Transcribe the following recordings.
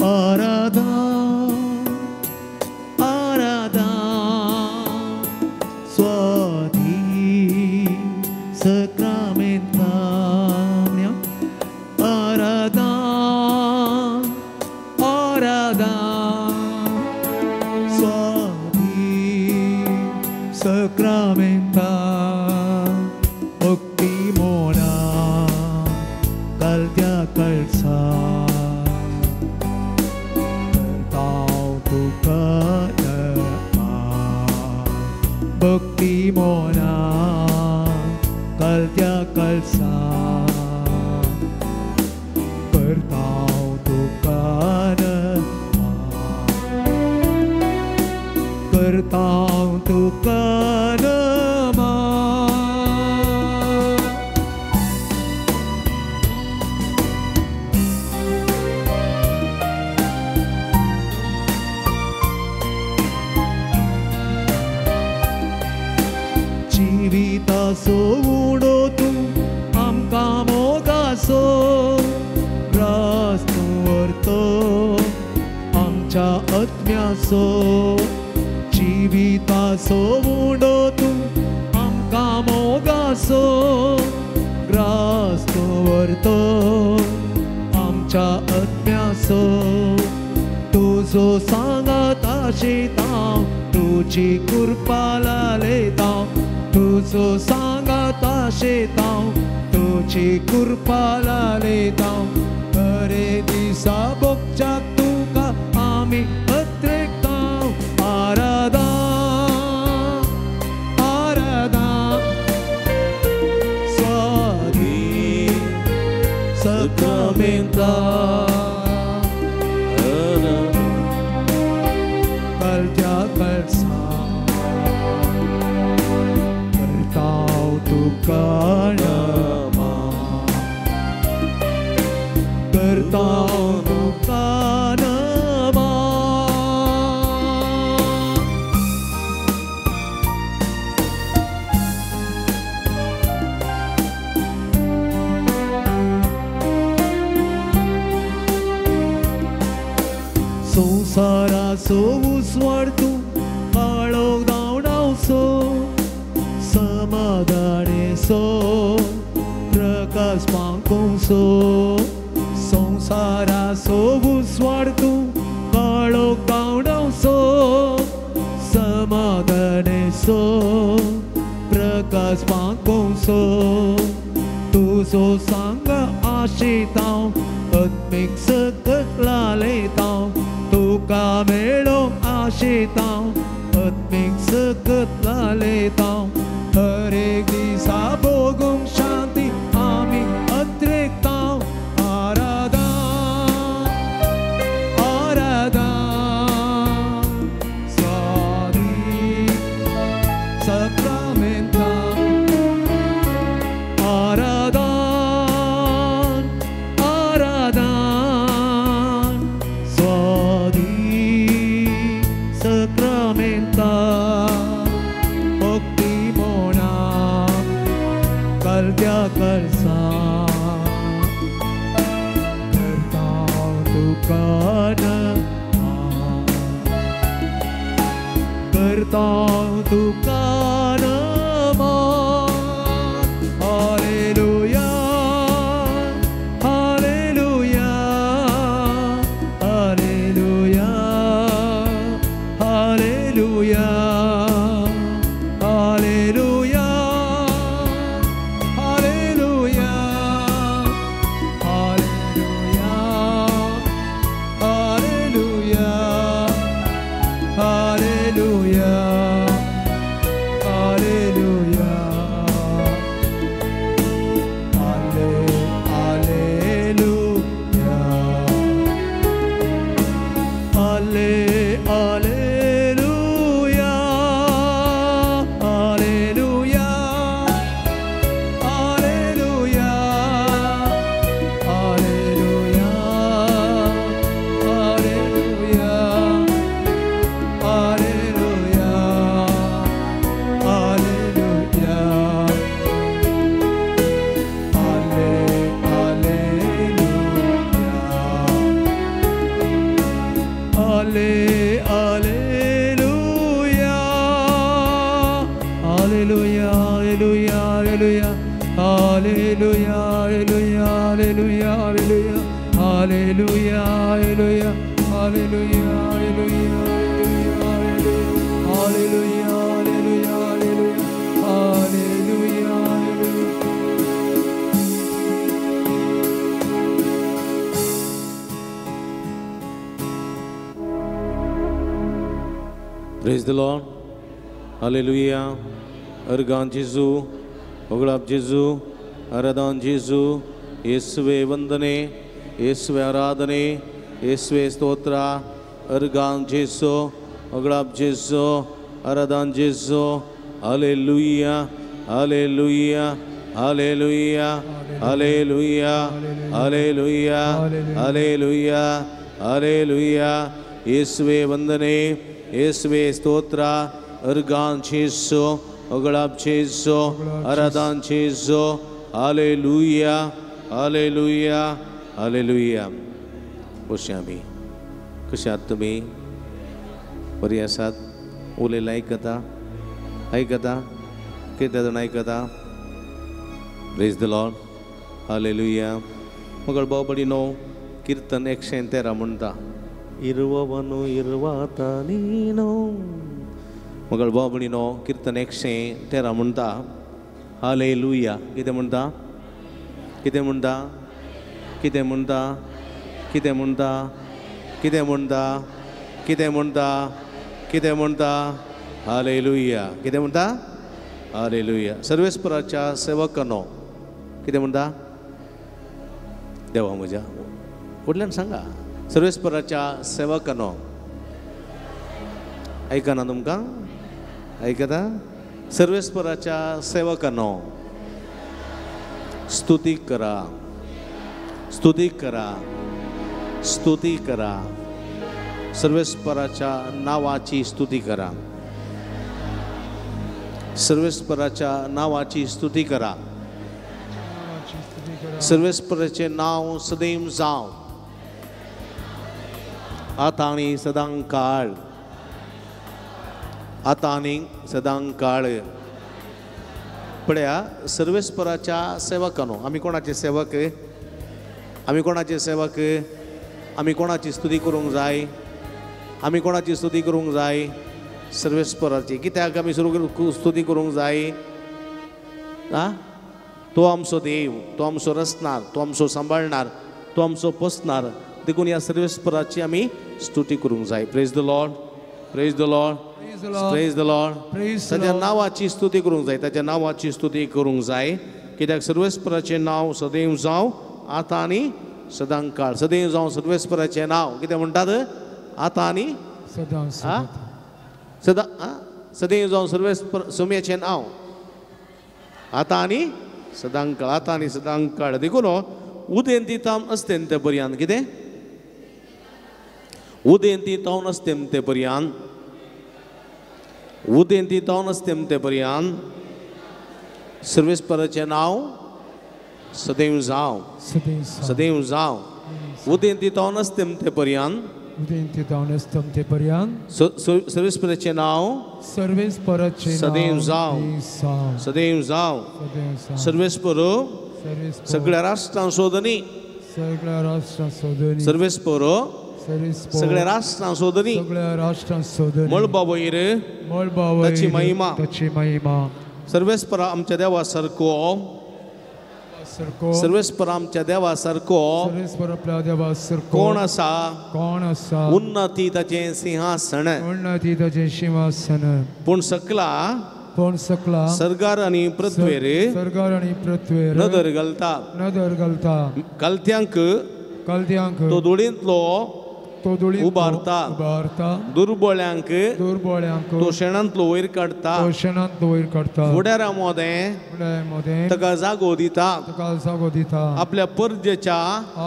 आराधा आराधा स्वाधी सक्रामेंता आराधा आराधा स्वाधी सक्रामेंता भक्ती Mona कलत्या Kalasa करताव तुका नमा भक्ती मोना कलत्या कळसा करताव तुका नमा करताव तुका नमा. जिविताचो उडो तूं आमकां मोगाचो ग्रास तूं व्हरतो आमच्या आत्म्याचो. जिविताचो उडो तूं आमकां मोगाचो ग्रास तूं व्हरतो आमच्या आत्म्याचो. तुजो सांगात आशिता तुजी कृपा लालयता तुजो सांगात आशिता तुजी कृपा लालयता. बरे दिसा भोगच्याक तुका आमी अत्रेकता. आराधा आराधा स्वाधी सक्रामेंता कलत्या कळसा करताव तुका नमा करताव तुका नमा. संवसाराचो उजवाड तूं काळोख धांवडावचो समाधानेचो प्रकाश पांकोवचो. संवसाराचो उजवाड तूं काळोख धांवडावचो समाधानेचो प्रकाश पांकोवचो. तुजो सांग आशिता आत्मीक सकत लालयता तुका मेळोंक आशिता आत्मीक सकत लालयता. हर एक दिसा भोगूंक शांती आमी अत्रेकता. आराधा आराधा स्वाधी सक्रामेंता आराधा आराधा स्वाधी सक्रामेंता भक्ती मोना कलत्या कळसा करताव तुका नमा करताव तुका नमा. Hallelujah hallelujah hallelujah hallelujah hallelujah hallelujah hallelujah hallelujah hallelujah. Hallelujah, hallelujah, hallelujah, hallelujah, hallelujah, hallelujah, hallelujah, hallelujah, hallelujah, hallelujah, hallelujah, hallelujah. Praise the Lord. Hallelujah. Organ जेजू, होगळाप जेजू, आराधन जेजू, येसुवे वंदने, येसुवे आराधने, येसुवे स्तोत्रा. अर्गान जेजू, होगळाप जेजू, आराधन जेजू. Hallelujah, hallelujah, hallelujah, hallelujah, hallelujah, hallelujah, hallelujah. येसुवे वंदने, येसुवे स्तोत्रा. अर्गान जेजू, होगळाप जेजू, आराधन जेजू. Hallelujah, hallelujah, hallelujah. बसया आमी. कशें आहात तुमी? बरी आसात? उलयलें आयकता? आयकता? कितले जाण आयकता? Praise the Lord. Hallelujah. मगळ भाव भयणीनो, किर्तन 113 म्हणटा, इरववनु इरवाता नीनो. मगळ भाव भयणीनो, किर्तन 113 म्हणटा, हालेलुया. कितें म्हणटा? कितें म्हणटा? कितें म्हणटा? कितें म्हणटा? कितें म्हणटा? कितें म्हणटा? कितें म्हणटा? हालेलुया. कितें म्हणटा? हालेलुया. सर्वेस्पराच्या सेवकांनो, कितें म्हणटा? देवा म्हज्या व्हडल्यान सांगा. सर्वेस्पराच्या सेवकांनो, आयकना तुमकां? आयकता? सर्वेस्पराच्या सेवकांनो, स्तुती करा, स्तुती करा, स्तुती करा. सर्वेस्पराच्या नावाची स्तुती करा, सर्वेस्पराच्या नावाची स्तुती करा. सर्वेस्पराचे नाव सदैव जावं, आतां आनी सदां काळ, आतां आनी सदां काळ. पळया, सर्वेस्पराच्या सेवकांनो, आमी कोणाचे सेवक? आमी कोणाचे सेवक? आमी कोणाची स्तुती करूंक जाय? आमी कोणाची स्तुती करूंक जाय? सर्वेस्पराची. कित्याक आमी स्तुती करूंक जाय? आ, तो आमचो देव, तो आमचो रचणार, तो आमचो सांबाळणार, तो आमचो पोसणार. देखून ह्या सर्वेस्पराची आमी स्तुती करूंक जाय. Praise the Lord, praise the Lord, praise the Lord. ताच्या नावाची स्तुती करूंक जाय, ताच्या नावाची स्तुती करूंक जाय. कित्याक सर्वेस्पराचें नांव सदैव जावं, आतां आनी सदां काळ. सदैव जावं सर्वेस्पराचें नांव. कितें म्हणटात? आतां आनी सदां, सदां. सदैव जावं सर्वेस्पर सोम्याचें नांव, आतां आनी सदां काळ, आतां आनी सदां काळ. देखून उदेंती तावन अस्तेंत पर्यंत, कितें? उदेंती तावन अस्तेंत पर्यंत, उदेंती तावन अस्तेंत पर्यंत सर्वेस्पराचें नांव सदैव जावं, सदैव जावं. उदेंती तावन अस्तेंत पर्यंत, उदेंती तावन अस्तेंत पर्यंत सर्वेस्पराचें नांव सर्वेस्पराचें सदैव जावं, सदैव जावं. सर्वेस्पर सगळ्या राष्ट्रांचो धनी, सगळ्या राष्ट्रांचो धनी, सर्वेस्पर सगळ्या राष्ट्रांचो धनी, सगळ्या राष्ट्रांचो धनी, मळबा वयर मळबा वयर ताची महिमा, ताची महिमा. सर्वेस्पर आमच्या देवा सारको, सर्वेस्पर आमच्या देवा सारको, सर्वेस्पर आपल्या देवा सारको कोण आसा? कोण आसा? उन्नती ताचें सिंहासन, उन्नती ताचें सिंहासन. पूण सकला, पूण सकला सरगार आनी पृथ्वेर, सरगार आनी पृथ्वेर नदर घालता, नदर घालता. कलत्यांक, कलत्यांक तो धुळींतलो तो धुळींतलो उबारता, उबारता. दुर्बळ्यांक, दुर्बळ्यांक तो शेणांतलो वयर काडटा, तो शेणांतलो वयर काडटा. फुडारा मोदें, फुडारा मोदें ताका जागो दिता, ताका जागो दिता. आपल्या परजेच्या,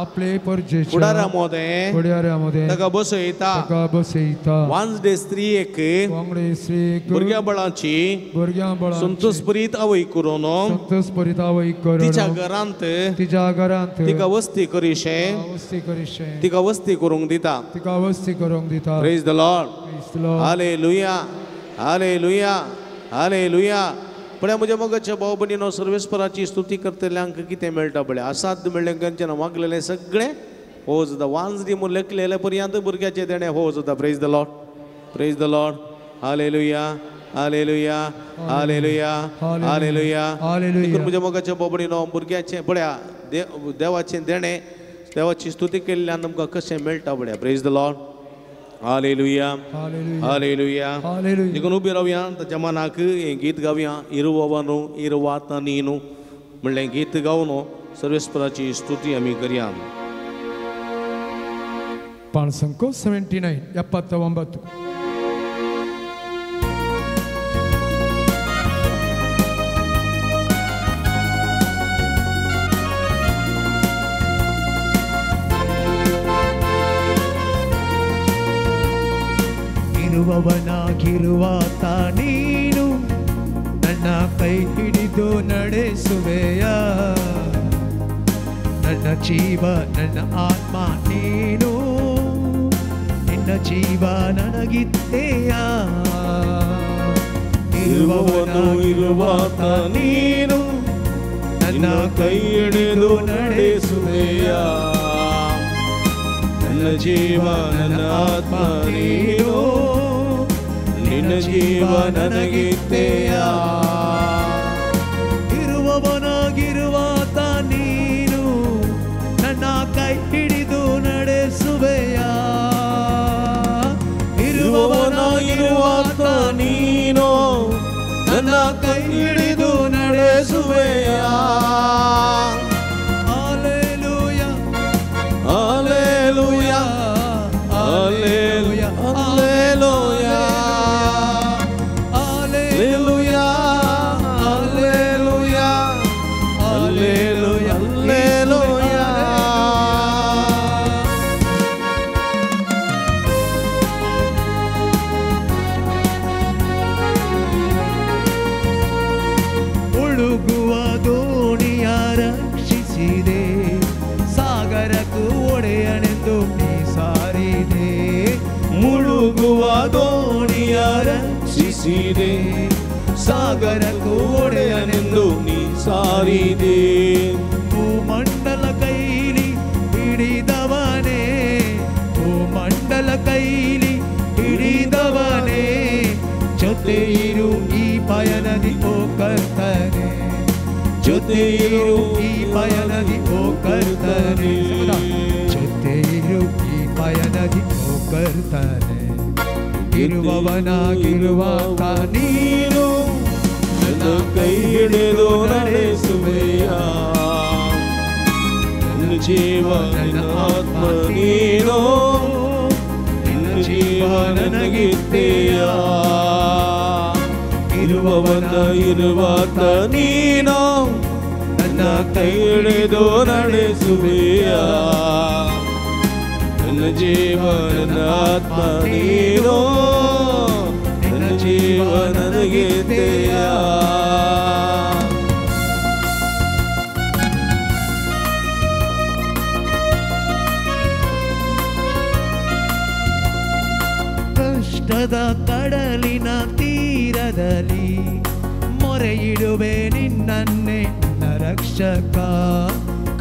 आपले परजेच्या फुडारा मोदें, फुडारा मोदें ताका बसयता, ताका बसयता. वांजडे स्त्रियेक, वांगडे स्त्रियेक भुरग्या बळाची, भुरग्यां बळाची संतोषभरीत आवय करून, संतोषभरीत आवय करून तिच्या घरांत, तिच्या घरांत तिका वस्ती करीशें, वस्ती करीशें, तिका वस्ती करूंक दिता, तिका वस्ती करूंक दिता. Praise the Lord. Hallelujah, hallelujah, hallelujah. पळया म्हज्या मोगाच्या भाव भयणीनो, सर्वेस्पराची स्तुती करतल्यांक कितें मेळटा पळया, असाध्य मेळ्ळें कंचन मागलेलें सगळें हो जाता. वांजरी म्हूण लेखलेले पर्यंत भुरग्याचें देणें हो जाता. Praise the Lord, praise the Lord. Hallelujah, hallelujah, hallelujah, hallelujah. देखून म्हज्या मोगाच्या भाव भयणीनो, भुरग्याचें पळया देवाचें देणें, देवाची स्तुती केल्ल्यान आमकां कशें मेळटा पळया. Praise the Lord. Hallelujah, hallelujah. देखून उबी रावया, ताच्या मनाक हें गीत गावया. इरुवनु इरुवाता नीनु म्हणलें गीत गावन सर्वेस्पराची स्तुती आमी करया. 579 79. ಇರುವವನಾಗಿರುವಾತ ನೀನು ನನ್ನ ಕೈ ಹಿಡಿದು ನಡೆಸುವೆಯ, ನನ್ನ ಜೀವ ನನ್ನ ಆತ್ಮ ನೀನು, ನಿನ್ನ ಜೀವ ನನಗಿತ್ತೆಯ. ಇರುವವನು ಇರುವಾತ ನೀನು ನನ್ನ ಕೈ ಹಿಡಿದು ನಡೆಸುವೆಯ, ನನ್ನ ಜೀವ ನನ್ನ ಆತ್ಮ ನೀನು, ನಿನ್ನ ಜೀವ ನನಗಿತ್ತೆಯ. ಇರುವವನಾಗಿರುವಾತ ನೀನು ನನ್ನ ಕೈ ಹಿಡಿದು ನಡೆಸುವೆಯ, ಇರುವವನಾಗಿರುವಾತ ನೀನು ನನ್ನ ಕೈ ಹಿಡಿದು ನಡೆಸುವೆಯ. Hallelujah, hallelujah, hallelujah, hallelujah, hallelujah, hallelujah, hallelujah, hallelujah. ಮುಳುಗುವ ದೋಣಿಯ ರಕ್ಷಿಸಿದೆ, ಸಾಗರಕ್ಕೂ ಒಡೆಯನೆಂದು ನೀ ಸಾರಿದೆ. ಮುಳುಗುವ ದೋಣಿಯ ರಕ್ಷಿಸಿದೆ, ಸಾಗರಕ್ಕೂ ಒಡೆಯನೆಂದು ನೀ ಸಾರಿದೆ. ಭೂಮಂಡಲ ಕೈಲಿ ಹಿಡಿದವನೇ, ಭೂಮಂಡಲ ಕೈಲಿ ಹಿಡಿದವನೇ, ಜೊತೆ ಇರು ಈ ಪಯಣದಿ ಓ ಕರ್ತನೆ, ಜೊತೆ ಇರು ಈ ಪಯಣದಿ ಓ ಕರ್ತನೆ, ಜೊತೆ ಇರು ಈ ಪಯಣದಿ ಓ ಕರ್ತನೆ. ಇರುವವನಾಗಿರುವಾತ ನೀನು ನನ್ನ ಕೈ ಹಿಡಿದು ನಡೆಸುವೆಯ, ನನ್ನ ಜೀವ ನನ್ನ ಆತ್ಮ ನೀನು, ನಿನ್ನ ಜೀವ ನನಗಿತ್ತೆಯ. ಇರುವವನ ಇರುವಾತ ನೀನು ನನ್ನ ಕೈ ಹಿಡಿದು ನಡೆಸುವೆಯ, ನನ್ನ ಜೀವ ನನ್ನ ಆತ್ಮ ನೀನು, ನನ್ನ ಜೀವ ನನಗಿತ್ತೆಯ. ಕಷ್ಟದ ಕಡಲಿನ ತೀರದಲ್ಲಿ ಮೊರೆಯಿಡುವೆ ನಿನ್ನನ್ನೇ ನನ್ನ ರಕ್ಷಕ.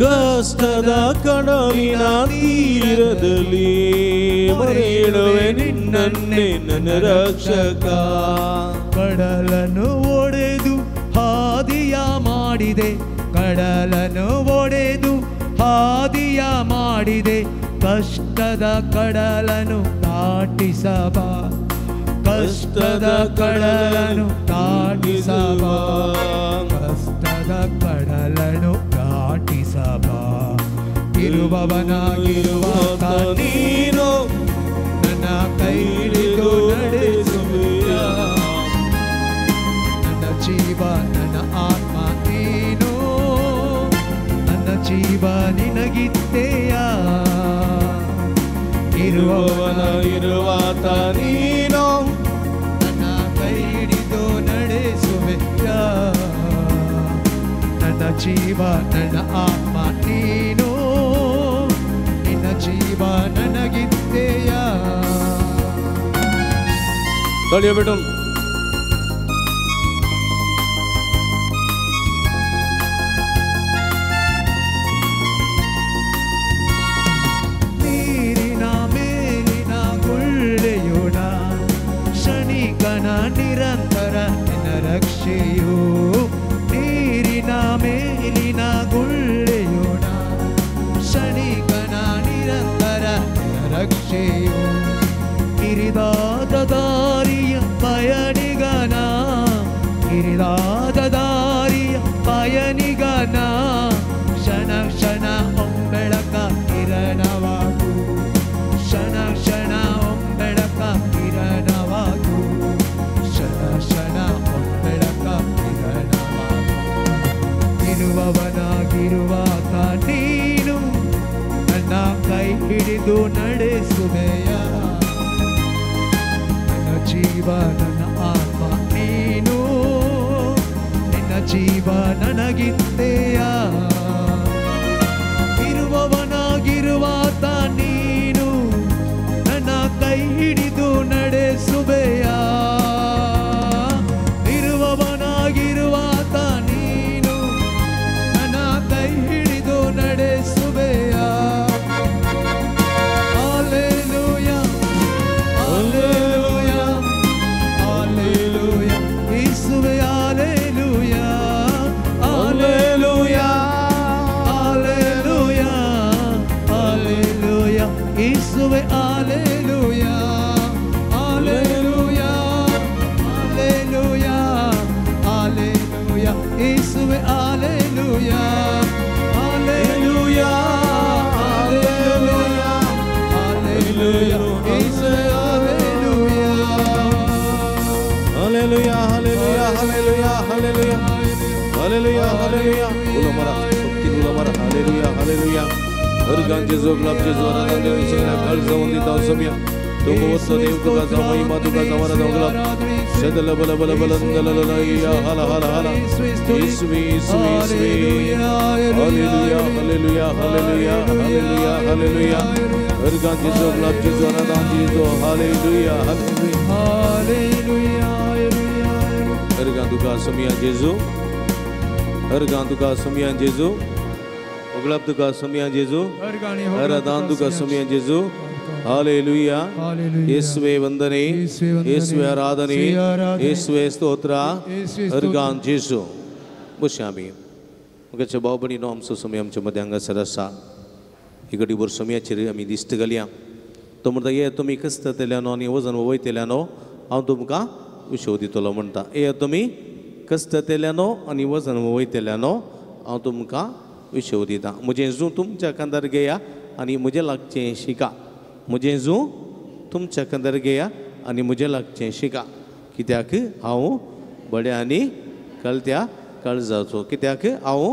ಕಷ್ಟದ ಕಡಲಿನ ತೀರದಲ್ಲಿ ಮೊರೆಯಿಡುವೆ ನಿನ್ನನ್ನೇ ನನ್ನ ರಕ್ಷಕ. ಕಡಲನ್ನು ಒಡೆದು ಹಾದಿಯ ಮಾಡಿದೆ, ಕಡಲನ್ನು ಒಡೆದು ಹಾದಿಯ ಮಾಡಿದೆ, ಕಷ್ಟದ ಕಡಲನ್ನು ದಾಟಿಸಬಾ, ಕಷ್ಟದ ಕಡಲನ್ನು ದಾಟಿಸಬಾ, ಕಷ್ಟದ ಕಡಲನ್ನು ದಾಟಿಸಬಾ. ಇರುವವನಾಗಿರುವಾತ ನೀನು ನನ್ನ ಕೈ ಹಿಡಿದು ನಡೆಸುವೆಯ, ನನ್ನ ಜೀವ ನನ್ನ ಆತ್ಮ ನೀನು, ನನ್ನ ಜೀವ ನಿನಗಿತ್ತೆಯ. ಇರುವವನ ಇರುವಾತ ನೀನು ನನ್ನ ಕೈ ಹಿಡಿದು ನಡೆಸುವೆಯ, ನನ್ನ ಜೀವ ನನ್ನ ಆತ್ಮ ನೀನು, ನಿನ್ನ ಜೀವ ನನಗಿತ್ತೆಯ. ತಾಳಿಯ ಬಿಟ್ಟು. ಆಶೆಯು ಕಿರಿದಾದ ದಾರಿಯ ಪಯಣಿಗನ ಕಿರಿದಾದ ದಾರಿಯ ಪಯಣಿಗನ ಕ್ಷಣ ಕ್ಷಣ ಒಂಬೆಳಕ ಕಿರಣವಾಗು ಕ್ಷಣ ಕ್ಷಣ ಒಂಬೆಳಕ ಕಿರಣವಾಗು ಕ್ಷಣ ಕ್ಷಣ ಒಂಬೆಳಕ ಕಿರಣವಾಗು ಇರುವವನಾಗಿರುವಾತ ನೀನು ನನ್ನ ಕೈ ಹಿಡಿದು ನಡೆಸುವೆಯ ನನ್ನ ಜೀವ ನನ್ನ ಆತ್ಮ ನೀನು ನಿನ್ನ ಜೀವ ನನಗಿತ್ತೆಯ ಇರುವವನಾಗಿರುವಾತ ನೀನು ನನ್ನ ಕೈ ಹಿಡಿದು ನಡೆಸುವೆಯ ಇರುವವನಾಗಿರುವಾತ ನೀನು ನನ್ನ ಕೈ ಹಿಡಿದು ನಡೆಸುವೆಯ ಹಲ್ಲೆಲೂಯಾ ಹಲ್ಲೆಲೂಯಾ ಹಲ್ಲೆಲೂಯಾ ಯೇಸುವೇ ಹಲ್ಲೆಲೂಯಾ ಹಲ್ಲೆಲೂಯಾ ಹಲ್ಲೆಲೂಯಾ ಹಲ್ಲೆಲೂಯಾ ಯೇಸುವೇ ಹಲ್ಲೆಲೂಯಾ ಹಲ್ಲೆಲೂಯಾ ಹಲ್ಲೆಲೂಯಾ ಹಲ್ಲೆಲೂಯಾ ಯೇಸುವೇ ಹಲ್ಲೆಲೂಯಾ ಹಲ್ಲೆಲೂಯಾ ಹಲ್ಲೆಲೂಯಾ ಹಲ್ಲೆಲೂಯಾ ಯೇಸುವೇ hallelujah hallelujah hallelujah hallelujah hallelujah hallelujah hallelujah उलमरा शक्ती उलमरा हालेलुया हालेलुया हर जेजो गुलाब जेजो आराधना देव सगळ्या काळ जाऊन दिता समिया तुम वत्स देव तुका जाव महिमा तुका जाव आराधना गुलाब शदल बल बल बल दल या हाला हाला हाला येशुवे येशुवे येशुवे hallelujah hallelujah hallelujah hallelujah hallelujah हर जेजो गुलाब जेजो आराधना जेजो हालेलुया हालेलुया हालेलुया हर तुका समिया जेजू हर तुका समिया जेजू गुलाब तुका समिया जेजू हर दान तुका समिया जेजू हालेलुया येशुवे वंदने येशुवे आराधने येशुवे स्तोत्र हर गान जेजू बसया आमी मुखाच्या भाव भयणीनो आमचो समय आमच्या मदें हांगासर आसा ही घडीभर समयाचेर आमी दिश्ट घालया तो म्हणटा ये तुमी कश्टतल्यानो आनी वजन वयतल्यानो हांव तुमकां विशव दितलो म्हणटा ये तुमी कश्टतल्यानो आनी वजन वयतल्यानो हांव तुमकां विशव दिता म्हजें जूं तुमच्या खांदार घेया आनी म्हजें लागचें शिका म्हजें जूं तुमच्या खांदार घेया आनी म्हजें लागचें शिका कित्याक हांव बड्या आनी कळत्या काळजाचो कित्याक हांव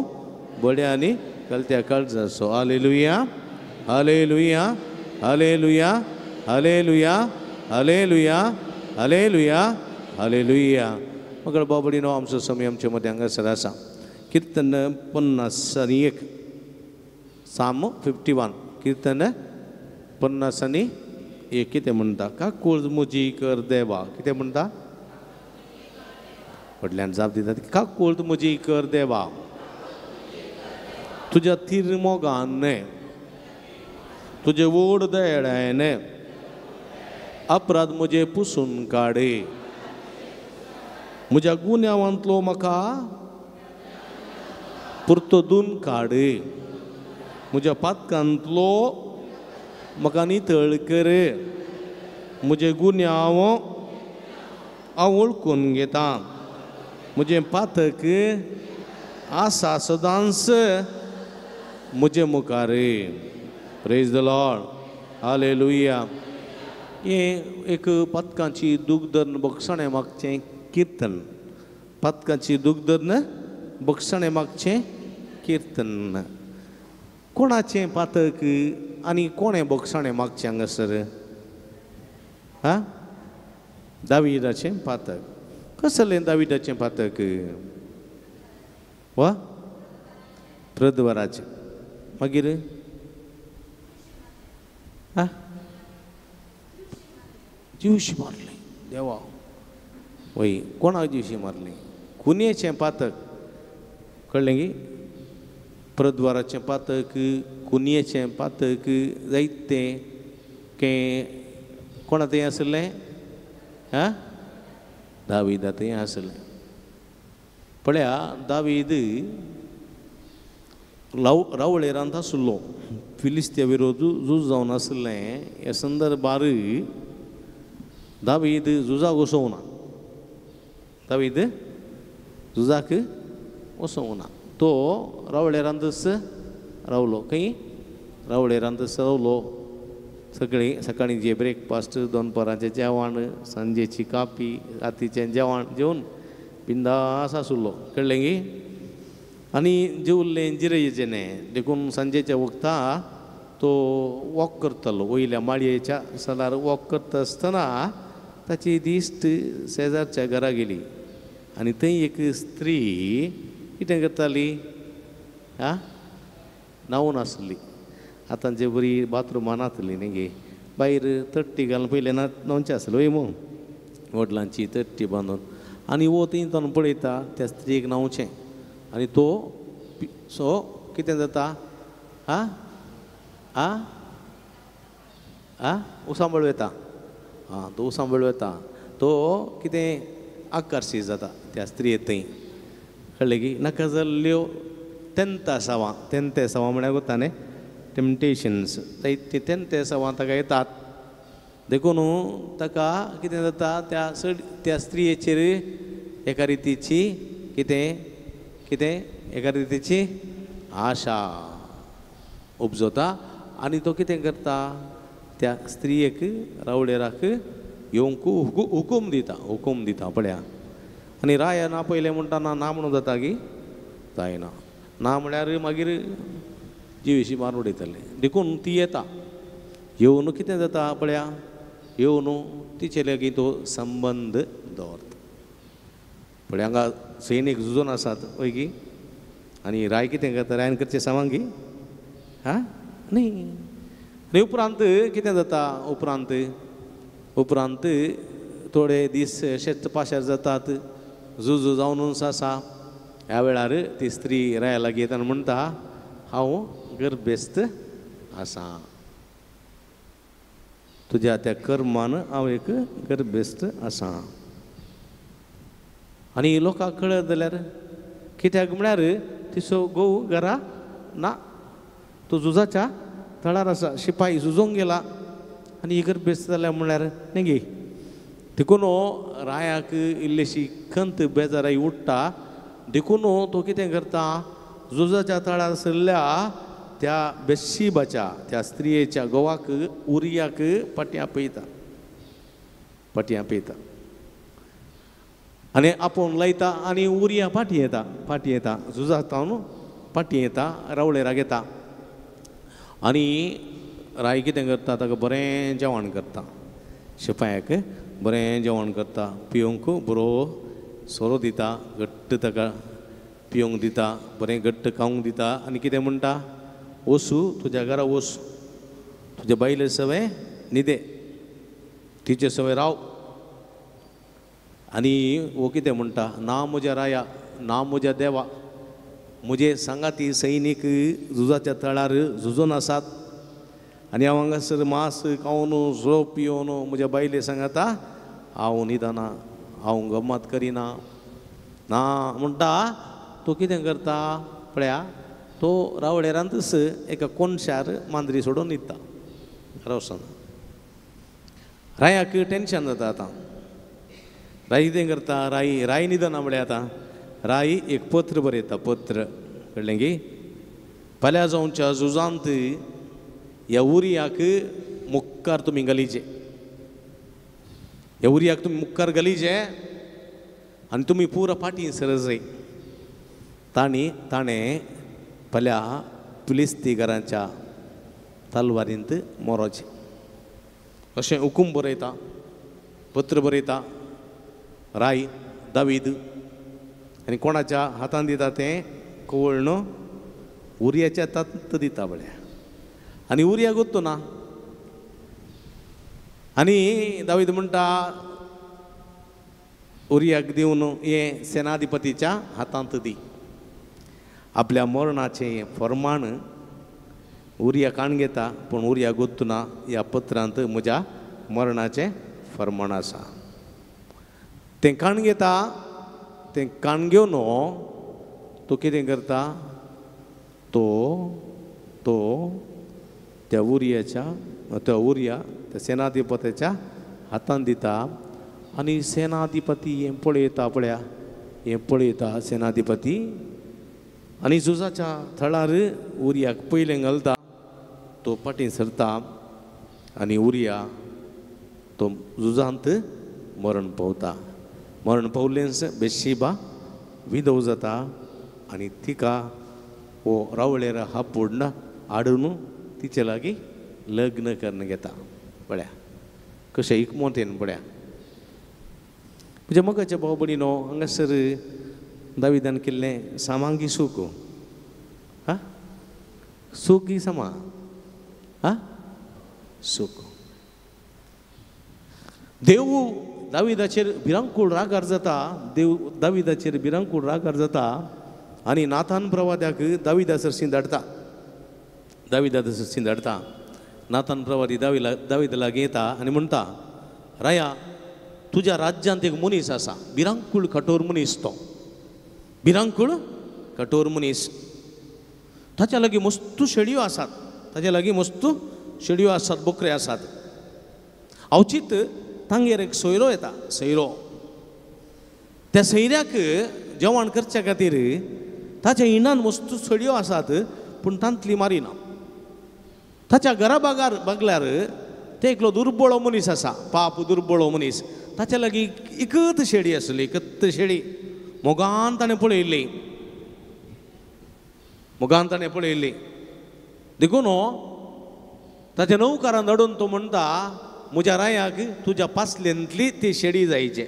बड्या आनी कळत्या काळजाचो hallelujah hallelujah hallelujah hallelujah hallelujah hallelujah hallelujah मगळ बाबडीनो आमचो समय आमचे मदें हांगासर आसा कीर्तन 51 साम 51 कीर्तन 51 कितें म्हणटा काकूळ म्हजी कर देवा कितें म्हणटा व्हडल्यान जाप दितात काकूळ म्हजी कर देवा तुज्या थीर मोगान तुजे व्हड दयाळान अपराध म्हजे पुसून काडे म्हज्या गुन्यांवांतलो म्हाका पुरतो दोन काडे म्हज्या पातकांतलो म्हाका नितळ कर म्हजे गुन्यांव हांव वळखून घेता म्हजें पातक आसा सदांच म्हजे मुखार प्रेज the Lord hallelujah हें एक पातकांची दूख धरून बक्षाणें मागचें कीर्तन पातकांची दूख धरून बक्षाणें मागचें कीर्तन कोणाचें पातक आनी कोणें बक्षाणें मागचें हांगासर आं दाविदाचें पातक कसलें दाविदाचें पातक वा प्रद्वाराचें मागीर आं जिवशी मारलें देवा वय कोणाक जिवशी मारलें कुनयेचें पातक कळ्ळें की प्रद्वाराचें पातक कुनयेचें पातक जायतें कें कोणा थंय आसलें आं दाविदा थंय आसलें पळया दावीद रावळेरांत आसलो फिलिस्त्या विरोध झूज जावन आसलें. ह्या संदर्भार दावीद झुजाक वसोवना, दावीद झुजाक वसोवना, तो रावळेरांतच रावलो. खंय? रावळेरांतच रावलो. सगळीं सकाळीं जे ब्रेकफास्ट, दनपारांचें जेवण, सांजेची कापी, रातीचें जेवण जेवन बिंदास आसलो. कळ्ळें गी? आनी जेवल्लें जिरयेचें न्ही, देखून सांजेच्या वखता तो वॉक करतालो. वयल्या माळयेच्या सलार वॉक करता आसतना ताची दिश्ट शेजारच्या घरा गेली आनी थंय एक स्त्री कितें करताली, आं, न्हांवून आसली. आतां जे बरी बाथरुमां नातली न्ही गे, भायर तट्टी घालून पयलें न्हांवचें आसलें वय मू, वडलांची तट्टी बांदून. आनी वो थंय ताणें पळयता त्या स्त्रीक न्हांवचें आनी तो सो कितें जाता, आं आं आं उसांबळ वता, आं तो उसांबळ वता, तो कितें आकर्शीत जाता त्या स्त्रिये थंय. कळ्ळें की? नाका जाल्ल्यो तेंतासांवां, तेंतेसांवां म्हळ्यार वता न्ही, टेम्पटेशन्स, जायतीं तेंतेसांवां ताका येतात. देखून ताका कितें जाता, त्या चड त्या स्त्रियेचेर एका रितीची कितें कितें एका रितीची आशा उपजता आनी तो कितें करता, त्या स्त्रियेक रावळेराक येवंक हुकूम दिता, हुकूम दिता. पळया, आनी राया ना पयलें म्हणटा ना, ना म्हणून जाता की जायना, ना म्हळ्यार मागीर जिवेशी मारून उडयतले. देखून ती येता, येवन कितें जाता पळया, येवन तिचे लागीं तो संबंद दवरता. पळया, हांगा सैनीक झुजून आसात वय की, आनी राय कितें करता, रायन करचें सामांगी आं न्ही. आनी उपरांत कितें जाता, उपरांत उपरांत थोडे दीस शेत पाशार जातात, झुजू जावनूच आसा. ह्या वेळार ती स्त्री राया लागीं येता आनी म्हणटा, हांव गर्भेस्त आसा, तुज्या त्या कर्मान हांव एक गर्भेस्त आसा. आनी लोकांक कळत जाल्यार कित्याक म्हळ्यार तिचो घोव घरा ना, तो झुजाच्या थळार आसा, शिपाई झुजोंक गेला आनी ही गर्भेस्त जाल्या म्हळ्यार न्ही गे. देखून रायाक इल्लीशी खंत बेजाराय उठ्ठा. देखून तो कितें करता, झुजाच्या थळार आशिल्ल्या त्या बेशिबाच्या त्या स्त्रियेच्या घोवाक उरियाक फाटीं आपयता, फाटीं आपयता आनी आपोवन लायता आनी उरिया फाटीं येता, फाटीं येता, झुजा जावन फाटीं येता, रावळेराक येता. आनी राय कितें करता, ताका बरें जेवण करता, शिपायाक बरें जेवण करता, पिवंक बरो सोरो दिता, घट्ट ताका पिवंक दिता, बरें घट्ट खावंक दिता. आनी कितें म्हणटा, वसू तुज्या घरा वस, तुज्या बायले सवें न्हिदे, तिचे सवें राव. आनी वो कितें म्हणटा, ना म्हज्या राया, ना म्हज्या देवा, म्हजे सांगाती सैनीक झुजाच्या थळार झुजून आसात आनी हांव हांगासर मांस खावन झोप पिवन म्हज्या बायले सांगाता हांव न्हिदना, हांव गम्मत करिना ना म्हणटा. तो कितें करता पळया, तो रावळेरांतच एका कोनशार मांद्री सोडून न्हिदता रावसान. रायाक टेंशन जाता आतां. राय कितें करता, राय राय न्हिदना म्हळ्यार आतां राय एक पत्र बरयता, पत्र. कळ्ळें की? फाल्यां जावच्या झुजांत ह्या उरियाक मुखार तुमी घालीचे, ह्या उरियाक तुमी मुखार घालीचे आनी तुमी पुरा फाटीं सरजय. तांणी ताणें फाल्यां फिलिस्तीकारांच्या तलवारींत मोरोचें अशें हुकूम बरयता, पत्र बरयता राय दावीद. आनी कोणाच्या हातान दिता तें कवळ न्हू, उरियाच्या हातांत दिता पळया. आनी उरिया गोत्तो ना. आनी दावीद म्हणटा उरियाक दिवन हें सेनाधिपतीच्या हातांत दी. आपल्या मरणाचें फर्माण उरिया काण घेता, पूण उरिया गोत्तो ना ह्या पत्रांत म्हज्या मरणाचें फर्माण आसा. तें काण घेता, तें काण घेवन तो कितें करता, तो तो त्या उरियाच्या त्या उरिया त्या सेनाधिपत्याच्या हातान दिता आनी सेनाधिपती हें पळयता पळया हें पळयता सेनाधिपती आनी झुजाच्या थळार उरियाक पयलें घालता तो फाटीं सरता आनी उरिया तो झुजांत मरण पावता. मरण पावलेंच बेशिबा विधव जाता आनी तिका हो रावळेर हापूर्ण हाडून तिचे लागीं लग्न करून घेता. पळया कशें इकमोतेन पळया. म्हणजे मोगाच्या भाव भयणीनो हांगासर दाविदान केल्लें सामांगी सूख हा सूख ही समा हा सूख. देव दाविदाचेर भिरांकूळ रागार जाता. देव दाविदाचेर भिरांकूळ रागार जाता आनी नाथान प्रवाद्याक दाविदा सरशीं धाडटा. दाविदा सरशीं धाडटा. नाथान प्रवादी दाविदा लागीं येता आनी म्हणटा राया तुज्या राज्यांत एक मनीस आसा भिरांकूळ कठोर मनीस तो भिरांकूळ कठोर मनीस ताच्या लागीं मस्तू शेळयो आसात ताच्या लागीं मस्तू शेळयो आसात बोकरे आसात. अवचीत तांगेर एक सोयरो येता सोयरो त्या सोयऱ्याक जेवण करच्या खातीर ताच्या इनान मस्तू शेळयो आसात पूण तांतली मारिना. ताच्या घरा बागार बागल्यार ते एकलो दुर्बळो मनीस आसा पाप दुर्बळो मनीस ताच्या लागीं एकत शेळी आसली एकत शेळी मोगान ताणें पळयल्ली मोगान ताणें पळयल्ली देखून ताच्या नवकारान धाडून तो म्हणटा म्हज्या रायाक तुज्या पासलेंतली ती शेळी जायचे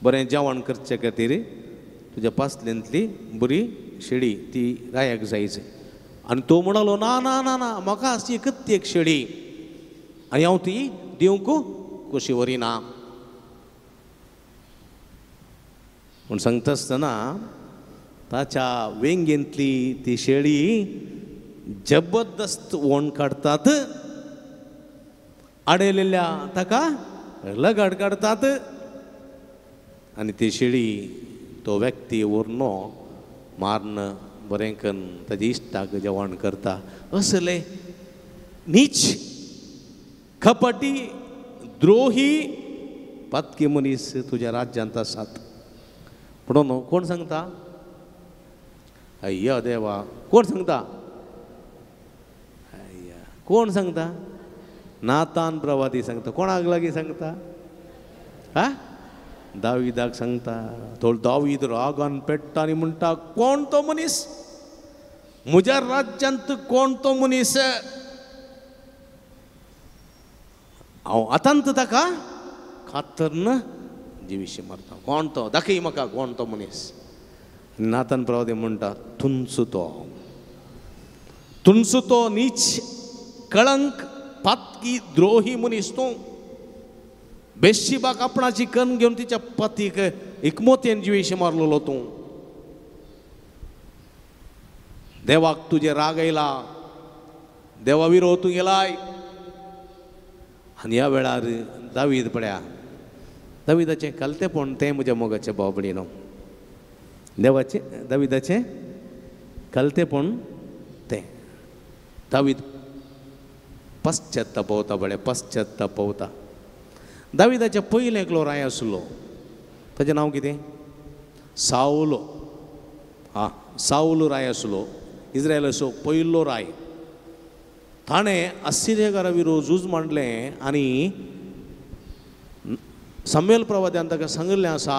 बरें जेवण करचे खातीर तुज्या पासलेंतली बरी शेळी ती रायाक जायचे. आनी तो म्हणालो ना ना ना ना म्हाका आसची एकच एक शेळी आनी हांव ती दिवंक कशी व्हरिना. पूण सांगता आसतना ताच्या वेंगेंतली ती शेळी जबरदस्त ओण काडटात आडयलेल्या ताका लगाड काडटात आनी ती शेळी तो व्यक्ती व्हरून मारून बरें करून ताजे इश्टाक जेवण करता. असले नीच कपटी द्रोही पातकी मनीस तुज्या राज्यांत आसात. म्हणून कोण सांगता अय्या देवा कोण सांगता अय्या कोण सांगता नातान प्रवादी सांगता. कोणाक लागीं सांगता हा दाविदाक सांगता. तो दावीद रागान पेट्टा आनी म्हणटा कोण तो मनीस म्हज्या राज्यांत कोण तो मनीस हांव आतांत ताका कातरन जिविशी मारता कोण तो दाखय म्हाका कोण तो मनीस. नातान प्रवादी म्हणटा तुमचो तो तुमचो तो नीच कळंक पातकी द्रोही मनीस तूं बेशिबाक आपणाची कन्न घेवन तिच्या पतीक एकमोतेन जिवेशी मारलेलो तूं देवाक तुजे राग आयला देवा विरोध तूं गेलाय. आनी ह्या वेळार दावीद पळया दाविदाचें कलतेपण तें म्हज्या मोगाचें भाव भयणीनो देवाचें दाविदाचें कलतेपण तें दावीद पश्चात्ताप पावता पळय पश्चात्ताप पावता. दाविदाचें पयलें एकलो राय आसलो ताचें नांव कितें सावलो हा सावलो राय आसलो इस्रायलाचो पयलो राय. ताणें असिरियकारा विरोध झूज मांडलें आनी सामुएल प्रवाद्यान ताका सांगिल्लें आसा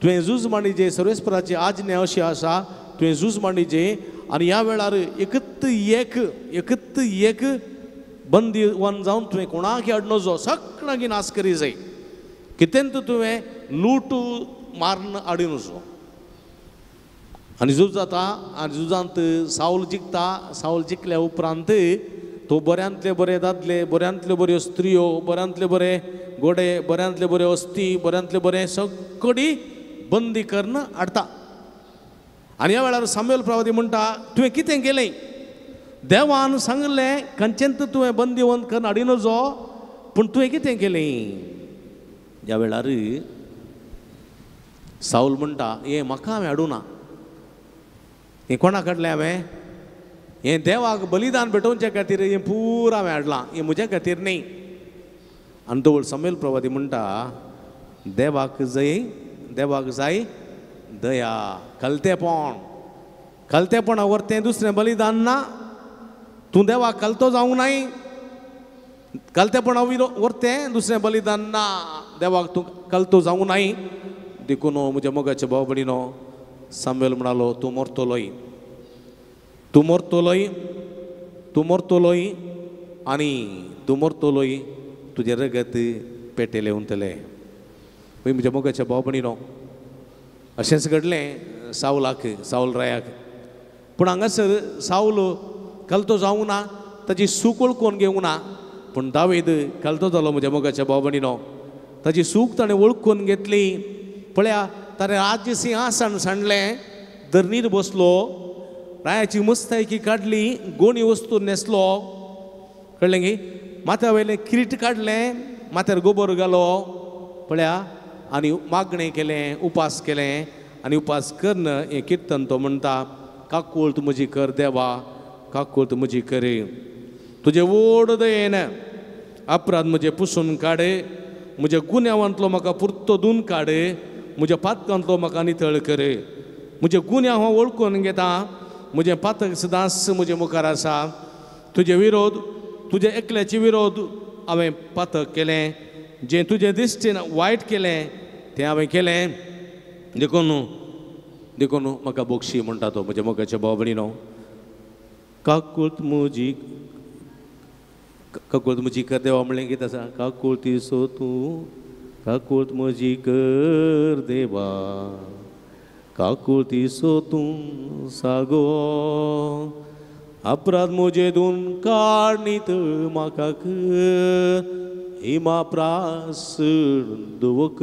तुवें झूज मांडिजे सर्वेस्पराची आज्ञा अशी आसा तुवें झूज मांडिजे आनी ह्या वेळार एकत एक एकत एक बंदीवान जावन तुवें कोणाक हाडनजो सगळ्यांक नाश करी जाय कितेंत तुवें लूट मारून हाडिनजो. आनी झूज जाता आनी झुजांत सावल जिखता. सावल जिखल्या उपरांत तो बऱ्यांतले बरे दादले बऱ्यांतल्यो बऱ्यो स्त्रियो बऱ्यांतले बरे घोडे बऱ्यांतले बऱ्यो अस्थी बऱ्यांतले बरे सगळी बंदी करून हाडटा. आनी ह्या वेळार सामुएल प्रवादी म्हणटा तुवें कितें केलें देवान सांगलें खंयचेंत तुवें बंदीवंत करून हाडिनजो पूण तुवें कितें केलें. ह्या वेळार सावल म्हणटा हें म्हाका हांवें हाडूना हें कोणा काडलें हांवें? हें देवाक बलिदान भेटोवचे खातीर हें पुरा हांवें हाडलां, हें म्हज्या खातीर न्ही. आनी तवळ समेल प्रवादी म्हणटा देवाक जय, देवाक जाय दया, कलतेपण. कलतेपणा वरतें दुसरें बलिदान ना. तूं देवाक कलतो जावंक नाय, कलतेपणा वरतें दुसरें बलिदान ना, देवाक तूं कलतो जावंक नाय. देखून म्हज्या मोगाच्या भाव भयणीनो, सामुएल म्हणालो तूं मरतलोय, तूं मरतलोय, तूं मरतलोय आनी तूं मरतलोय, तुजें रगत पेटेलें उरतलें. म्हज्या मोगाच्या भाव भयणीनो, अशेंच घडलें सावलाक, सावल रायाक. पूण हांगासर सावल कलतो जावंक ना, ताजी सूख वळखून घेवंक ना. पूण दावेद कलतो जालो म्हज्या मोगाच्या भाव भयणीनो, ताजी सूख ताणें वळखून घेतली. पळया ताणें राज्य सिंहासन सांडलें, धरणीर बसलो, रायाची मुस्तायकी काडली, गोणी वस्तू न्हेसलो, कळ्ळें गी, माथ्या वयलें किरीट काडलें, माथ्यार गोबर घालो, पळया, आनी मागणें केलें, उपास केलें. आनी उपास करून हें किर्तन तो म्हणटा, काकूळ तूं म्हजी कर देवा, काकूळ तूं म्हजी कर, तुजें व्हड दयेन अपराध म्हजें पुसून काड, म्हज्या गुन्यांवांतलो म्हाका पुरतो धुवन काड, म्हज्या पातकांतलो म्हाका नितळ कर. म्हजे गुन्यांव हांव वळखून घेता, म्हजें पातक सदांच म्हजे मुखार आसा. तुजे विरोध, तुजे एकल्याचे विरोध हांवें पातक केलें, जें तुजे दिश्टीन वायट केलें तें हांवें केलें, देखून देखून म्हाका बोक्षी म्हणटा तो. म्हज्या मोगाच्या भाव भयणीनो, काकूळत म्हजी, काकूळत म्हजी कर देवा म्हणलें कितें आसा? काकूळती सो तूं, काकूळत म्हजी कर देवा, काकूळती सो तूं सागो, अपराध म्हजे दोन काड नितळ म्हाका कर, हिमा प्रास दुवक.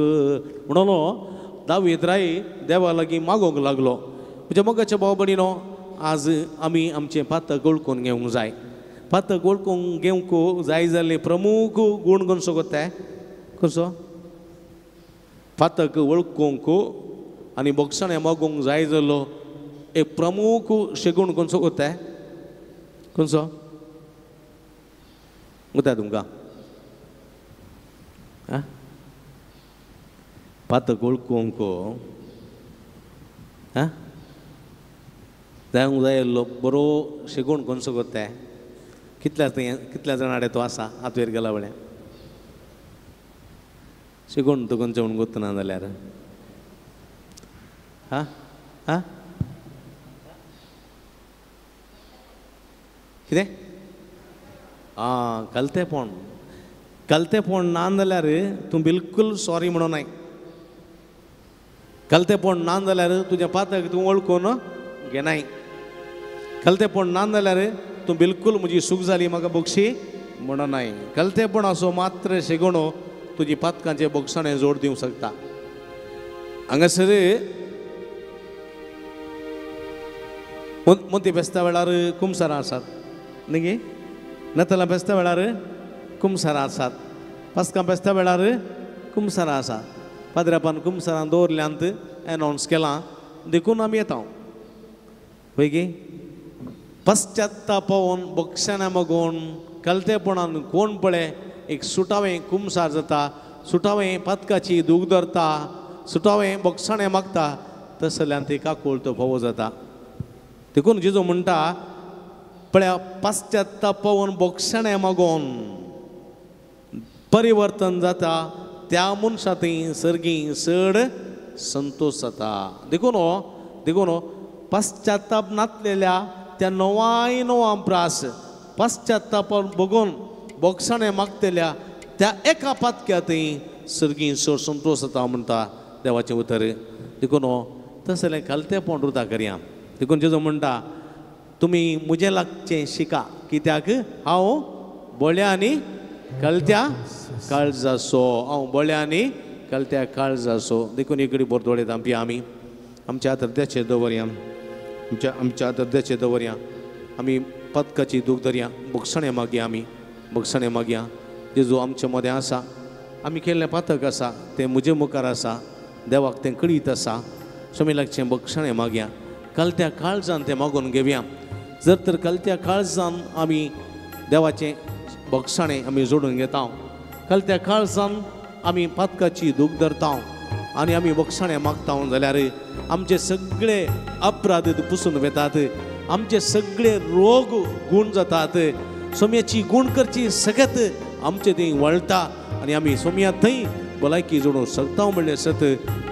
म्हणलो दावीद राय देवा लागीं मागोवंक लागलो. म्हज्या मोगाच्या भाव भयणीनो, आज आमी आमचें पातक वळखून घेवंक जाय. पातक वळखून घेवंक जाय जाल्ले प्रमूख गूण खंयचो कोत्ताय? खंयचो? पातक वळखूंक आनी बोगसणें मागोवंक जाय जाल्लो एक प्रमूख शेगूण खंयचो कोत्ताय? खंयचो कोत्ताय तुमकां? आं, पातक वळखूंक आं जावंक जाय आसलो बरो शेगूण खंयचो कोत्ताय? कितल्या कितल्या जाणां कडेन तो आसा? हात वयर गेला म्हळ्यार शेगूण तो खंयचो म्हूण गोत्तना जाल्यार आं आं कितें? आं, कलतेपण. कलतेपण ना जाल्यार तूं बिलकूल सॉरी म्हणून नाय. कलतेपण ना जाल्यार तुजें पातक तूं वळखून घेनाय. कलतेपण ना जाल्यार तूं बिलकूल म्हजी सूख जाली म्हाका बक्षी म्हणून नाय. कलतेपण असो मात्र शेगुणो तुजी पातकांचे बोगसणें जोड दिवंक शकता. हांगासर मोती फेस्ता वेळार कुमसारां आसात न्ही गे, नतलां फेस्ता वेळार कुमसारां आसात, पास्कां फेस्ता वेळार कुमसारां आसात. पाद्रापान कुमसारां दवरल्यांत एनावन्स केलां देखून आमी येता पळय गे. पश्चात्तापावन बक्षाना मागून कलतेपणान कोण पळय एक सुटावें कुमसार जाता, सुटावें पातकाची दूख धरता, सुटावें बक्षाणें मागता, तसल्यान ती काकूळ तो फावो जाता. देखून जेजू म्हणटा पळया पश्चात्तापावन बक्षाणें मागून परिवर्तन जाता त्या मनशा थंय सर्गी चड संतोश जाता. देखून देखून पश्चात्ताप नातलेल्या त्या नवाय नवा प्रास पश्चात्तापान बगून बोगसाणें मागतल्या त्या एका पातक्या थंय सर्गी चड संतोश जाता म्हणटा देवाचें उतर. देखून तसलें खालतेपण रुता करया. देखून जेजू म्हणटा तुमी म्हजें लागचें शिका, कित्याक हांव बळ्या आनी कलत्या काळजाचो, हांव बळ्या आनी कलत्या काळजाचो. देखून इकडे बोरदोळे धांपया आमी आमच्या हृदयाचेर दवरया, आमच्या आमच्या हृदयाचेर दवरया. आमी पदकाची दूख धरया, बक्षणें मागया, आमी बक्षणें मागया. जेजू आमच्या मदें आसा, आमी केल्लें पातक आसा तें म्हजे मुखार आसा, देवाक तें कळीत आसा. स्वामी लागचें बक्षणें मागया, कलत्या काळजान तें मागून घेवया. जर तर कलत्या काळजान आमी देवाचें बक्षाणें आमी जोडून घेता, कलत्या काळजान आमी पातकाची दूख धरता आनी आमी बक्षाणें मागता जाल्यार आमचे सगळे अपराध पुसून वेतात, आमचे सगळे रोग गूण जातात. सोम्याची गूण करची सगळ्यात आमचे थंय वळटा आनी आमी सोम्या थंय भलायकी जोडूंक शकता म्हणलें सत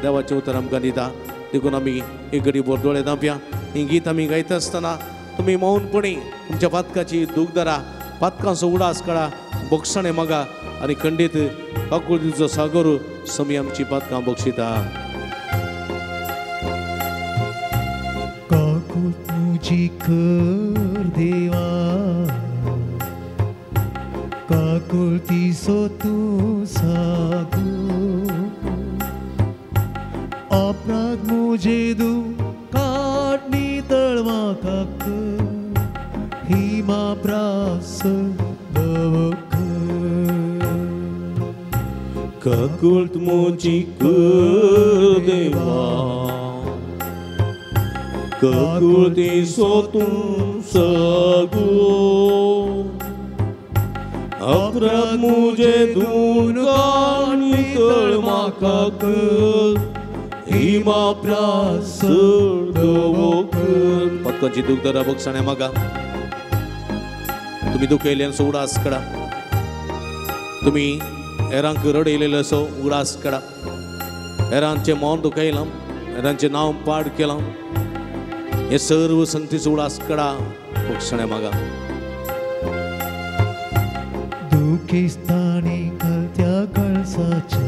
देवाचें उतर आमकां दिता. देखून आमी एक घडी बोर दोळे धांपया. ही गीत आमी गायता आसतना तुमी मौनपणी तुमच्या पातकाची दूख धरा, पातकांचो उडास काडा, बक्षाणें मागा आनी खंडीत काकुळतीचो सागर समी आमची पातकां बक्षिता. काकूळ तुजी कर देवा, काकुळतीचो तूं सागो, अपराध मुजे काट नितळ म्हाका कर, ही म्हाप्रास काकूळ मुजी कर देवा, काकुळतीचो तूं सागो, अपराध मुजे धुवन काड नितळ म्हाका कर, ही म्हाप्रास धवो कर. पातकाची दूख धरा, बक्षाणें मागा. तुमी दुखयल्यांचो उडास काडा, तुमी हेरांक रडयलेलो असो उडास काडा, हेरांचें मौन दुखयलां, हेरांचें नांव पाड केलां, हे सर्व संगतीचो उडास काडा, बक्षाणें मागा. दुखिस्तानी कलत्या कळसाच्या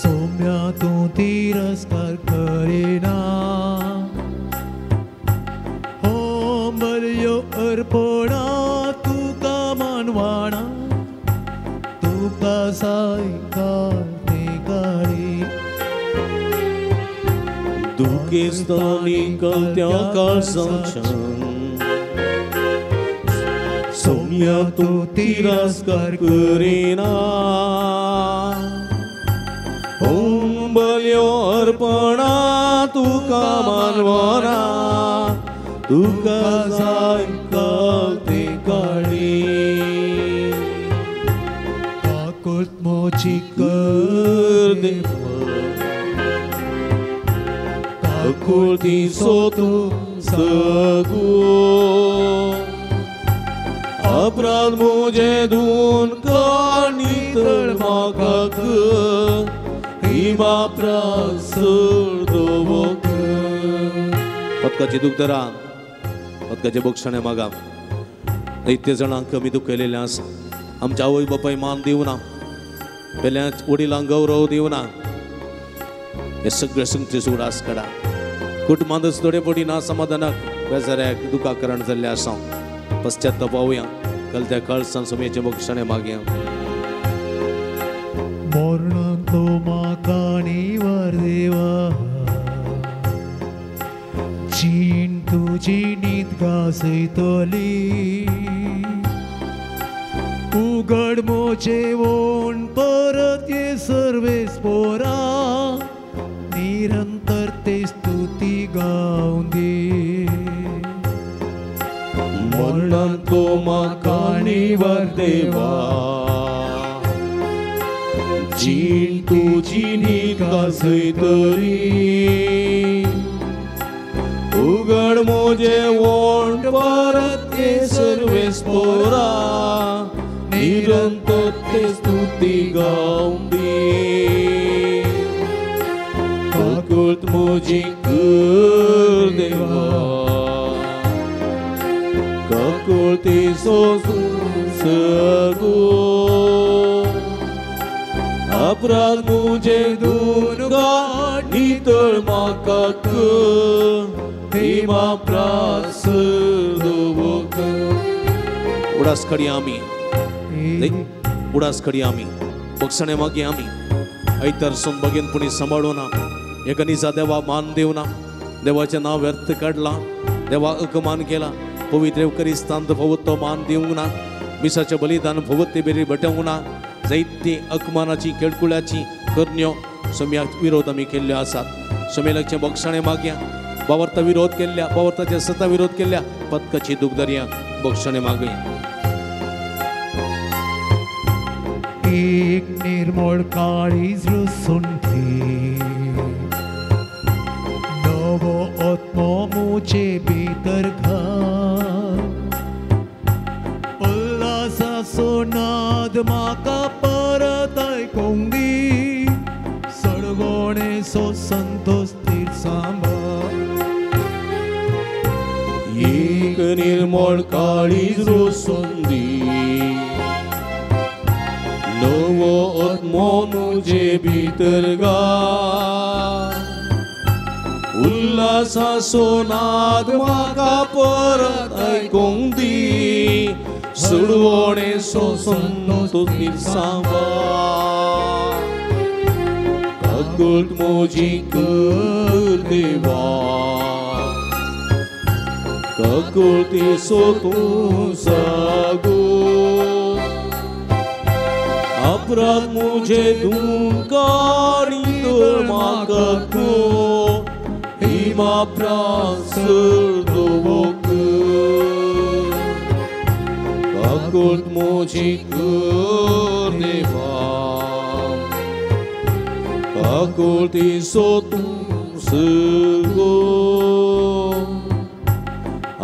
सोम्या तूं तिरस्कार करिना, होम बलयो अर्पणा तुका मानवाणा, तुका सायकाल ते काळी. दुखेस्तानी कलत्या काळसाच्या सोम्या तूं तिरस्कार करिना, होम बलयो अर्पणा तुका मानवना, तुका सायकाल ते काळी. काकूळ मोची कर देवा, काकुळतीचो तूं सागो, अपराध मुजे धुवन काड नितळ म्हाका कर, ही म्हाप्रास धवो कर. पदकाची दूख धरा, पदकाचे बक्षाणें मागा. इतले जाणांक आमी दुखयलेलें आसा. आमच्या आवय बापाय मान दिवना, पेल्या वडिलांक गौरव दिवना, हे सगळे संगतीचो उडास काडा. कुटुंबांतच थोडे पटी ना समाधानाक बेजाऱ्याक दुखा कारण जाल्लें आसा. पश्चाताप पावया, कलत्या काळसान सोम्याचें बक्षाणें मागया. मरणांतलो म्हाका निवार देवा, जीण तुजी न्हीद घासयतली, उगड मोचे वोण परत ये सर्वेस पोरा, निरंतर ते स्तुती गावंदी. मरणांतलो म्हाका निवार देवा, जीण तुजी न्हीद घासयतली, उगड मोजे वोंट परत ये सर्वेस पोरा, निरंतर ते स्तुती गावंदी. काकूळ मुजी कर देवा, काकुळतीचो तूं सागो, अपराध मुजे धुवन काड नितळ म्हाका कर, ही म्हाप्रास धवो कर. उडास काडया आमी, उडास काडया आमी, बक्षाणें मागया आमी. आयतार सून बगेनपणी सांबाळूना, एका निजा देवा मान दिवना, देवाचें नांव व्यर्थ काडलां, देवा अपमान केला, पवित्र येवकरिस्तांत फावत तो मान दिवंक ना, मिसाचें बलिदान फावत ते बेरी बटवंक ना, जायती अपमानाची केळकुळ्याची करण्यो सम्याक विरोध आमी केल्ल्यो आसात. समेलाचे बक्षाणे मागया बावर्ता विरोध केल्ल्या बावर्ताच्या सता विरोध केल्ल्या पदकाची दुखदर्या बक्षाणे मागया. एक निर्मळ काळीज रुसून नवो आत्मो मुझे भितर घाल उल्हासाचो नाद म्हाका परत आयकूंक दी सडगोणेचो संतोष थीर सांबाळ. एक निर्मळ काळीज रुसून दी नवो आत्मो मुझे भितर घाल उल्हासाचो नाद म्हाका परत आयकूंक दी सुडवणेचो संतोष सांबाळ. काकूट म्हजी कर देवा काकुळतीचो तूं जागो अपराध मुझे धुंकार म्हाका कर हिमा प्रास दवोक काकूट म्हजी कर देवा काकुळतीचो तूं जागो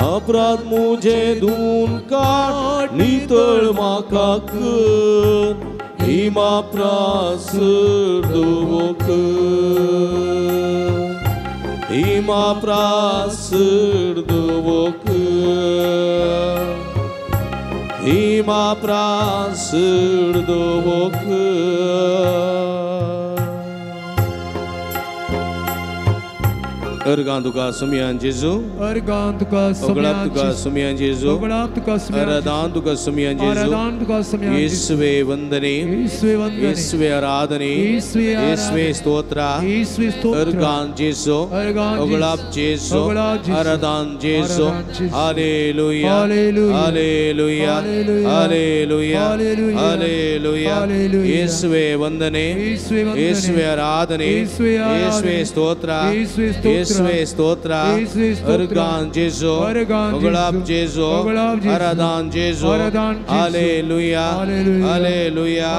अपराध मुझे धुवन काड नितळ म्हाका कर हिमा प्रास दवोक हिमा प्रास दवोक हिमा प्रास दवोक. अर्गां तुका सुमयान जेजू अर्गां तुका ओगळाप तुका सुमयान जेजू ओगळाप तुका सुमयान आराधन तुका सुमयान जेजू आराधन तुका सुमयान येसुवे वंदने येसुवे वंदने येसुवे आराधने येसुवे स्तोत्र येसुवे स्तोत्र अर्गां जेजू ओगळाप जेजू आराधन जेजू. Hallelujah hallelujah hallelujah hallelujah. येसुवे वंदने येसुवे आराधने येसुवे स्तोत्र येसुवे स्तोत्र अर्गान जेजू ओगळाप जेजू आराधन जेजू. Hallelujah hallelujah hallelujah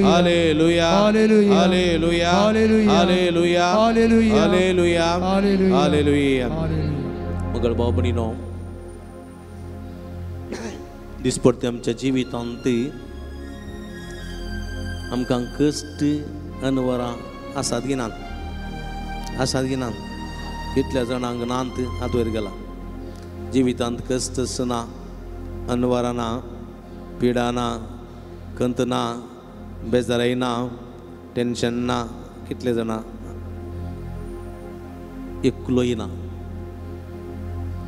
hallelujah hallelujah hallelujah hallelujah. मगळ भाव भयणीनो, दिसपडते आमच्या जिवितांत आमकां कश्ट अनवरां आसात की नात आसात की नात कितल्या जाणांक नात हात वयर गेला. जिवितांत कश्ट ना अनवरां ना पिडा ना कंत ना बेजाराय ना टेन्शन ना कितले जाणां एकलोय ना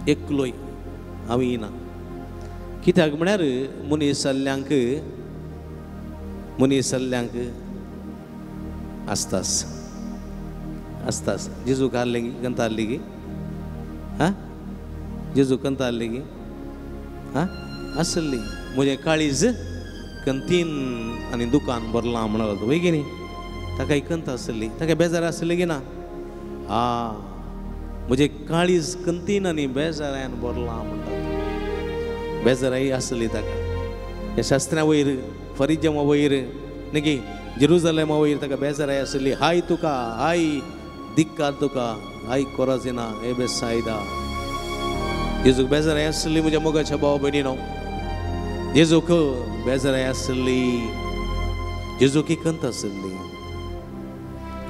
एकलोय हांव ना. कित्याक म्हळ्यार मनीस जाल्ल्यांक मनीस जाल्ल्यांक आसतास आसतास. जेजूक आहलें गी कंत आहली गी आं जेजू कंत आहली गी आं आसली म्हजें काळीज कंतीन आनी दुकान भरलां म्हणलो वय की न्ही ताका कंत आसली ताका बेजार आसली की ना आ म्हजें काळीज कंतीन आनी बेजारान भरलां म्हणटा बेजाराय आसली ताका. ह्या शास्त्रा वयर फरिजमा वयर न्ही जेरुजलेमा वयर ताका बेजाराय आसली. हाय तुका हाय दिक्कार तुका हाय कोराजिना हे बेसायदा. जेजूक बेजाराय आसली म्हज्या मोगाच्या भाव भयणीनो जेजूक बेजाराय आसली जेजूक कंत आसली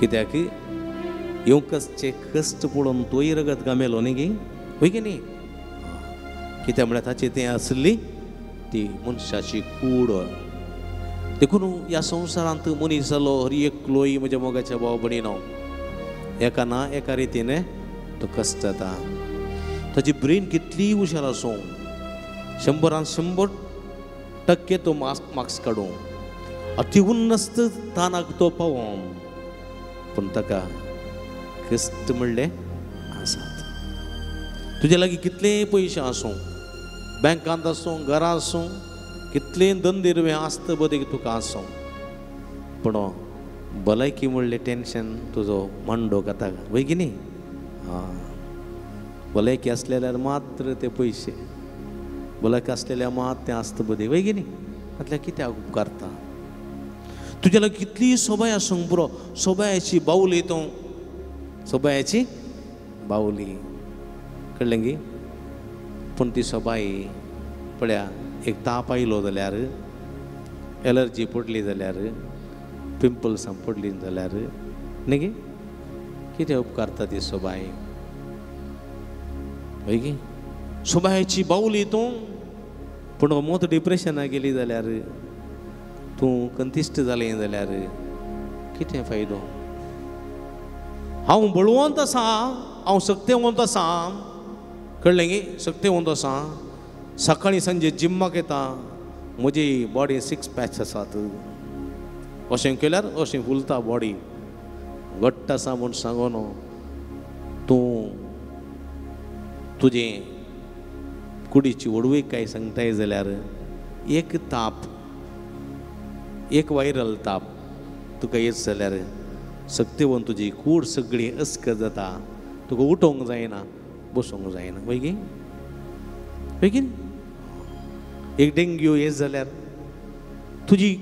कित्याक येवंकचे कश्ट पळोवन तोय रगत गामेलो न्ही गी वय की न्ही कित्याक म्हळ्यार ताची तें आसली ती मनशाची कूड. देखून ह्या संवसारांत मनीस जालो हर एकलोय म्हज्या मोगाच्या भाव भयणीनो एका ना एका रितीन तो कश्ट जाता. ताची ब्रेन कितली हुशार आसूं 100 100% तो मार्क्स काडूं अति उन्नत तानाक तो पावों पूण ताका कश्ट म्हणले आसात. तुजे लागीं कितलेय पयशे आसूं बँकांत आसूं घरां आसूं कितलें धंदेरवें आसत बरें तुका आसूं पूण भलायकी म्हणलें टेन्शन तुजो मांडो खाता वय की न्ही. आं, भलायकी आसलेल्यार मात्र ते पयशे, भलायकी आसलेल्यार मात तें आसता बदी वय की न्ही. म्हटल्यार कित्याक उपकारता? तुज्या लागीं कितलीय सोबाय आसूंक पुरो, सोबायाची बावली तूं, सोबायाची बावली कळ्ळें गी. पूण ती सोबाय पळया एक ताप आयलो जाल्यार, एलर्जी पडली जाल्यार, पिंपल्सां पडली जाल्यार न्ही गी कितें उपकारता ती सोबाय हय गी. सोबायची बावली तूं, पूण मोत डिप्रेशनाक गेली जाल्यार, तूं कंतिश्ट जालें जाल्यार कितें फायदो? हांव बळवंत आसा, हांव सक्तेवंत आसा, कळ्ळें गी, सक्तेवंत आसा, सकाळीं सांजे जिम्माक येता, म्हजी बॉडी 6 पॅच आसात, अशें केल्यार अशें फुलता बॉडी, घट्ट आसा म्हूण सांगून तूं तुजें कुडीची व्हडवीक काय सांगताय जाल्यार एक ताप, एक वायरल ताप तुका येत जाल्यार सक्तेवन तुजी कूड सगळी अस्क जाता, तुका उठोवंक जायना, बसूंक जायना वय गी, वय की. एक डेंग्यू येत जाल्यार तुजी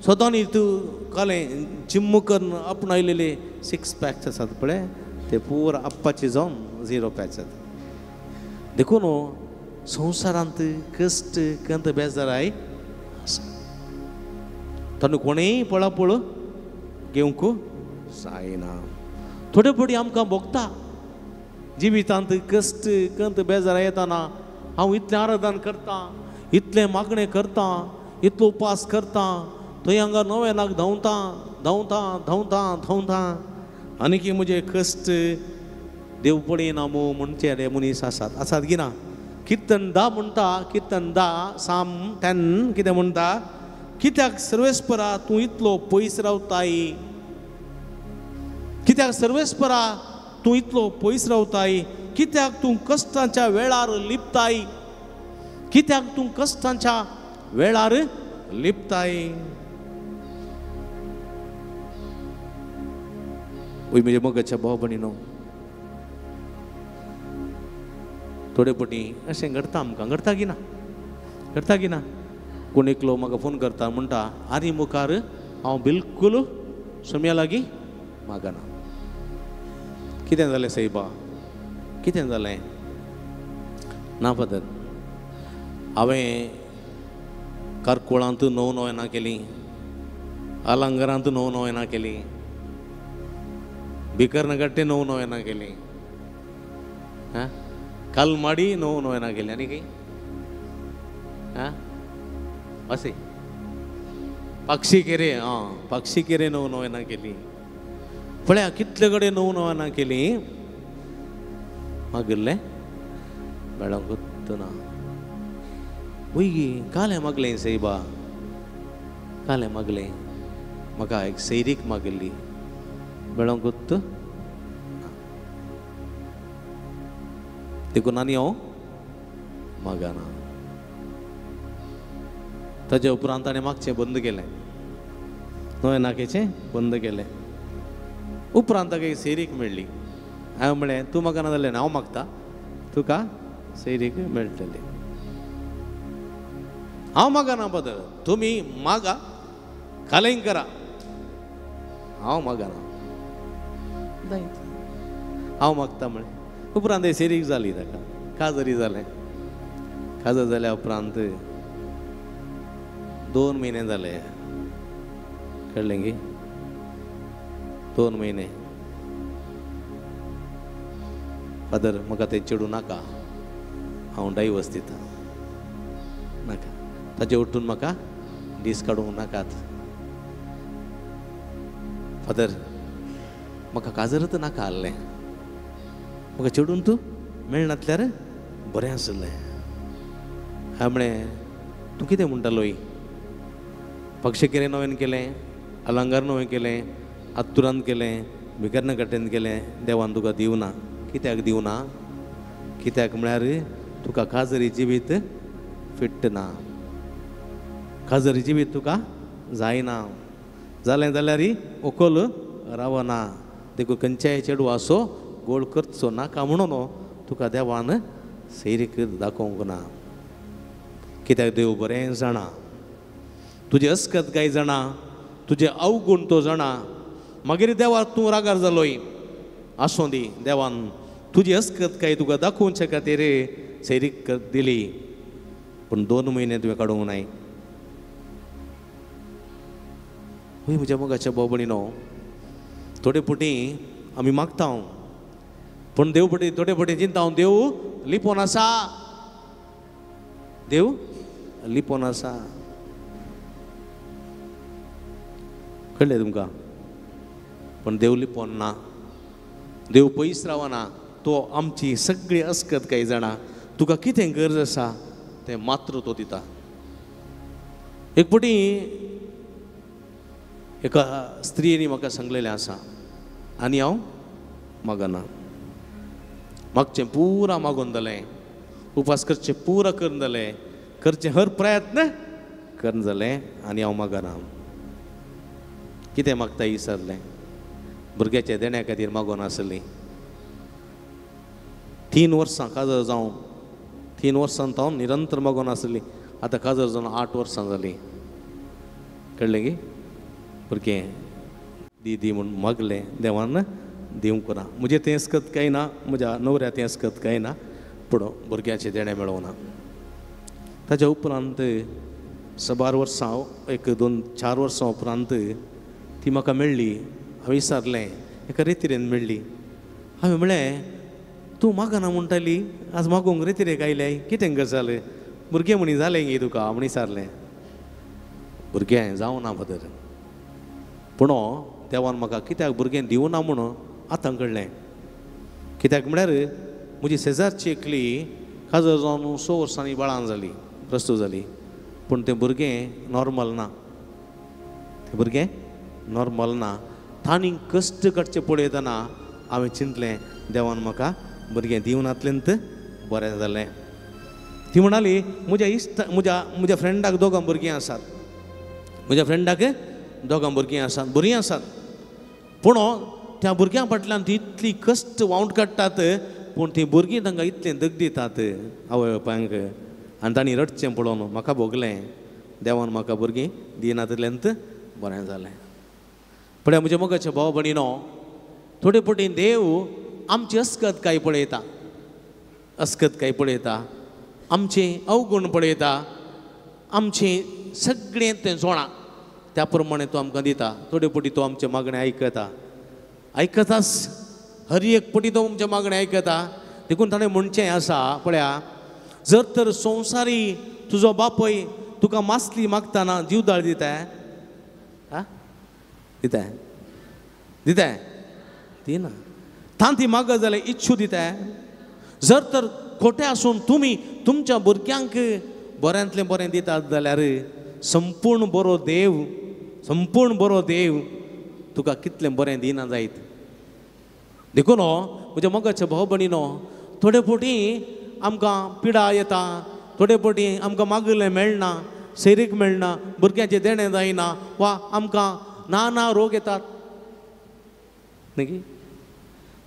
सदांनी तूं कालें जिम्म करून आपणायलेले 6 पॅक्स आसात पळय ते पुरा आप्पाचे जावन 0 पॅक्स जाता. देखून संवसारांत कश्ट कंत बेजाराय आसा, तांकां कोणेय पळापळ घेवंक जायना. थोडे फावटी आमकां भोगता जिवितांत कश्ट कंत बेजाराय येताना, हांव इतलें आराधन करतां, इतलें मागणें करतां, इतलो उपास करतां, थंय हांगा नवेनाक धांवता धांवता धांवता धांवता आनी म्हजे कश्ट देव पळयना मू म्हणचे रे मनीस आसात, आसात की ना. किर्तन 10 म्हणटा, किर्तन 10 साम 10 कितें म्हणटा, कित्याक सर्वेस्परा तूं इतलो पयस रावताय, कित्याक सर्वेस्परा तूं इतलो पयस रावताय, कित्याक तूं कश्टांच्या वेळार लिपताय, कित्याक तूं कश्टांच्या वेळार लिपताय. वय म्हजे मोगाच्या भाव भयणीनो, थोडे फावटी अशें घडता आमकां, घडता की ना, घडता की ना. कोण एकलो म्हाका फोन करता म्हणटा, आनी मुखार हांव बिलकूल सोम्या लागीं मागना. कितें जालें सायबा, कितें जालें? ना फादर, हांवें कारकुळांत 9 नोवेनां केली, आलांगरांत 9 नोवेनां केली, भिकर्णगट्टे 9 नोवेनां केली, हां कालमाडी 9 नोवेनां केली, आनी खंय हां अशें पाक्षीकेरे, आं पाक्षीकेरे 9 नोवेनां केली. पळया कितले कडेन 9 नोवेनां केली, मागिल्लें मेळोंकूच ना. वय गी कालें मागलें सायबा, कालें मागलें, म्हाका एक सैरीक मागिल्ली, मेळोंकूच ना. देखून आनी हांव मागना. ताज्या उपरांत ताणें मागचें बंद केलें, नोवेनाकेचें बंद केलें. उपरांत ताका एक सैरीक मेळ्ळी. हांवें म्हळें तूं मागना जाल्यार हांव मागता, तुका सैरीक मेळटली. हांव मागना बदल, तुमी मागा, कालें करा, हांव मागना, हांव मागता म्हळें. उपरांत सैरीक जाली ताका, काजरी जालें. काजर जाल्या उपरांत 2 म्हयने जाले, कळ्ळें गी, 2 म्हयने. फादर म्हाका तें चेडूं नाका, हांव डायवर्स दिता, नाका ताजे उठून म्हाका दीस काडूंक नाकात. फादर म्हाका काजरच नाका आहलें, म्हाका चेडून तूं मेळनातल्यार बरें आसलें. हांवें म्हळें तूं कितें म्हणटालोय, पक्षकेरे नवेन केलें, अलंगार नवें केलें, आत्तुरान केलें, भिकर्णकट्टेन केलें, देवान तुका दिवना. कित्याक दिवना? कित्याक म्हळ्यार तुका काजरी जिवीत फिट्ट ना, काजरी जिवीत तुका जायना. जालें जाल्यार व्हंकल रावना. देखून खंयच्याय चेडवाचो गोळ करचो नाका म्हणून तुका देवान सैरीक दाखोवंक ना. कित्याक देव बरें जाणा, तुजें अस्कत काय जाणा, तुजें अवगुण तो जाणा. मागीर देवा तूं रागार जालोय, आसूं दी, देवान तुजी अस्कत काय तुका दाखोवचे खातीर सैरीक दिली, पूण 2 म्हयने तुवें काडूंक नाय. हय म्हज्या मोगाच्या भाव भयणीनो, थोडे फावटी आमी मागता, पूण देव फावटी थोडे फावटी चिंता, देव लिपोन आसा, देव लिपोन आसा. कळ्ळें तुमकां? पूण देव लिपोन ना, देव पयस रावना, तो आमची सगळी अस्कत काय जाणा. तुका कितें गरज आसा तें मात्र तो दिता. एक फावटी एका स्त्रियेनी म्हाका सांगलेलें आसा, आनी हांव मागना, मागचें पुरा मागून जालें, उपास करचें पुरा करून जालें, करचें हर प्रयत्न करून जालें, आनी हांव मागना. कितें मागता विसरलें, भुरग्याच्या देण्या खातीर मागून आसली. 3 वर्सां काजर जावन, 3 वर्सां हांव निरंतर मागून आसली. आतां काजर जावन 8 वर्सां जालीं. कळ्ळें की? भुरगें दी दी म्हूण मागलें, देवान दिवंक ना. म्हजें तें अस्कत कांय ना, म्हज्या न्हवऱ्या तें अस्कत कांय ना, पूण भुरग्याचें देणें मेळोवना. ताच्या उपरांत साबार वर्सां, 1 2 4 वर्सां उपरांत ती म्हाका मेळ्ळी. हांवें विचारलें, एका रेतिरेन मेळ्ळी. हांवें म्हळें, तूं मागना म्हणटाली, आज मागूंक रेतिरेक आयल्याय, कितें गजाल? भुरगें म्हणी जालें गे तुका? म्हण विचारलें. भुरगें जावना फादर, पूण देवान म्हाका कित्याक भुरगें दिवना म्हणून आतां कळ्ळें. कित्याक म्हळ्यार म्हजी शेजारची एकली काजर जावन 6 वर्सांनी बाळान जाली, प्रस्तूत जाली, पूण तें भुरगें नॉर्मल ना, तें भुरगें नॉर्मल ना. तांणी कश्ट काडचें पळयतना हांवें चिंतलें, देवान म्हाका भुरगें दिवनातलें तर बरें जालें. ती म्हणाली, म्हज्या इश्ट म्हज्या म्हज्या फ्रेंडाक 2 भुरगीं आसात, म्हज्या फ्रेंडाक 2 भुरगीं आसात, बरीं आसात, पूण त्या भुरग्यां फाटल्यान ती इतली कश्ट वावंट काडटात, पूण तीं भुरगीं तांकां इतलें दग दितात आवय बापायंक, आनी तांणी रडचें पळोवन म्हाका भोगलें, देवान म्हाका भुरगीं दिनातल्यान बरें जालें. पळय म्हज्या मोगाच्या भाव भयणीनो, थोडे फावटी देव आमची अस्कत काय पळयता, अस्कत काय पळयता, आमचें अवगुण पळयता, आमचें सगळें तें जोणा, त्या प्रमाणे तो आमकां दिता. थोडे फावटी तो आमचें मागणें आयकता, आयकताच, हर एक फावटी तो आमचें मागणें आयकता. देखून ताणें म्हणचें आसा, पळया, जर तर संवसारी तुजो बापूय तुका मासली मागतना जीवदाळ दिता, आं दिता दिता दिना, तांती मागत जाल्यार इच्छू दिता. जर तर खोटें आसून तुमी तुमच्या भुरग्यांक बऱ्यांतलें बरें दितात जाल्यार संपूर्ण बरो देव, संपूर्ण बरो देव तुका कितलें बरें दिना जायत. देखून म्हज्या मोगाच्या भाव भयणीनो, थोडे फावटी आमकां पिडा येता, थोडे फावटी आमकां मागलें मेळना, सैरीक मेळना, भुरग्यांचें देणें जायना, वा आमकां ना ना रोग येतात. न्ही,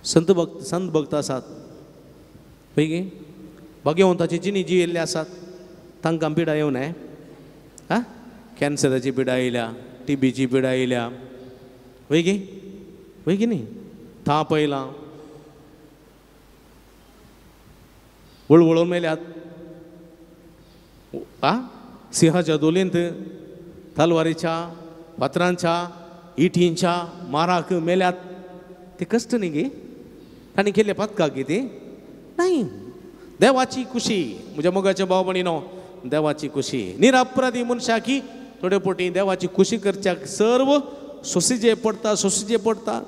संत भक्त, संत भक्त आसात पळय, भाग्यवंताची जिणी जियेल्ली आसात, तांकां पिडा येवं नये. आं, कॅन्सराची पिडा येयल्या, टीबीची पिडा येयल्या, वय गे, वय गी न्ही, ताप येयला, वळवळून मेल्यात, आ सिंहाच्या दोलींत, तलवारीच्या, फातरांच्या, इटींच्या माराक मेल्यात. ते कश्ट न्ही गे, तांणी केल्ले पातकां कितें नाही. देवाची खुशी म्हज्या मोगाच्या भाव भयणीनो, देवाची खुशी निरपराधी मनशाकी थोडे फावटी देवाची खुशी करच्याक सर्व सोंसीचे पडटा, सोंसीचे पडटा.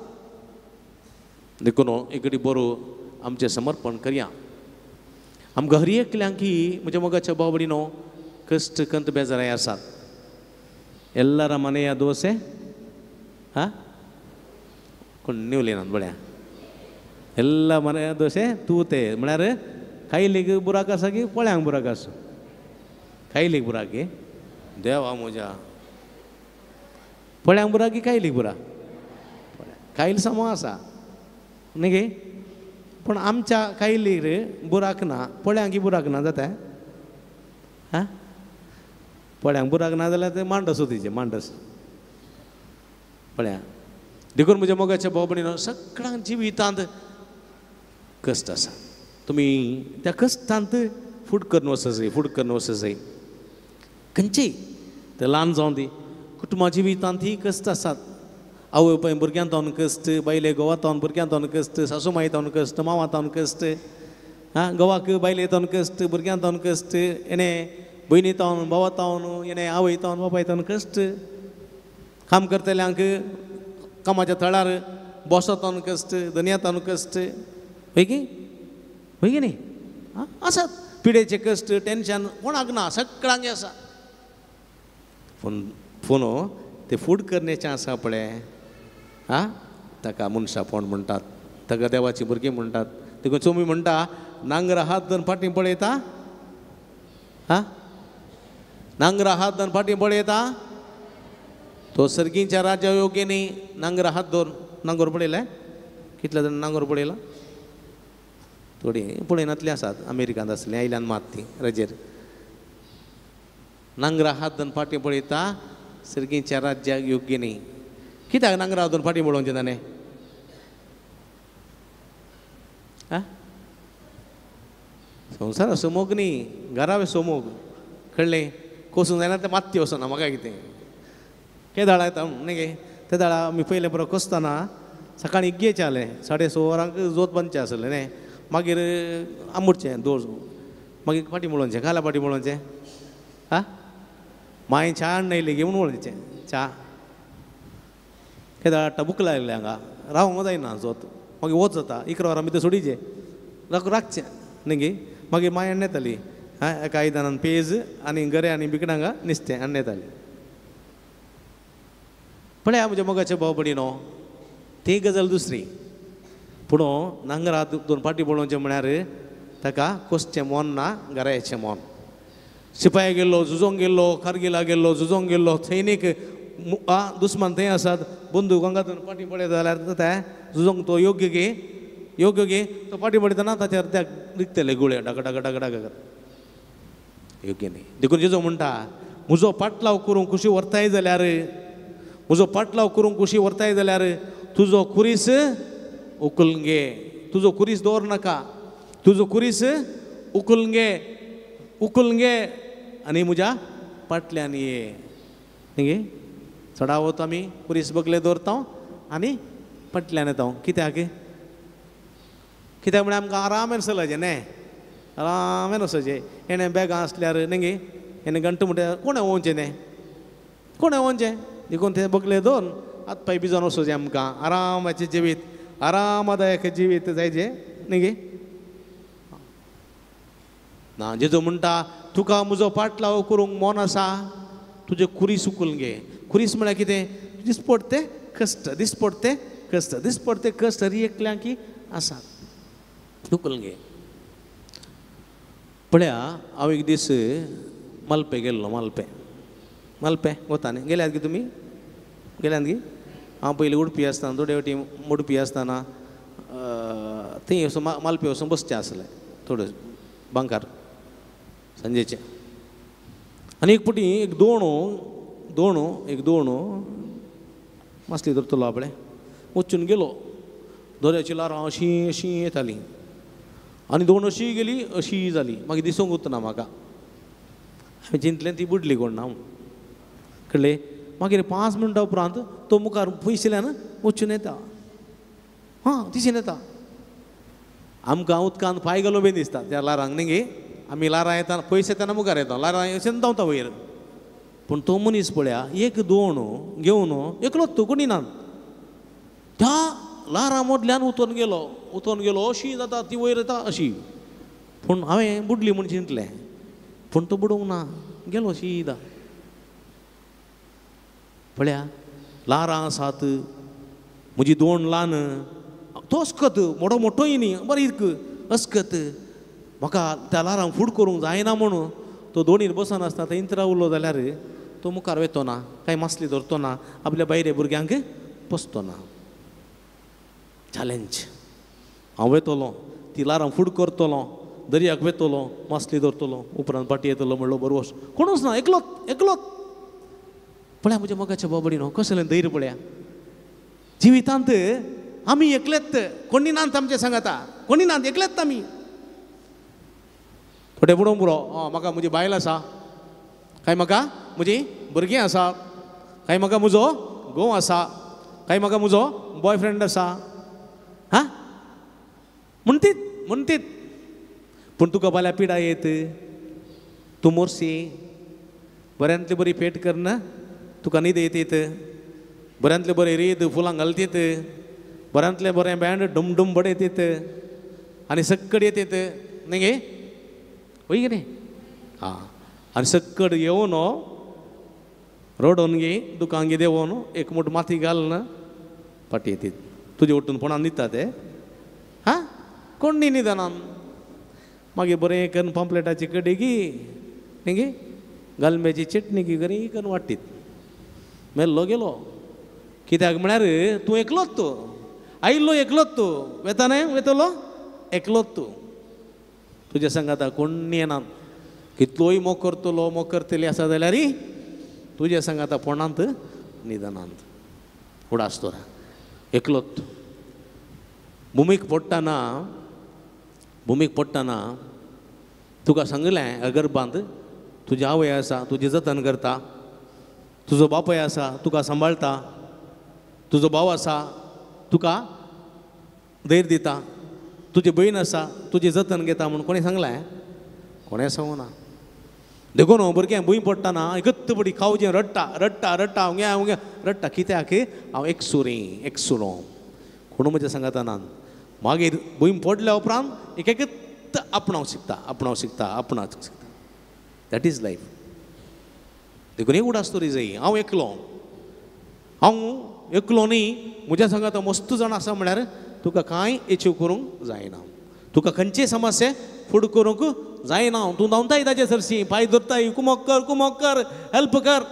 देखून एकडी बरो आमचें समर्पण करया. आमकां हर एकल्यांकी म्हज्या मोगाच्या भाव भयणीनो कश्ट कंत बेजाराय आसात. ಎಲ್ಲರ ಮನೆಯ ದೋಸೆ ಹಾಂ कोण उलयनात बळ्या, ಎಲ್ಲ ಮನೆಯ ದೋಸೆ ತೂತೆ म्हळ्यार खायलीक बुराक आसा की पोळ्यांक बुराक आसा? खायलीक बुराक गे देवा म्हज्या. पळ्यांक बुराक की कायलीक बुराक? कायल सम आसा न्ही गे, पूण आमच्या कायलीक बुराक ना, पळ्यांक बुराक ना जाता. आं, पळ्यांक बुराक ना जाल्यार ते मांडस तिचे मांडस पळ्या. देखून म्हज्या मोगाच्या भाव भयणीनो, सगळ्यांक जिवितांत कश्ट आसा. तुमी त्या कश्टांत फूट करून वचत जाय, फूट करून वचत जाय. खंयचेय ते ल्हान जावन दी, कुटुंबा जिवितांत ही कश्ट आसात. आवय बापाय भुरग्यां तावन कश्ट, बायले घोवा तावन भुरग्यां तावन कश्ट, सासू माई तावन कश्ट, मावा तावन कश्ट, आं घोवाक बायले तावन कश्ट, भुरग्यां तावन कश्ट, येणे भयणी तावन भावा तावन, येणे आवय तावन बापाय तावन कश्ट, काम करतल्यांक कामाच्या थळार बॉसा तावन कश्ट, धनया तावन कश्ट, हय की हय की न्ही? आं, आसात पिडेचे कश्ट, टेंशन कोणाक ना, सगळ्यांक आसा. पूण पूण ते फूड करण्याचें आसा पळय, आं, ताका मनशापण म्हणटात, ताका देवाची भुरगीं म्हणटात. देखून चोमी म्हणटा, नांगरा हात धरून फाटीं पळयता, आं, नांगरा हात धरून फाटीं पळयता तो सर्गींच्या राज्या योग्य न्ही. नांगरा हात धरून नांगोर पळयलें? कितले जाण नांगोर पळयला? थोडीं पळयनातलीं आसात, अमेरिकांत आसलीं, आयल्यान मात ती रजेर. नांगरा हात धरून फाटीं पळयता सर्गींच्या राज्याक योग्य न्ही. कित्याक नांगरा हात धरून फाटीं पळोवचें ताणें? आं, संवसार सोमोग न्ही, घरावे सोमोग, कळ्ळें? कोसूंक जायना तें मात्ती वचना म्हाका कितें केदाळा येता न्ही गे. ते दाळा आमी पयलें बरो कोसतना सकाळीं घेचे आलें, 6:30 वरांक जोत बांदचें आसलें न्ही, मागीर आमुडचें दोर, मागीर फाटीं पळोवचें, खाला फाटीं पळोवचें. आं, मांय च्या हाडून येयली घेवन पळोवचें च्या. केदाळ हाडटा भूक लागली हांगा, रावोंक जायना जोत, मागीर वच जाता 11 वरां भितर सोडीचें, राखचें न्ही गे. मागीर मांय हाडून येताली, आं, एका आयदनान पेज आनी गरे आनी बिकणांक नुस्तें हाडून येताली. पळया म्हज्या मोगाचे भाव भयणीनो, ती गजाल दुसरी. पूण नांगरा दोन फाटीं पळोवचें म्हळ्यार ताका कोसचें मन ना, घरायचें मन. शिपाय गेल्लो, झुजोंक गेल्लो, कारगिला गेल्लो, झुजोंक गेल्लो, सैनीक दुस्मान थंय आसात, बंदूक हांगा दोन फाटीं पळयता जाल्यार जाता झुजोंक तो योग्य गे, योग्य गे. तो फाटीं पळयतना ताचेर त्या रिगतले गुळे डग डग डग डग, योग्य न्ही. देखून जेजो म्हणटा, म्हजो पाटलाव करूंक खुशी व्हरताय जाल्यार, म्हजो पाटलाव करूंक खुशी व्हरताय जाल्यार तुजो खुरीस उखलून घे, तुजो खुरीस दवर नाका, तुजो खुरीस उखलून घे, उखलून घे आनी म्हज्या पाटल्यान ये. न्ही गे, चडावत आमी खुरीस बगले दवरता आनी पाटल्यान येता. कित्याक? कित्याक म्हळ्यार आमकां आरामेन चलचें न्ही, आरामेन वचचें. हेणें बॅगां आसल्यार न्ही गे, हेणें घंट म्हणटा कोणें वोवचें न्ही, कोणें वोवचें. देखून तें बगले दवरून हात पांय भिजोवन वचचें आमकां, आरामाचें जिवीत, आरामदायक जिवीत जायचें न्ही गे. ना जेजो म्हणटा, तुका म्हजो पाटलाव करूंक मन आसा, तुजें खुरीस उखलून घे. खुरीस म्हळ्यार कितें? दिसपडटे कश्ट, दिसपडटे कश्ट, दिसपडटे कश्ट हर एकल्यांकी आसा, उखलून घे. पळया, हांव एक दीस मालपे गेल्लो, मालपे, मालपे वता न्ही, गेल्यात गी तुमी? गेल्यात गी? हांव पयलीं उडपी आसतना, थोडे वटी उडपी आसतना थंय वचून मालपे वचून बसचें आसलें थोडे बांकार सांजेचें. आनी एक पटी एक दोणो, दोणो, एक दोणो मासली धरतलो आपणें वचून गेलो. दर्याची ल्हारां अशीं अशीं येतालीं आनी दोण अशी गेली अशी जाली. मागीर दिसूंक उरना म्हाका, हांवें चिंतलें ती बुडली कोण ना, कळ्ळें? मागीर 5 मिनटां उपरांत तो मुखार पयशिल्ल्यान वचून येता, हां दिसून येता. आमकां उदकांत पांय घालूं बी दिसता त्या ल्हारांक न्ही गे. आमी ल्हारां येता पयस येतना मुखार येता, ल्हारां अशें धांवता वयर. पूण तो मनीस पळया एक दोण घेवन एकलोच तो, कोणी ना, त्या ल्हारां मदल्यान उतरून गेलो, उतरून गेलो, अशी जाता ती वयर येता अशी. पूण हांवें बुडली म्हूण चिंतलें, पूण तो बुडोवंक ना, गेलो शिदा. पळया ल्हारां आसात, म्हजी दोण ल्हान, तो अस्कत मोटो मोटोय न्ही, बरें एक अस्कत म्हाका त्या ल्हारांक फूड करूंक जायना म्हणून तो दोणीर बसनासतना थंयच रावलो जाल्यार तो मुखार वेतो ना, कांय मासली धरतो ना, आपल्या बायरे भुरग्यांक पोसतो ना. चॅलेंज. हांव वेतलो, ती ल्हारां फूड करतलो, दर्याक वेतलो, मासली धरतलो, उपरांत फाटी येतलो म्हणलो बरोबर. कोणूच ना, एकलोच एकलोच. पळया म्हज्या मोगाच्या बाबडी न्हू कसलें धैर्य पळया. जिवितांत आमी एकलेच, कोणी नात आमचे सांगाता, कोणी नात, एकलेच आमी. थोडे बुडोवंक पुरो, म्हाका म्हजी बायल आसा, कांय म्हाका म्हजी भुरगीं आसा, कांय म्हाका म्हजो घोव आसा, कांय म्हाका म्हजो बॉयफ्रेंड आसा. हां म्हणतीत म्हणतीत, पूण तुका फाल्यां पिडा येत, तूं मोरशी, बऱ्यांतली बरी पेट करना, तुका न्हीद येत, बऱ्यांतले बरें रीद फुलां घालतीत, बऱ्यांतलें बरें बँड डुमडुम बडयतीत आनी सक्कड येतीत न्ही गे, वय कितें? आं, आनी सक्कड येवन रडोवन गे दुकान गे देंवोन एक मोट माती घालून फाटी येतीत. तुजे वटून फोणान न्हिदता ते. हां, कोण न्ही न्हिदना. मागीर बरें करून पांपलेटाची कडी गी न्ही गे, गालम्याची चटणी गी बरी करून वाडटीत. मेल्लो गेलो. कित्याक म्हळ्यार तूं एकलोच, तूं आयिल्लो एकलोच, तूं वेता न्हय वेतलो एकलोच तूं. तुज्या सांगाता कोण येना. कितलोय मोग करतलो मोग करतली आसा जाल्यार तुज्या सांगाता पोणांत न्हिदनात. उडास तोरा एकलोच. भुमीक पडटना, भुमीक पडटना तुका सांगलें अगरबांत तुजी आवय आसा, तुजें जतन करता, तुजो बापूय आसा तुका सांबाळटा, तुजो भाव आसा तुका धैर्य दिता, तुजी भयण आसा तुजें जतन घेता म्हूण कोणें सांगलें? कोणें सांगूना. देखून भुरगें भूंय पडटना एकत्त पडी खावचें रडटा रडटा रडटा, अवग्या अवग्या रडटा. कित्याक? हांव एकसुरी एकसुरो, कोण म्हज्या सांगाता ना. मागीर भूंय पडल्या उपरांत एक एकत आपणावंक शिकता, आपणावंक शिकता, आपणावंक शिकता. That is life. देखून एक उडास तरी जाय, हांव एकलो, हांव एकलो न्ही, म्हज्या सांगाता मस्त जाण आसा म्हळ्यार तुका कांय एचीव करूंक जायना, तुका खंयचीय समस्या फुड करूंक जायना. तूं धांवताय ताजे सरशी, पांय धरताय, कुमोक कर कुमोक कर, हेल्प कर.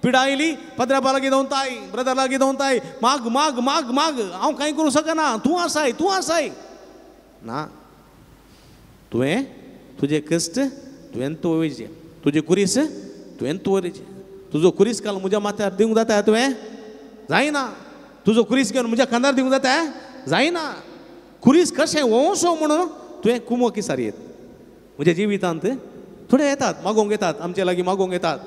पिडा आयली पदरापा लागीं धांवताय, ब्रदर लागीं धांवताय, माग माग माग माग, हांव कांय करूंक शकना, तूं आसाय तूं आसाय. ना, तुवें तुजें कश्ट तुवें वयचें, तुजें कुरीस तुवें वरचें. तुजो कुरीस काल म्हज्या माथ्यार दिवंक जाता तुवें? जायना. तुजो कुरीस घेवन म्हज्या खांदार दिवंक जाता? जायना. कुरीस कशें वंसो म्हणून तुवें कुमोकी सारयेत. म्हज्या जिवितांत थोडे येतात मागोवंक येतात, आमचे लागीं मागोवंक येतात,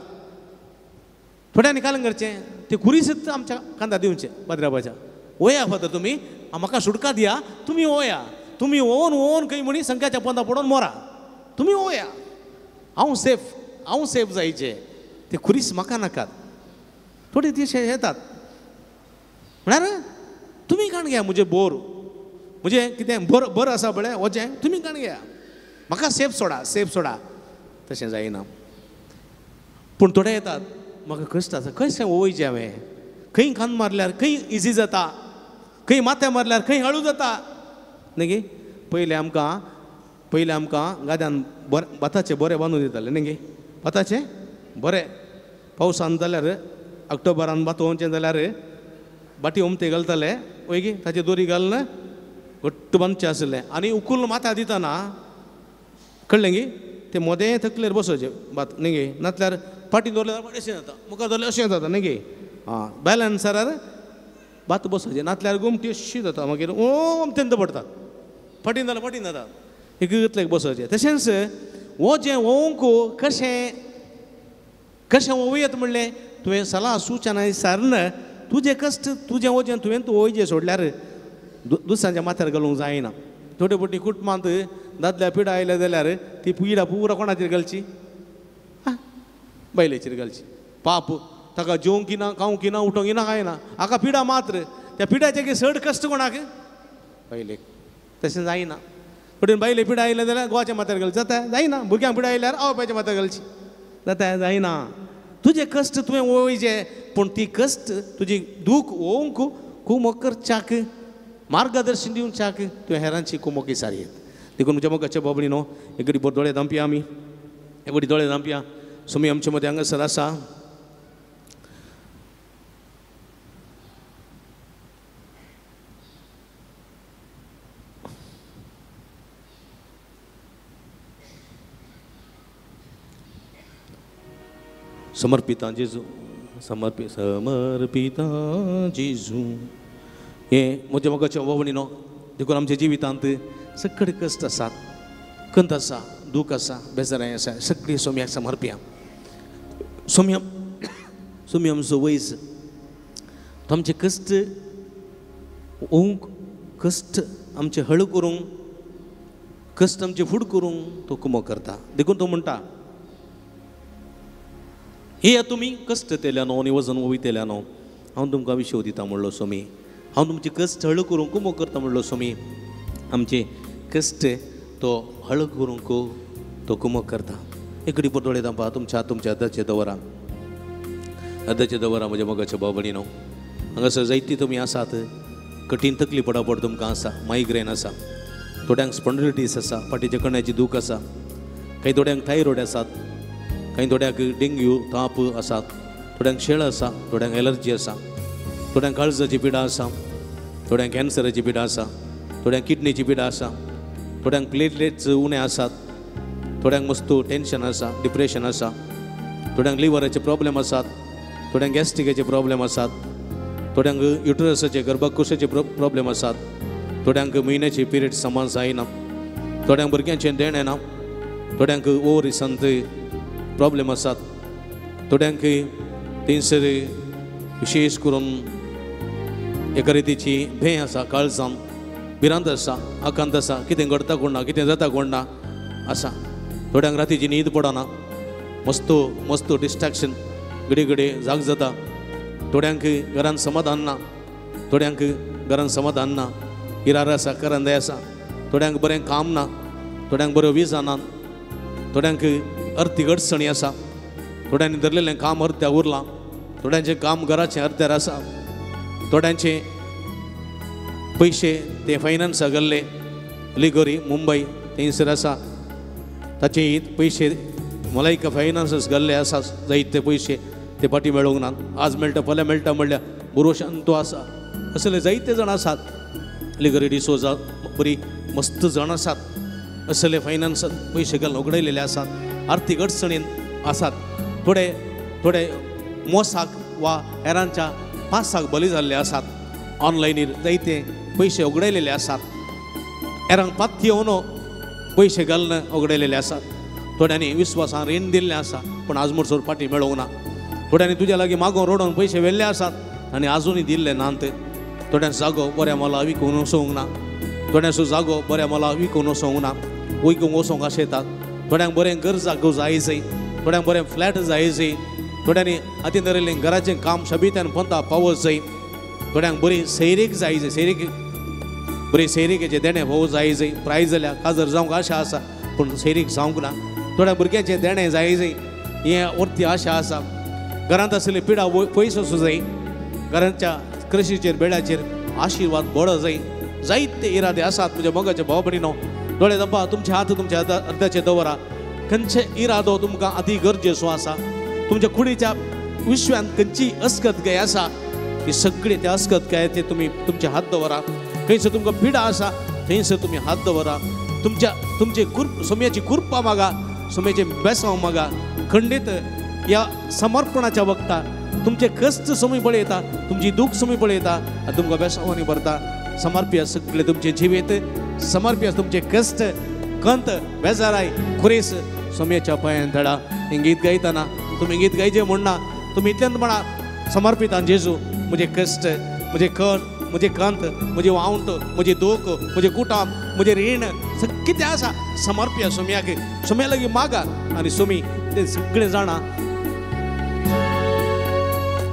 थोड्यांनी कालन करचें ते कुरीसच आमच्या खांदार दिवचें. बाद्राबाच्या वया फादर तुमी म्हाका सुटका दिया, तुमी वया, तुमी ओवन ओवन खंय म्हणी संख्याच्या पोंदा पडोवन मोरा, तुमी वया, हांव सेफ, हांव सेफ जायचें. ते खुरीस म्हाका नाकात. थोडे दीस येतात म्हळ्यार तुमी काण घ्या म्हजें बोर, म्हजें कितें बरो बरो आसा पळय वजें तुमी काण घ्या, म्हाका सेफ सोडा सेफ सोडा. तशें जायना. पूण थोडे येतात म्हाका कश्ट आसा, कशें वयचें हांवें, खंय खांद मारल्यार खंय इजी जाता, खंय माथ्या मारल्यार खंय हळू जाता. न्ही गे, पयलें आमकां, पयलें आमकां गाद्यान बरें भाताचें बरें बांदून दिताले न्ही गे, भाताचें बरें पावसान जाल्यार ऑक्टोबरान भात वचचें जाल्यार बाटी ओमते घालताले वय गे, ताचे दोरी घालून घट्ट बांदचें आसलें आनी उकुल माथ्या दितना कळ्ळें गे, ते मोदें तकलेर बसोवचें भात न्ही गे, नातल्यार फाटीं दवरलें जाल्यार अशें जाता, मुखार दवरलें अशें जाता न्ही गे. आं, बॅलन्सरार भात बसोवचें, नातल्यार गोमटी अशी जाता, मागीर ओमतेंत पडटा, फाटीं जाल्यार फाटीं जाता, एक इतलें बसोवचें. तशेंच वजें वोवंक कशें कशें वोवयत म्हणलें तुवें सलाह सुचना सारन तुजें कश्ट तुजें वजें तुवें तूं वयजें सोडल्यार दुसऱ्यांच्या माथ्यार घालूंक जायना. थोडे फावटी कुटुंबांत दादल्या पिडा आयल्या जाल्यार ती पिडा पुरा कोणाचेर घालची? आं, बायलेचेर घालची. पाप ताका जेवंक ना, खावंक ना, उठोवंक ना, कांय ना, हाका पिडा मात्र. त्या पिड्याचे चड कश्ट कोणाक? बायलेक. तशें जायना. थोडी बायले पिडा आयल्या जाल्यार गोवाच्या माथ्यार घालची जाता? जायना. भुरग्यांक पिडा आयल्यार आवय बापायच्या माथ्यार घालची जाता? जायना. तुजें कश्ट तुवें वयचें, पूण ती कश्ट तुजी दूख वोवंक कुमोकरच्याक मार्गदर्शन दिवच्याक तुवें हेरांची कुमोकी सारयेत. देखून म्हज्या मोगाच्या बाबडी न्हू, एक घडी दोळे धांपया आमी, एक घडी दोळे धांपया. सुमी आमचे मदें हांगासर आसा. समर्पितां जेजू, समर्पि समर्पितां जेजू. हें म्हज्या मोगाच्या भावणीनो, देखून आमच्या जिवितांत सगळे कश्ट आसात, खंत आसा, दूख आसा, बेजाराय आसा, सगळी सोम्याक समर्पया. सोम्या सोमी आमचो वयस, तो आमचे कश्ट ओंक, कश्ट आमचे हळू करूंक, कश्ट आमचे फूड करूंक तो कुमो करता. देखून तो म्हणटा, हे तुमी कश्ट तेल्यानो आनी वजन वयतेल्यानो, हांव तुमकां विशय दिता म्हणलो सोमी. हांव तुमचे कश्ट हळू करूंक कुमो करता म्हणलो सोमी. आमचे कश्ट तो हळू करूंक तो कुमो करता. एकडी पोटोळे दांपा तुमच्या तुमच्या अर्दाचे दवरा, अर्दाचे दवरा म्हज्या मोगाच्या भाव भयणीनो. हांगासर जायती तुमी आसात, कठीण तकली पडापड तुमकां आसा, मायग्रेन आसा, थोड्यांक स्पॉन्डिलायटीस आसा, फाटीच्या कण्याची दूख आसा, कांय थोड्यांक थायरॉयड आसात, कांय थोड्यांक डेंग्यू ताप आसात, थोड्यांक शेळ आसा, थोड्यांक एलर्जी आसा, थोड्यांक काळजाची पिडा आसा, थोड्यांक कॅन्सराची पिडा आसा, थोड्यांक किडनीची पिडा आसा, थोड्यांक प्लेटलेट्स उणे आसात, थोड्यांक मस्त टेंशन आसा, डिप्रेशन आसा, थोड्यांक लिवराचे प्रॉब्लेम आसात, थोड्यांक गॅस्ट्रिकाचे प्रॉब्लेम आसात, थोड्यांक युटरसाचे गर्भकोशाचे प्रॉब्लेम आसात, थोड्यांक म्हयन्याचे पिरियड समान जायना, थोड्यांक भुरग्यांचें देणें ना, थोड्यांक ओवरिसांत प्रॉब्लेम आसात, थोड्यांक थंयसर विशेश करून एका रितीची भंय आसा, काळजान भिरांत आसा, आकांत आसा, कितें घडता कोण ना, कितें जाता कोण ना आसा. थोड्यांक रातीची न्हीद पडना, मस्त मस्त डिस्ट्रॅक्शन, घडये घडये जाग जाता. थोड्यांक घरान समाधान ना, थोड्यांक घरान समाधान ना, इरार आसा, करंदाय आसा, थोड्यांक बरें काम ना, थोड्यांक बऱ्यो विजा ना, थोड्यांक अर्थीक अडचणी आसा, थोड्यांनी धरलेलें काम अर्द्या उरलां, थोड्यांचें काम घराचें अर्द्यार आसा, थोड्यांचे पयशे ते फायनान्सा गेल्ले लिगोरी मुंबय थंयसर आसा, ताचे पयशे मलायका फायनान्सस गेल्ले आसा, जायते पयशे ते फाटीं मेळूंक ना, आज मेळटा फाल्यां मेळटा म्हणल्यार भरोशान तो आसा. असले जायते जाण आसात, लिगोरी डिसोजा बरी मस्त जाण आसात, असले फायनान्सात पयशे घालून उगडयलेले आसात, आर्थीक अडचणीन आसात, थोडे थोडे मोसाक वा हेरांच्या पासाक बली जाल्ले आसात, ऑनलायनीर जायते पयशे उगडयलेले आसात, हेरांक पात्य येवन पयशे घालून उगडयलेले आसात, थोड्यांनी विस्वासान रीण दिल्लें आसा पूण आज म्हणसर फाटीं मेळोंक ना, थोड्यांनी तुज्या लागीं मागोवन रडोवन पयशे व्हेल्ले आसात आनी आजुनूय दिल्ले नात, थोड्यांक जागो बऱ्या मोला विकून वचोंक ना, थोड्यांचो जागो बऱ्या मोला विकून वचोंक ना, विकूंक वचोंक आशेतात, थोड्यांक बरें घर जागो जाय जाय, थोड्यांक बरें फ्लॅट जाय जाय, थोड्यांनी हातीन धरिल्लें घराचें काम शबित्यान पोंता पावस जाय, थोड्यांक बरी सैरीक जाय जाय, सैरीक बरी सैरिकेचें देणें भोव जाय जाय, प्रायज जाल्यार काजर जावंक आशा आसा पूण सैरीक जावंक ना, थोड्या भुरग्यांचें देणें जाय जाय, हें वरती आशा आसा, घरांत आशिल्ली पिडा पयस वचूं जाय, घरांच्या कृशीचेर बेड्याचेर आशिर्वाद बरो जाय, जायते इरादे आसात म्हज्या मोगाच्या भाव भयणीनो. दोळे दंपा तुमचे हात तुमच्या अर्द्याचे दवरा, खंयचे इरादो तुमकां अती गरजेचो आसा, तुमच्या कुडीच्या विश्वांत खंयची अस्कतकाय आसा ही सगळी त्या अस्कतकाय ते तुमी तुमचे हात दवरा, खंयसर तुमकां पिडा आसा थंयसर तुमी हात दवरा, तुमच्या तुमचे कुर्प सोम्याची कुर्पा मागा, सोम्याचें बेसांव मागा, खंडीत ह्या समर्पणाच्या वखता तुमचे कश्ट सोमी पळयता, तुमची दूख सोमी पळयता आनी तुमकां बेसांवांनी भरता. समर्प्या सगळे तुमचे जिवीत, समर्प्या तुमचे कश्ट, कंत, बेजाराय, खुरेस सोम्याच्या पांयान धाडा. हें गीत गायतना तुमी गीत गायचें म्हणना, तुमी इतल्यान म्हणा, समर्पितान जेजू म्हजे कश्ट, म्हजे कण, म्हजे कंत, म्हजे वावंट, म्हजे दूख, म्हजे कुटाम, म्हजें रीण कितें आसा समर्प्या सोम्याक, सोम्या लागीं मागा आनी सोमी तें सगळें जाणा.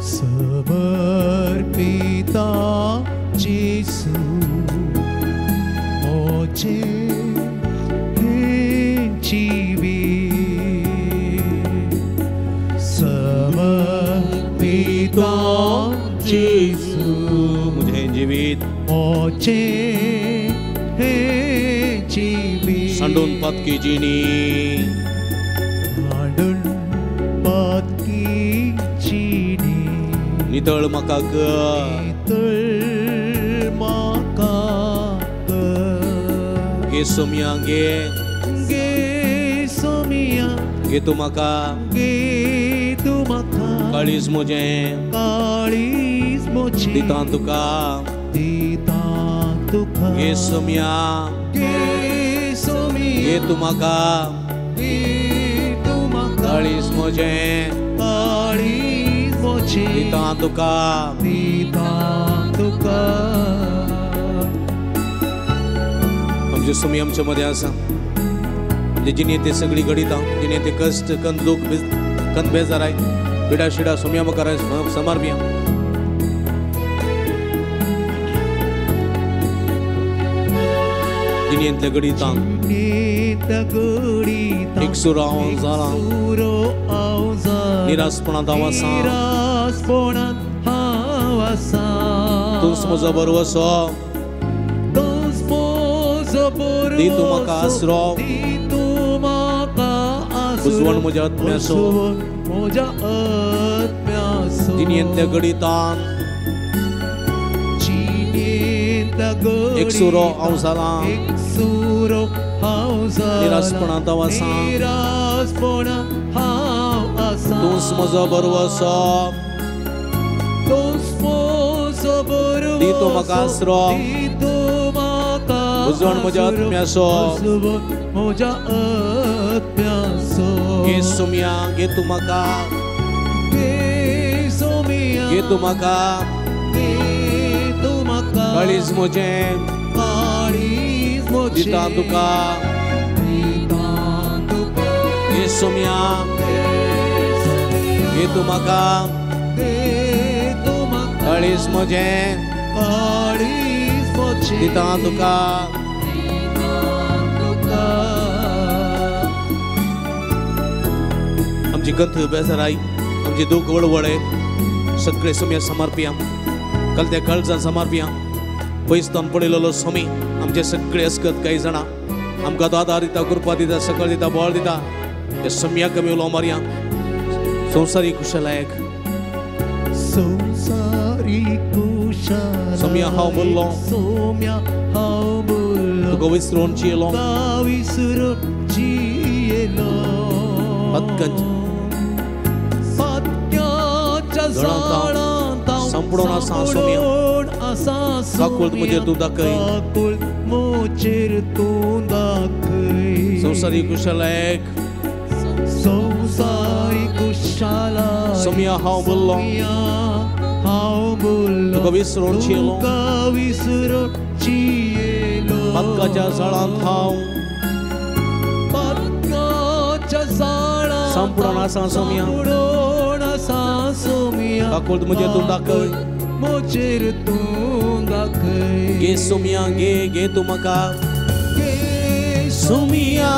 समर्पिता जेजू म्हजें हें जिवीत, समर्पिता जेजू म्हजें जिवीत, म्हजें हें जिवीत, सांडून पातकी जिणी, सांडून पातकी जिणी, नितळ म्हाका कर, नितळ म्हाका कर, गे सोम्या गे, गे सोम्या, गे तूं म्हाका, गे तूं म्हाका, काळीज म्हजें काळीज म्हजें दिता तुका दिता तुका घे सोम्या घे सोम्या घे तूं म्हाका घे तूं म्हाका काळीज म्हजें काळीज म्हजें दिता तुका दिता तुका. आमचे सोमी आमच्या मदें आसा म्हणजे जिणें ते सगळी घडिता जिणें ते कश्ट कंद दूख कंद बेजाराय पिडा शिडा सोम्या मुखार समर्पिया. जिणेंतल्या घडितांक एकसुरो हांव जाला निरासपणांत हांव आसा तूंच म्हजो भरवसो दी तूं म्हाका आसरो उजवण म्हज्या आत्म्याचो जिणेंतल्या घडितान एकसुरो हांव जाला निरासपणांत हांव आसा तूंच म्हजो भरवसो दी तूं म्हाका आसरो उजवण म्हज्या आत्म्याचो घे सोम्या घे तूं म्हाका घे तूं म्हाका काळीज म्हजें दिता तुका घे सोम्या घे तूं म्हाका काळीज म्हजें दिता तुका. आमची गंथ बेजाराय आमची दूख वळवळे सगळे सोम्या समर्पिया कल त्या काळजान समर्पिया. पयसतान पडिल्लो सोमी आमचे सगळे असकत कांय जाणां आमकां तो आदार दिता कृपा दिता सकळ दिता बळ दिता त्या सोम्याक आमी उलो मारया. संवसारी कुशलायक सोम्या हांव बोल्लो तुका विसरून जियेलो पतकन सांपडून आसा सोम्या काकूळ म्हजेर तूं दाखय संवसारी कुशलायक सोम्या हांव बोल्लो तुका विसरून जियेलो पतकाच्या झाडांत हांव सांपडून आसा सोम्या काकूळ म्हजेर तूं दाखय घे सोम्या घे घे तूं म्हाका घे सोम्या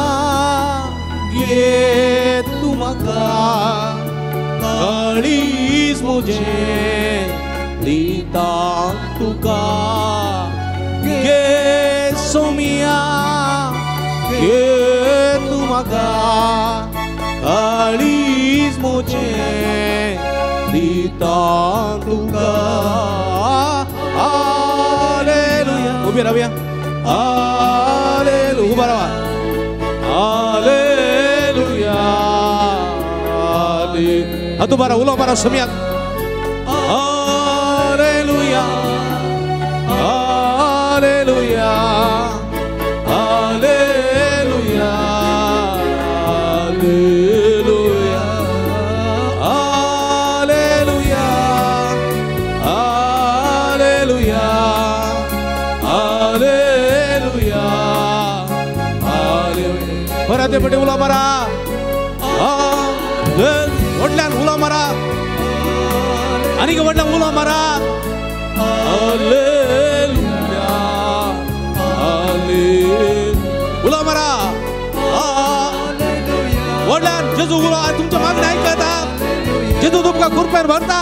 घे तूं म्हाका काळीज म्हजें दिता तुका घे सोम्या घे तूं म्हाका काळीज म्हजें दिता तुका. हालेलुया. उबी रावया. हालेलुया. उबा रावा. हालेलुया. हात उबा राव. उलो मारा सोम्याक. Hallelujah. Hallelujah. Hallelujah. Hallelujah. Hallelujah. Hallelujah. Hallelujah. Hallelujah. परत पेटी उलो मारा. व्हडल्यान उलो मारा आनीक व्हडल्यान उलो मारा. हालेलुया. हालेलुया. उलो मारा व्हडल्यान. जेजू उलो तुमच्या मागणें आयकता. जेजू तुमकां कृपेन भरता.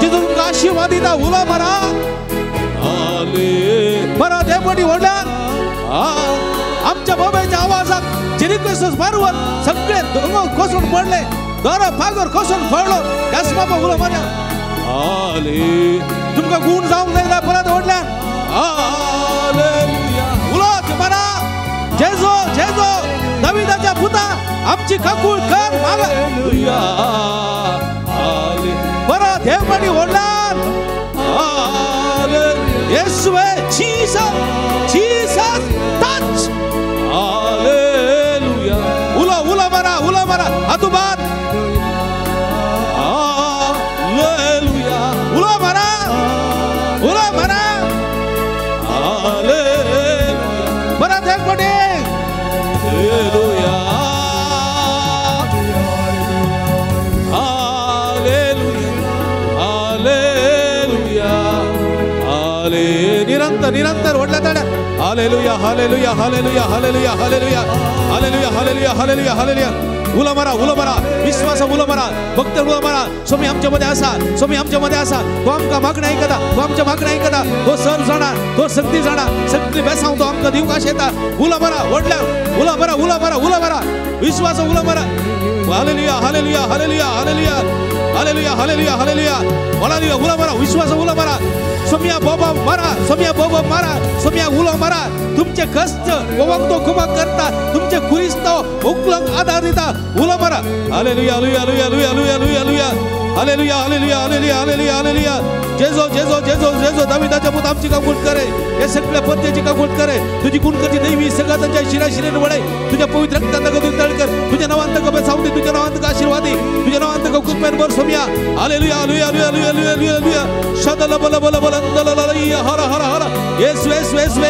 जेजू तुमकां आशिर्वाद दिता. उलो मारा परत हे पटी व्हडल्यान. आमच्या बाबाच्या आवाजाक जेरीक्रिस्तस मारवर सगळे दोंगर कोसळून पडले. दोरो फागोर कोसळून पडलो. त्याच बाबा उलो मारया. तुमकां गूण जावंक जाय जाल्यार परत व्हडल्यान उलो मारा. जेजू जेजू दाविदाच्या पुता आमची काकूळ कर. येसुवे जीसस जीसस टच हालेलुया उलो उलो मारा उलो मारा हातुबार हालेलुया उलो मारा उलो मारा हालेलुया परत एक पटी हालेलुया हालेलुया हालेलुया हाले निरंतर निरंतर व्हडल्या ताळ्या hallelujah hallelujah hallelujah hallelujah hallelujah hallelujah hallelujah hallelujah hallelujah उलो मारा उलो मारा विश्वास उलो मारा भक्त उलो मारा स्वामी आमच्या मध्ये आसा स्वामी आमच्या मध्ये आसा तो आमकां मागणें आयकता तो आमच्या मागणें आयकता तो सर जाणा तो शक्ती जाणा शक्ती बेसांव तो आमकां दिवंक आशेता उलो मारा व्हडल्या उलो मारा उलो मारा उलो मारा विश्वास उलो मारा hallelujah hallelujah hallelujah hallelujah hallelujah hallelujah hallelujah hallelujah उलो मारा विश्वास उलो मारा सोमिया बाबा मारा सोमिया बाबा मारा सोमिया उलो मारा तुमचे कष्ट गोवाक तो कुमाक करता तुमचे कुरिस्तो उकलंक आधार दिता उलो मारा hallelujah hallelujah hallelujah hallelujah hallelujah hallelujah hallelujah hallelujah hallelujah hallelujah जेजो जेजो जेजो जेजो दाविदाच्या पुत आमची काकूट करे हे सगळ्या पत्त्याची काकूट करे तुझी गुणकरची दैवी सगळं त्यांच्या शिराशिरेन वळे तुझ्या पवित्र रक्तांत तू तळ कर तुझ्या नावांत कबे सावते तुझ्या नावांत आशीर्वादी तुझ्या नावांत कृपेन भर सोमिया hallelujah hallelujah hallelujah hallelujah hallelujah शदल बल बल बल दल हर हर हर येसु येसु येसु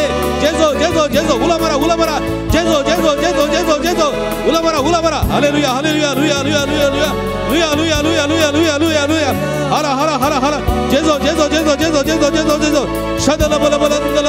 जेजो जेजो जेजो उला मारा उला मारा जेजो जेजो जेजो जेजो जेजो उला मारा उला मारा hallelujah hallelujah hallelujah hallelujah hallelujah hallelujah hallelujah hallelujah hallelujah हर हर हर हर जेजो जेजो जेजो जेजो जेजो जेजो जेजो शदल बल बल दल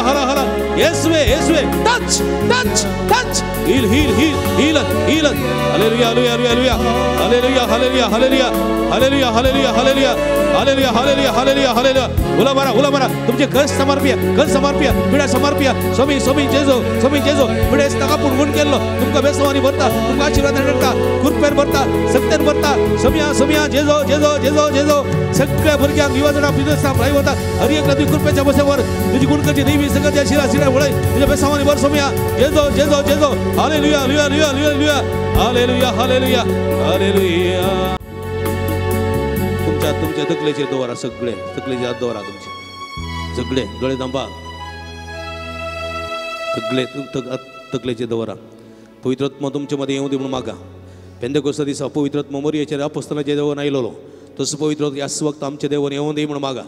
हर हर येसुवे येसुवे touch touch touch heal heal heal heal heal hallelujah hallelujah hallelujah hallelujah hallelujah hallelujah hallelujah hallelujah hallelujah hallelujah hallelujah hallelujah उला मारा उला मारा तुमचे कष्ट समर्पिया कष्ट समर्पिया पिढ्या समर्पिया स्वामी स्वामी जेजो स्वामी जेजो पिढ्या ताका पुण केल्लो तुमकां बेसवानी भरता तुमकां आशीर्वाद मेळटा कृपेन भरता सत्यान भरता समिया समिया जेजो जेजो जेजो जेजो सगळ्या भुरग्यांक युवा जाणां बिजनेस वता हर एकला तुजी कृपेच्या बसेवर तुजी गुणकरची देवी सगळ्या शिरा शिरा वळय तुझ्या बेसावानी भर सोमिया जेजो जेजो जेजो hallelujah hallelujah hallelujah hallelujah hallelujah hallelujah. तुमच्या तुमच्या तकलेचेर दवरा सगळे तकलेचेर हात दवरा तुमचे सगळे दोळे धांपा सगळे तकलेचेर दवरा. पवित्र आत्मा तुमचे मध्ये येवं दी म्हणून मागा. पेंतेकोस्ता दिसा पवित्र आत्मा मोरयेचेर अपोस्तलांच्या देवान आयलेलो तसो पवित्र ह्याच वक्त आमच्या देवान येवं दी म्हणून मागा.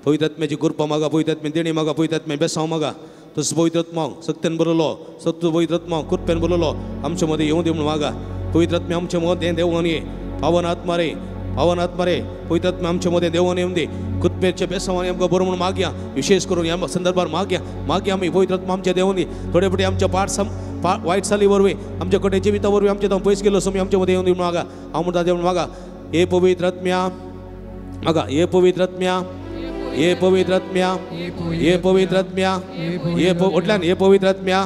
पवित्र आत्म्याची कृपा मागा पवित्र आत्म्या देणी मागा पवित्र आत्म्या बेसांव मागा. तसो पवित्र आत्मा सत्यान बरयलो सत्य पवित्र आत्मा कृपेन बरयलो आमच्या मध्ये येवं दी म्हणून मागा. पवित्र आत्म्या आमच्या मध्ये देवान ये पावन आत्मा रे पावन आत्मा रे पवित्र आत्मा आमच्या मध्ये देवान येवन दी कृपेच्या बेसावानी आमकां बरो म्हणून मागया. विशेष करून ह्या संदर्भार मागया मागया आमी पवित्र आत्मा आमच्या देवान ये. थोडे फावटी आमच्या पाठ वायट साली वरवीं आमच्या कडेन जिविता वरवीं आमच्या जावन पयस गेलो स्वामी आमच्या मध्ये येवन दी म्हणून मागा. हांव म्हणटा देव मागा हे पवित्र आत्म्या मागा हे पवित्र आत्म्या हे पवित्र आत्म्या हे पवित्र आत्म्या हे वटल्यान हे पवित्र आत्म्या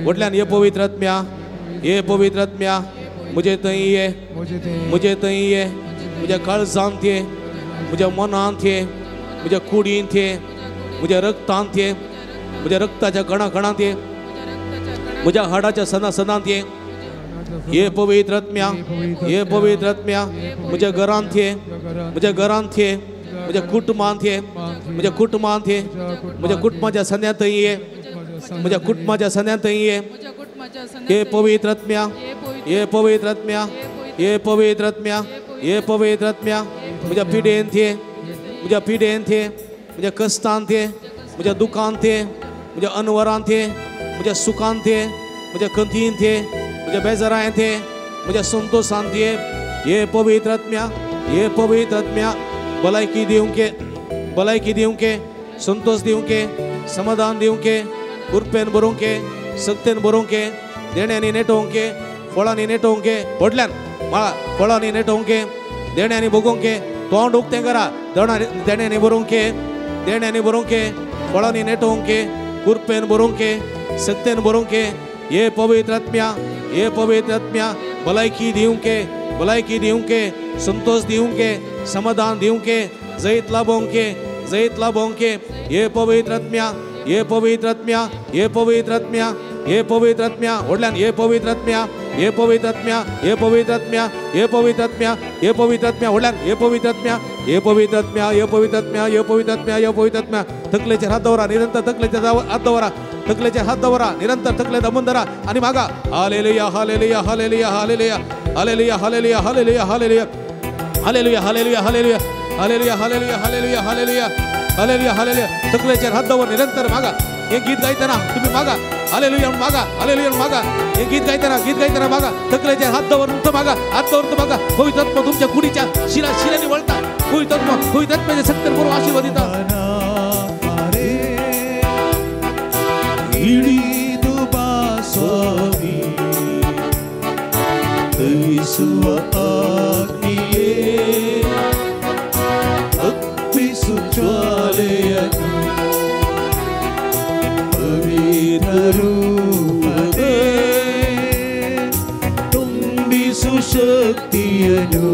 वटल्यान हे पवित्र आत्म्या हे पवित्र आत्म्या म्हजे थंय ये म्हजे थंय ये म्हज्या काळजांत ये म्हज्या मनांत ये म्हज्या कुडींत ये म्हज्या रक्तांत ये म्हज्या रक्ताच्या कणा कणांत ये म्हज्या हाडाच्या सना सदांत ये हे पवित्र आत्म्या हे पवित्र आत्म्या म्हज्या घरांत ये म्हज्या घरांत ये म्हज्या कुटुंबांत ये म्हज्या कुटुंबांत ये म्हज्या कुटुंबाच्या सन्यांत ये म्हज्या कुटुंबाच्या सन्यांत ये हे पवित्र आत्म्या हे पवित्र आत्म्या हे पवित्र आत्म्या हे पवित्र आत्म्या म्हज्या पिडेंत ये म्हज्या पिडेंत ये म्हज्या कश्टांत ये म्हज्या दुखांत ये म्हज्या अनवरांत ये म्हज्या सुखांत ये म्हज्या खंतींत ये म्हज्या बेजारांत ये म्हज्या संतोशांत ये हे पवित्र आत्म्या हे पवित्र आत्म्या भलायकी दिवंके भलायकी दिवंके संतोष दिवंके समाधान दिवंके कृपेन भरोवंके शक्तेन भरोवंके देण्यांनी नेटोवंके फळांनी नेटोवंके व्हडल्यान माळा फळांनी नेटोवंके देण्यांनी भोगोवंके तोंड उक्तें करा देण्यांनी भरोवंके देण्यांनी भरोवंके फळांनी नेटोवंके कृपेन भरोवंके शक्तेन भरोवंके हे पवित्र आत्म्या हे पवित्र आत्म्या भलायकी दिवंके भलायकी दिवंके संतोष दिवंके समाधान दिवंके जैत लाभोवंके जैत लाभोवंके हे पवित्र आत्म्या हे पवित्र आत्म्या हे पवित्र आत्म्या हे पवित्र आत्म्या व्हडल्यान हे पवित्र आत्म्या हे पवित्र आत्म्या हे पवित्र आत्म्या हे पवित्र आत्म्या हे पवित्र आत्म्या व्हडल्यान हे पवित्र आत्म्या हे पवित्रात्म्या, हे पवित्रात्म्या, हे पवित्रात्म्या, हे पवित्रात्म्या. तकलेचेर हात दवरा निरंतर, तकलेचेर हात दवरा, तकलेचेर हात दवरा निरंतर, तकले दमून धरा आणि मागा. Hallelujah hallelujah hallelujah hallelujah hallelujah hallelujah hallelujah hallelujah hallelujah hallelujah hallelujah hallelujah hallelujah hallelujah hallelujah hallelujah hallelujah. तकलेचेर हात दवर निरंतर मागा. हे गीत गायताना तुम्ही मागा, हालेलुया मागा, हालेलुया मागा. हे गीत गायताना, गीत गायताना मागा. तकलेचेर हात दवर तुमचं मागा, हात दवर तुमचं मागा. पवित्रात्मा तुमच्या कुडीच्या शिरा शिराने वळता. पवित्रात्मा पवित्रात्म्याच्या शक्तीपूर्व आशीर्वाद देता. ಶಕ್ತಿಯನು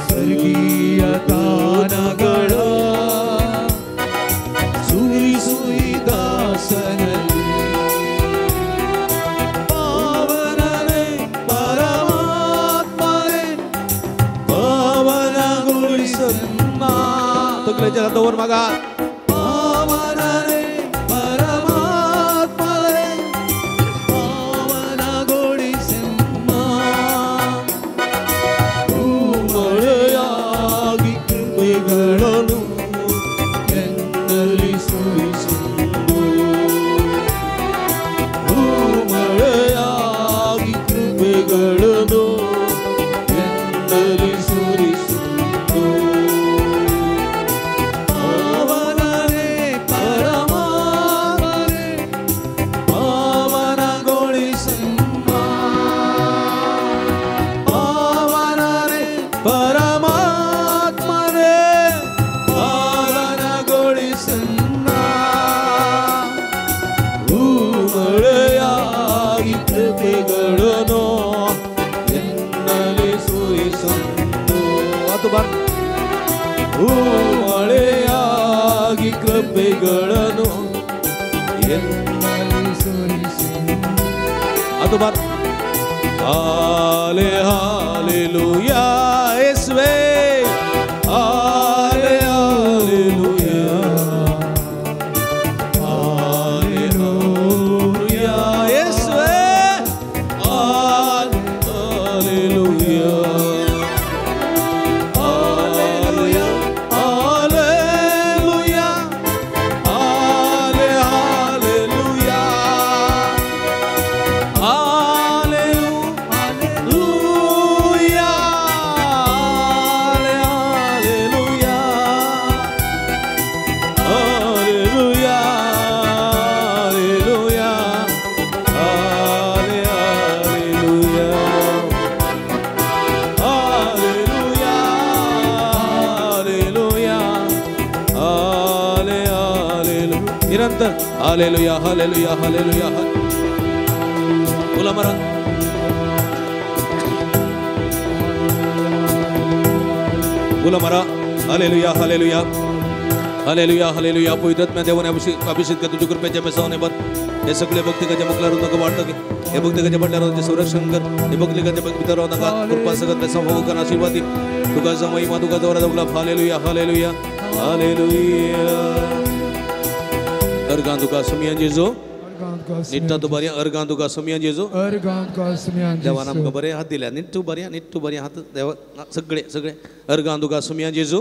ಸ್ವರ್ಗೀಯ ದಾನಗಳ ಸುರಿಸು ಈ ದಾಸನಲ್ಲಿ. ಪಾವನನೇ ಪರಮಾತ್ಮನೇ ಪಾವನಗೊಳಿಸನ್ನ. तकलेचेर हात दवर मागा. ಪಾವನನೇ ಪರಮಾತ್ಮನೇ ಪಾವನಗೊಳಿಸನ್ನ. ಮಳೆಯಾಗಿ ಕೃಪೆಗಳನ್ನು ಎನ್ನಲ್ಲಿ ಸುರಿಸು. ಮಳೆಯಾಗಿ ಕೃಪೆಗಳನ್ನು ಎನ್ನಲ್ಲಿ ಸುರಿಸು. ಪಾವನನೇ ಪರಮಾತ್ಮನೇ ಪಾವನಗೊಳಿಸನ್ನ. ಪಾವನನೇ ಪರಮಾತ್ಮನೇ ಪಾವನಗೊಳಿಸನ್ನ. ಮಳೆಯಾಗಿ ಕೃಪೆಗಳನ್ನು ಎನ್ನಲ್ಲಿ ಸುರಿಸು. ಅದು ಬಾರ್. ಮಳೆಯಾಗಿ ಕೃಪೆಗಳನ್ನು ಎನ್ನಲ್ಲಿ ಸುರಿಸನ್ನ. ಅದು ಬಾರ್. ಹಾಲೆ ಹಾಲೆಲೂಯಾ ಯೇಸುವೇ, ಹಾಲೆ ಹಾಲೆಲೂಯಾ ಹಾಲೆಲೂಯಾ ಯೇಸುವೇ, ಹಾಲೆ ಹಾಲೆಲೂಯಾ ಹಾಲೆಲೂಯಾ ಹಾಲೆಲೂಯಾ ಹಾಲೆ hallelujah hallelujah hallelujah hallelujah hallelujah hallelujah hallelujah hallelujah ಹಾಲೆ ಹಾಲೆಲೂಯಾ ನಿರಂತರ ಹಾಲೆಲೂಯಾ ಹಾಲೆಲೂಯಾ ಹಾಲೆಲೂಯಾ. बोला मरा. बोला मरा. Hallelujah hallelujah hallelujah hallelujah. पवित्रात्म्या देवाने अभिषेक अभिषेक कर तुझ्या कृपेच्या मेसावने भर. हे सगळे भक्तिकाच्या मुखला नका वाढतं की हे भक्तिकाच्या पडल्यावर संरक्षण कर. हे भक्तिकाच्या भितर नका कृपा सगळं त्याचा भाऊ कर आशीर्वाद दे. तुका महिमा तुका जवळ जवळ. Hallelujah hallelujah hallelujah. अर्गां तुका सुमियान जेजू निट्टा तूं बरें. अर्गां तुका सुमियान जेजू. देवान आमकां बरें हात दिल्या. निट्टू बरें, निट्टू बरें हात देवा सगळे सगळे. अर्गां तुका सुमियान जेजू.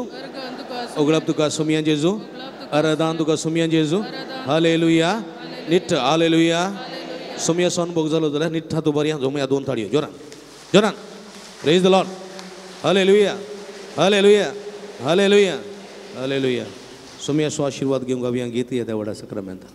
ओगळप तुका सुमियान जेजू. अरदान तुका सुमियान जेजू. Hallelujah निट्ट hallelujah. सुमिया सोन भोग जालो जाल्यार निट्टा तूं बरें. जोमया दोन ताळयो जोरान जोरान. Praise the Lord. Hallelujah hallelujah hallelujah hallelujah. सुमिया सो आशीर्वाद घेवंक हांवें गीत येता व्हडा सक्रामेंता.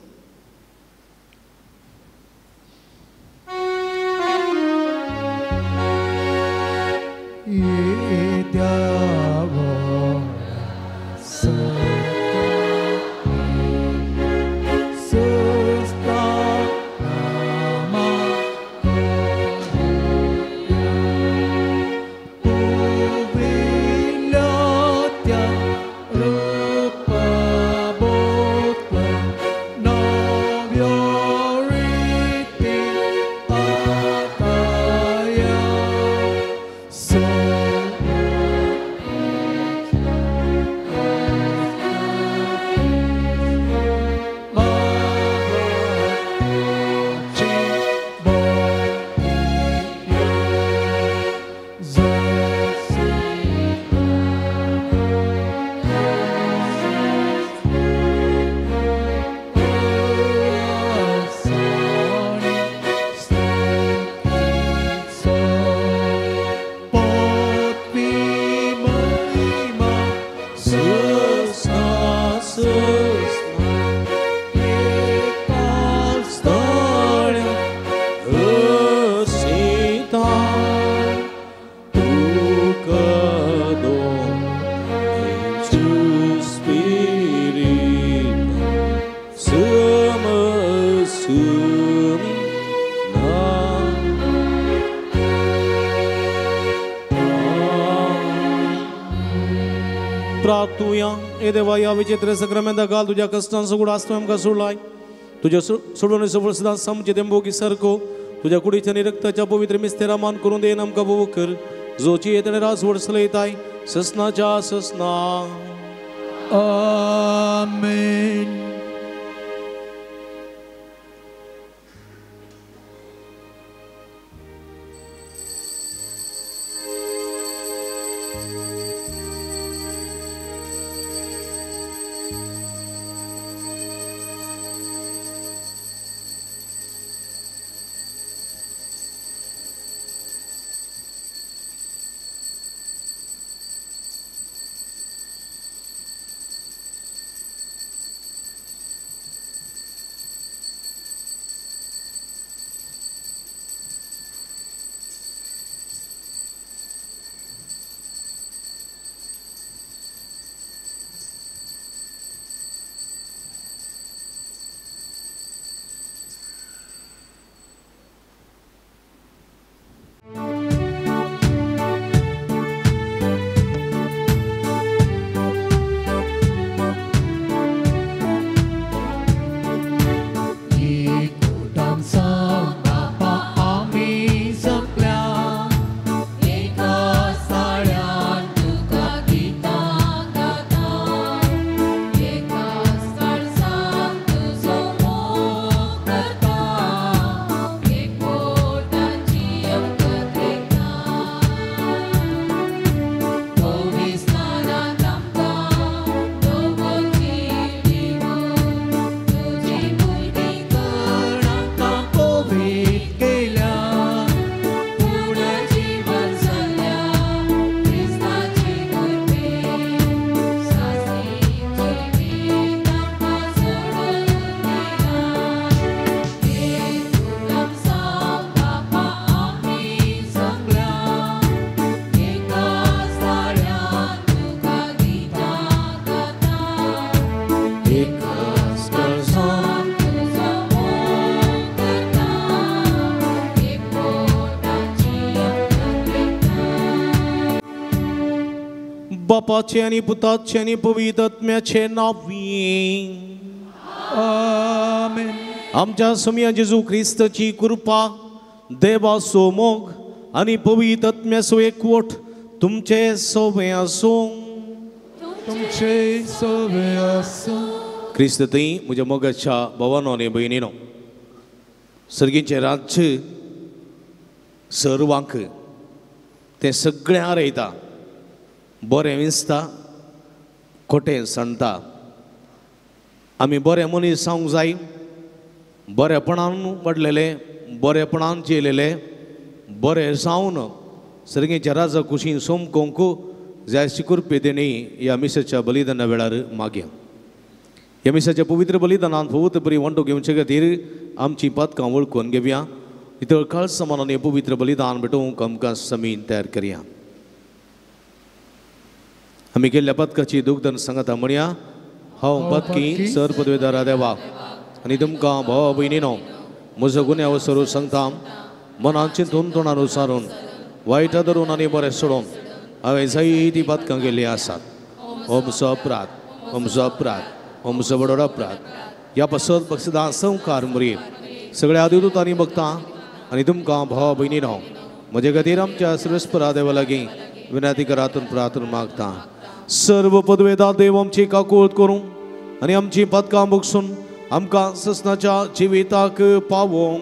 No. प्रार्थुया. हे देवा, ह्या विचित्र सक्रामेंता घाल तुज्या कश्टांचो उगडास तूं आमकां सोडलाय. तुज्या सोडून सफळ सदां समचे तेंबोगी सारको तुज्या कुडीच्या आनी रक्ताच्या पवित्र मिस्तेरा मान करून देन आमकां भोव कर, जोची येतणे राजवड चलयताय ससनाच्या ससना. आमेन. बापाचे आनी पुताचे आनी पवित्र आत्म्याचे नांवी. आमेन. आमच्या स्वामया जेजू क्रिस्ताची कृपा, देवाचो मोग आनी पवित्र आत्म्याचो एकवट तुमचे सोवे आसूं. तुमचे सोवे आसूं. क्रिस्त थंय म्हज्या मोगाच्या भावानो आनी भयणीनो, सर्गीचें राज्य सर्वांक तें सगळें आरयता, बरें विंचता, खोटें सांडटा. आमी बरें मनीस जावंक जाय, बरेपणान वाडलेले, बरेपणान जेलेले, बरें जावन सर्गीच्या राजा कुशीन सोमकोंक जायशी कृपे देणी ह्या मिसाच्या बलिदाना वेळार मागया. ह्या मिसाच्या पवित्र बलिदानान फवत बरी वांटो घेवचे खातीर आमची पातकां वळखून घेवया. इतर काळ समानान पवित्र बलिदान भेटोवंक आमकां समीन तयार करया. आमी केल्ल्या पदकाची दुग्धन सांगता म्हणया. हांव पदकी सर पदवेदारा देवा आनी तुमकां भावा भयणीनो म्हजो गुन्यांव सरू सांगता. मनान चिंतून तोंडान उसारून वायट धरून आनी बरें सोडून हांवें जायतीं पदकां केल्लीं आसात. म्हजो अपराध, म्हजो अपराध, म्हजो व्हड अपराध. ह्या पासत बक्षदां संवकार मुरये सगळ्या देवदूतांनी बघता आनी तुमकां भावा भयणीनो म्हजे खातीर आमच्या सर्वेस्परा देवा लागीं विनंती करातून प्रार्थना मागता. सर्व पदवेदा देव आमची काकूळत करूं आनी आमची पदकां बगसून आमकां ससनाच्या जिविताक पावोवंक.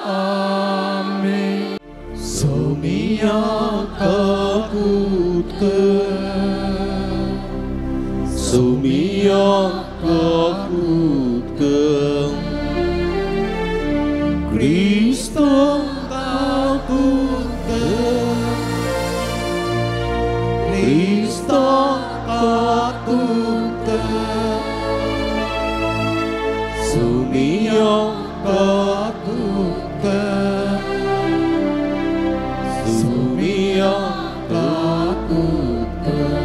आमेन. सोमिया काकूत कर, सोमिया काकूत कर, क्रिस्तो काकूत कर, क्रिस्तो काकूत कर, सोमिया काकूत कर, सोमिया काकूत कर.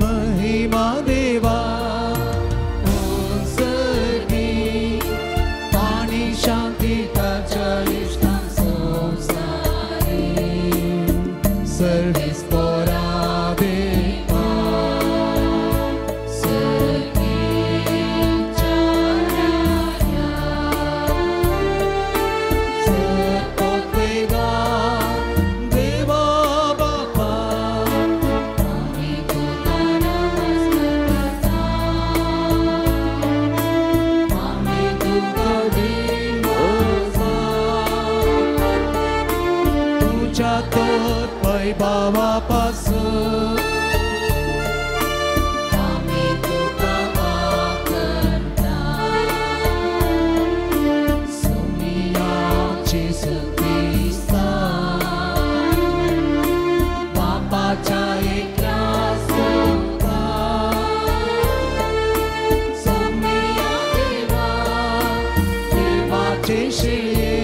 महिमा देवा भावा पासून आमी तुका वाकरता सोमिया जेजू क्रिस्ता बापाच्या एकल्या सुता सोमिया देवा देवाचे शिळे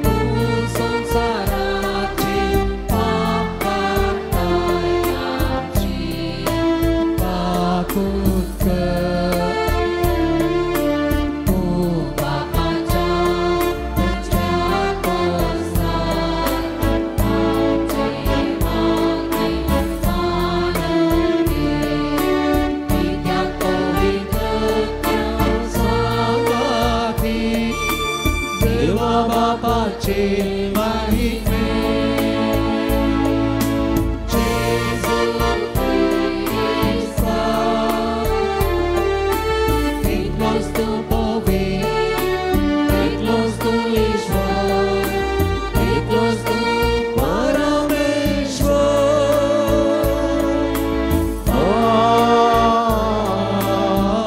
तूं संवसाराचे पाप काडटाय आमची काकूत कर तूं बापाच्या उजव्या बोल्सार आमचे मागीर मानून घे कित्याक पवित्र सांगाती देवा बापाचे महिमे जेजू क्रिस्ता एकलोच तूं पवित्र एकलोच तूं ईश्वर एकलोच तूं परमेश्वर.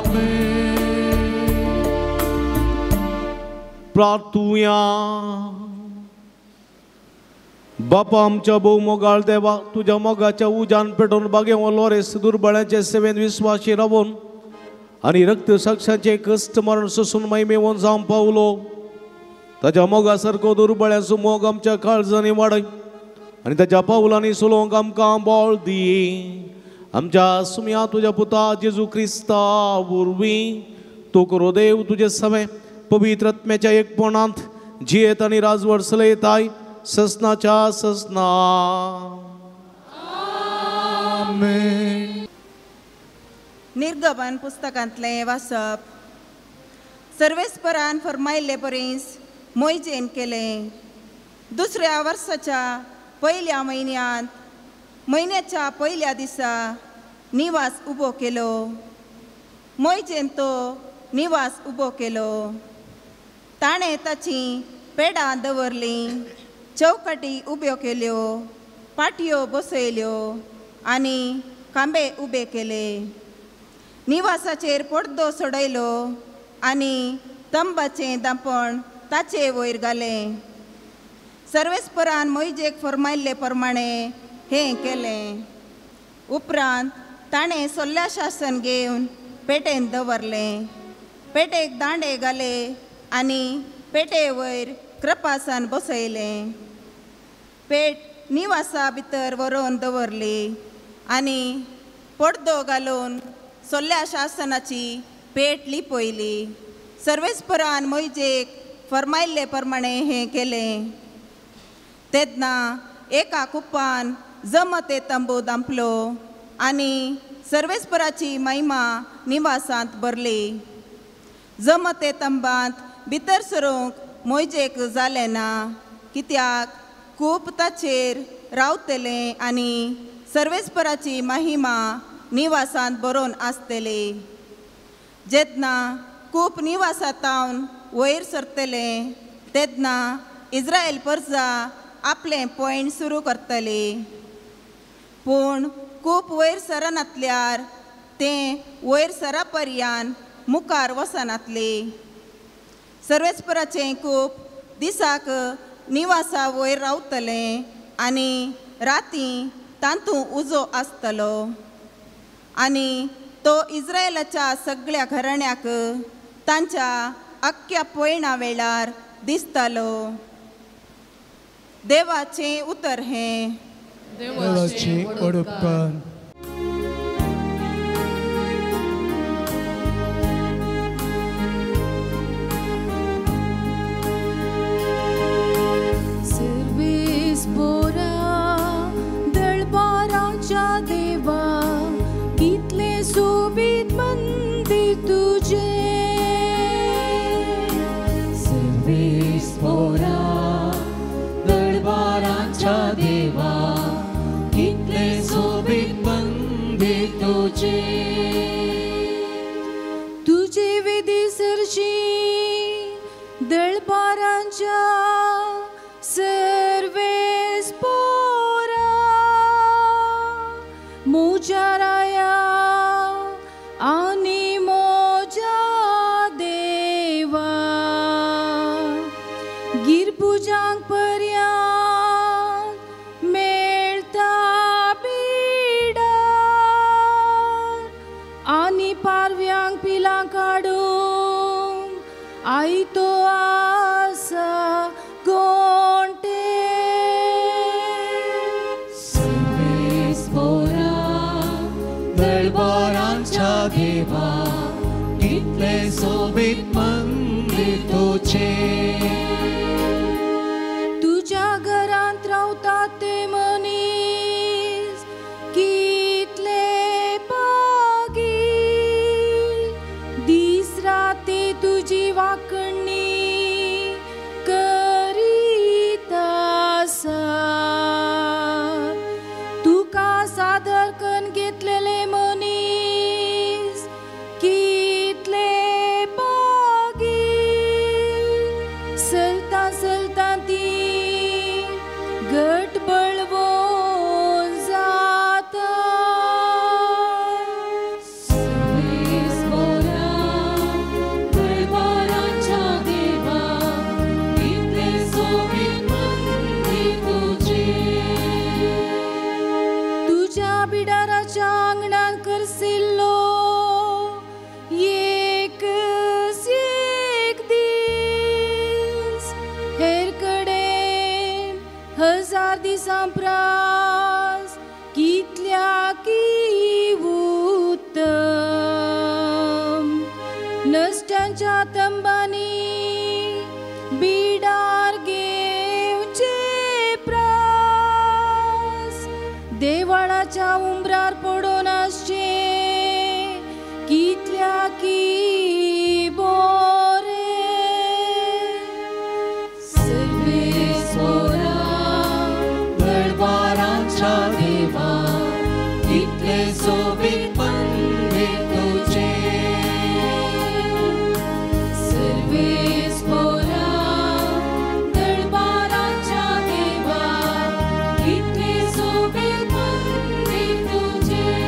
आमेन. प्रार्थुया. बापा आमच्या भोव मोगाळ देवा, तुज्या मोगाच्या उज्यान पेटोवन बागेवो लोरेस दुर्बळ्याचे सेवेन विस्वाशी रावून आनी रक्त साक्षाचे कश्ट मरण सोसून महिमेवन जावंक पावलो. ताज्या मोगा सारको दुर्बळ्याचो मोग आमच्या काळजांनी वाडय आनी ताज्या पावलांनी चलोवंक आमकां बळ दी. आमच्या सुम्या तुज्या पुता जेजू क्रिस्ता वरवीं तूं करो देव तुजे सवे पवित्र आत्म्याच्या एकपणांत जियेत आनी राजवट चलयताय ससनाच्या ससना. आमेन. निर्गमन पुस्तकांतलें वाचप. सर्वेस्परान फरमायल्ले परीस मोयजेन केलें. दुसऱ्या वर्साच्या पयल्या म्हयन्यांत म्हयन्याच्या पयल्या दिसा निवास उबो केलो. मोयजेन तो निवास उबो केलो. ताणें ताचीं पेडां दवरलीं, चौकटी उब्यो केल्यो, पाटयो बसयल्यो आनी खांबे उबे केले. निवासाचेर पडदो सोडयलो आनी तंबाचें दांपण ताचे वयर घालें. सर्वेस्परान मोयजेक फरमायल्ले प्रमाणे हें केलें. उपरांत ताणें सोल्ल्या शासन घेवन पेटेंत दवरलें. पेटेक दांडे घाले आनी पेटे वयर कृपासन बसयलें. पेट निवासा भितर व्हरून दवरली आनी पडदो घालून सोल्ल्या शासनाची पेट लिपयली. सर्वेस्परान मोयजेक फरमायल्ले प्रमाणे हें केलें. तेन्ना एका कुपान जमते तंबू दांपलो आनी सर्वेस्पराची महिमा निवासांत भरली. जमते तंबांत भितर सरूंक मोयजेक जालें ना, कित्याक खूब ताचेर रावतलें आनी सर्वेस्पराची महिमा निवासांत बरोवन आसतली. जेन्ना खूब निवासांतावन वयर सरतलें तेन्ना इस्रायल परजा आपलें पयण सुरू करतली. पूण खूब वयर सरनातल्यार तें वयर सरा पर्यान मुखार वचनातली. सर्वेस्पराचें खूब दिसाक निवासा वयर रावतलें आनी राती तातूंत उजो आसतलो आनी तो इस्रायलाच्या सगळ्या घराण्याक तांच्या अख्ख्या पयणा वेळार दिसतालो. देवाचें उतर हें. देवाचे उपकार. सर्वेस पोरा दळबाराच्या देवा कितलें सोबीत मंदिर तुजें. सर्वेस पोरा दळबाराच्या देवा कितलें सोबीत मोज्या राया आनी मोज्या देवा गिरपुजांक पर्यांत मेळता बिडार आनी पारव्यांक पिलां काडूंक आयतो आसा गोंटे. सर्वेस्पोरा दरबारांच्या देवा कितलें सोबीत मंदिर तुजें. तुज्या घरांत रावता ते मनीस कितले भागी दीस राती तुजी वाकणी करीत आसा. तुका सादर करून घेतलेले मनीस कितले भागी चलता चलता ती घट बळवून जाता. सर्वेस्पोरा दरबाराच्या देवा कितलें सोबीत मंदिर तुजें. तुज्या बिडाराच्या आंगणांत करसिल्लो एक एक दीस हेर कडेन हजार दिसां प्रास कितल्या की उत्तम. नश्ट्यांच्या तंबांनी बिडार घेवचे प्रास देवाळाच्या उंबरार पडून आसचें कितल्या की बोरें. सर्वेस्पोरा दरबारांच्या देवा कितलें सोबीत मंदिर तुजें. सर्वेस्पोरा दरबाराच्या देवा कितलें सोबीत मंदिर तुजें.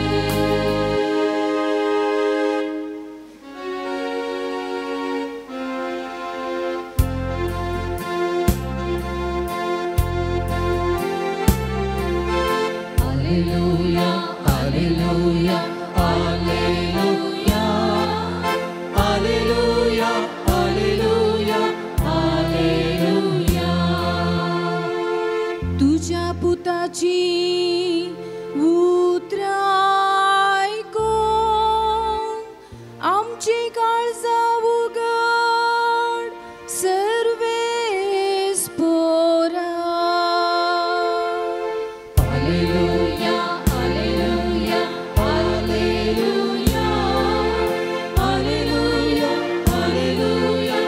Alleluia, alleluia, alleluia, alleluia, alleluia, alleluia. तुज्या पुताची उतरां आयकून आमची काळजां उगड सर्वेस्पोरा. Alleluia, alleluia, alleluia, alleluia, alleluia,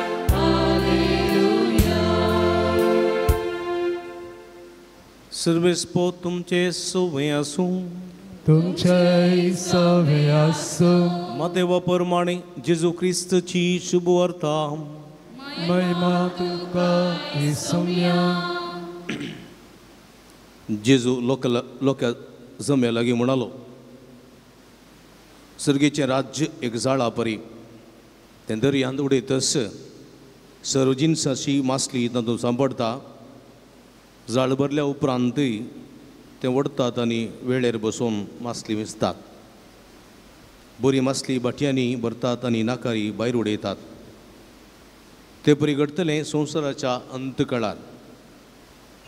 alleluia. सर्वेस्पो तुमचे सुवें आसूं. तुमचेय सवे आसूं. मातेवा प्रमाणे जेजू क्रिस्तची शुभ वार्ता. महिमा तुका इसुया. जेजू लोक जम्या लागीं म्हणालो, सर्गेचें राज्य एक जाळा परी तें दर्यांत उडयतस सर्व जिनसाची मासली तातूंत सांपडटा. जाळ भरल्या उपरांतय तें ओडटात आनी वेळेर बसून मासली विंचतात. बरी मासली भाटयांनी भरतात आनी नाकारी भायर उडयतात. ते परी घडटलें संवसाराच्या अंतकाळार.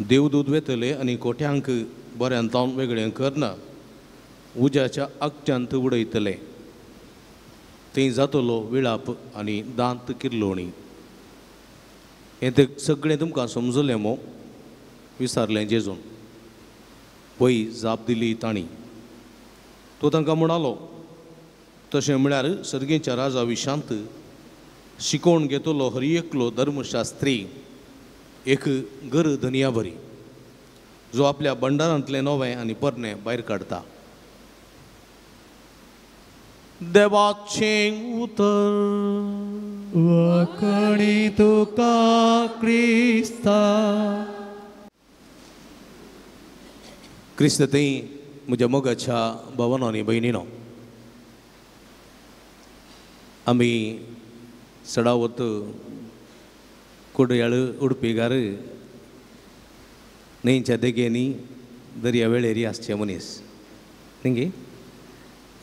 देवदूत वेतले आनी कोट्यांक बऱ्यान तावन वेगळें करना उज्याच्या आगट्यांत उडयतले. थंय जातलो विळाप आनी दांत किर्लोणी. हें तें सगळें तुमकां समजलें मो? विचारलें जेजून. पय जाप दिली तांणी. तो तांकां म्हणालो, तशें म्हळ्यार सर्गेच्या राजा विशांत शिकोवन घेतलो हर एकलो धर्मशास्त्री एक गर धनया बरी जो आपल्या भंडारांतलें नवें आनी पोरणें भायर काडटा. देवाचें उतर. वखणी तुका क्रिस्ता. क्रिस्त थंय म्हज्या मोगाच्या भावानो आनी भयणीनो, आमी चडावत कुडयाळ उडपीगार न्हंयच्या देगेनी दर्या वेळेरी आसचे मनीस न्ही.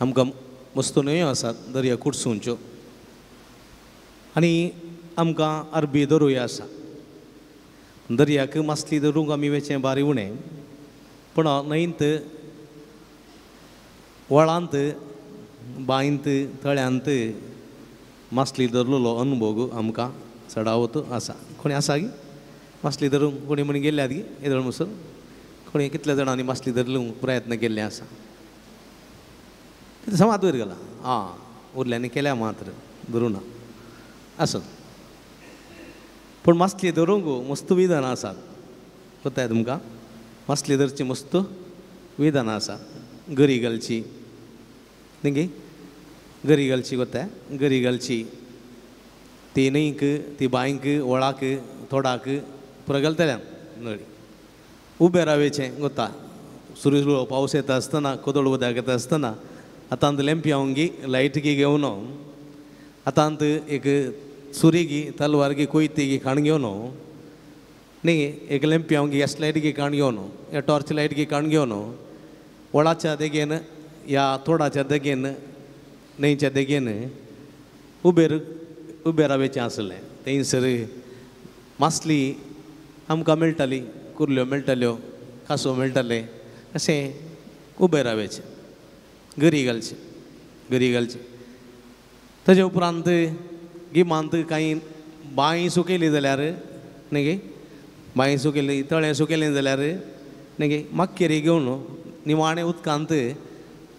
आमकां मस्त न्हंयो आसात दर्या कुडसूंच्यो आनी आमकां अरबी दरूय आसा. दर्याक मासली धरूंक आमी वेचें बारी उणें, पूण न्हंयंत व्हाळांत बांयंत तळ्यांत मासली धरलेलो अनुभव आमकां चडावत आसा. कोणी आसा गी मासली धरूंक कोणी म्हण गेल्यात गी येदोळ म्हणसर कोणी कितल्या जाणांनी मासली धरूंक प्रयत्न केल्ले आसा. कितें समाज वयर गेला आं उरल्यांनी केल्या मात्र धरूं ना आसत, पूण मासली धरूंक मस्त विधानां आसात. कोत्ताय तुमकां मासली धरची मस्त विधानां आसा. गरी घालची न्ही, गरी घालची कोत्ताय, गरी घालची ती न्हंयक ती बांयक व्हळाक तोडाक पुरो घालतल्यान नळी उबें रावेचें गोता. सुर्यो पावस येता आसतना कोदोळ उदक येता आसतना आतांत लेंपयांगी लायटगी घेवन आतांत एक सुरीगी तलवारगी कोयतीगी खाण घेवन न्ही, एक लेंपयांगी गॅस लायटगी काण घेवन या टॉर्च लायटगी काण घेवन व्हळाच्या देगेन या तोडाच्या देगेन न्हंयच्या देगेन उबेर उबें रावेचें आसलें. थंयसर मासली आमकां मेळटाली, कुर्ल्यो मेळटाल्यो, कासो मेळटाले, अशें उबें रावेचें गरी घालचें गरी घालचें. ताजे उपरांत गिमांत कांय बांय सुकयली जाल्यार न्ही गे, बांय सुकयली तळें सुकयलें जाल्यार न्ही गे मक्केरी घेवन निमाणें उदकांत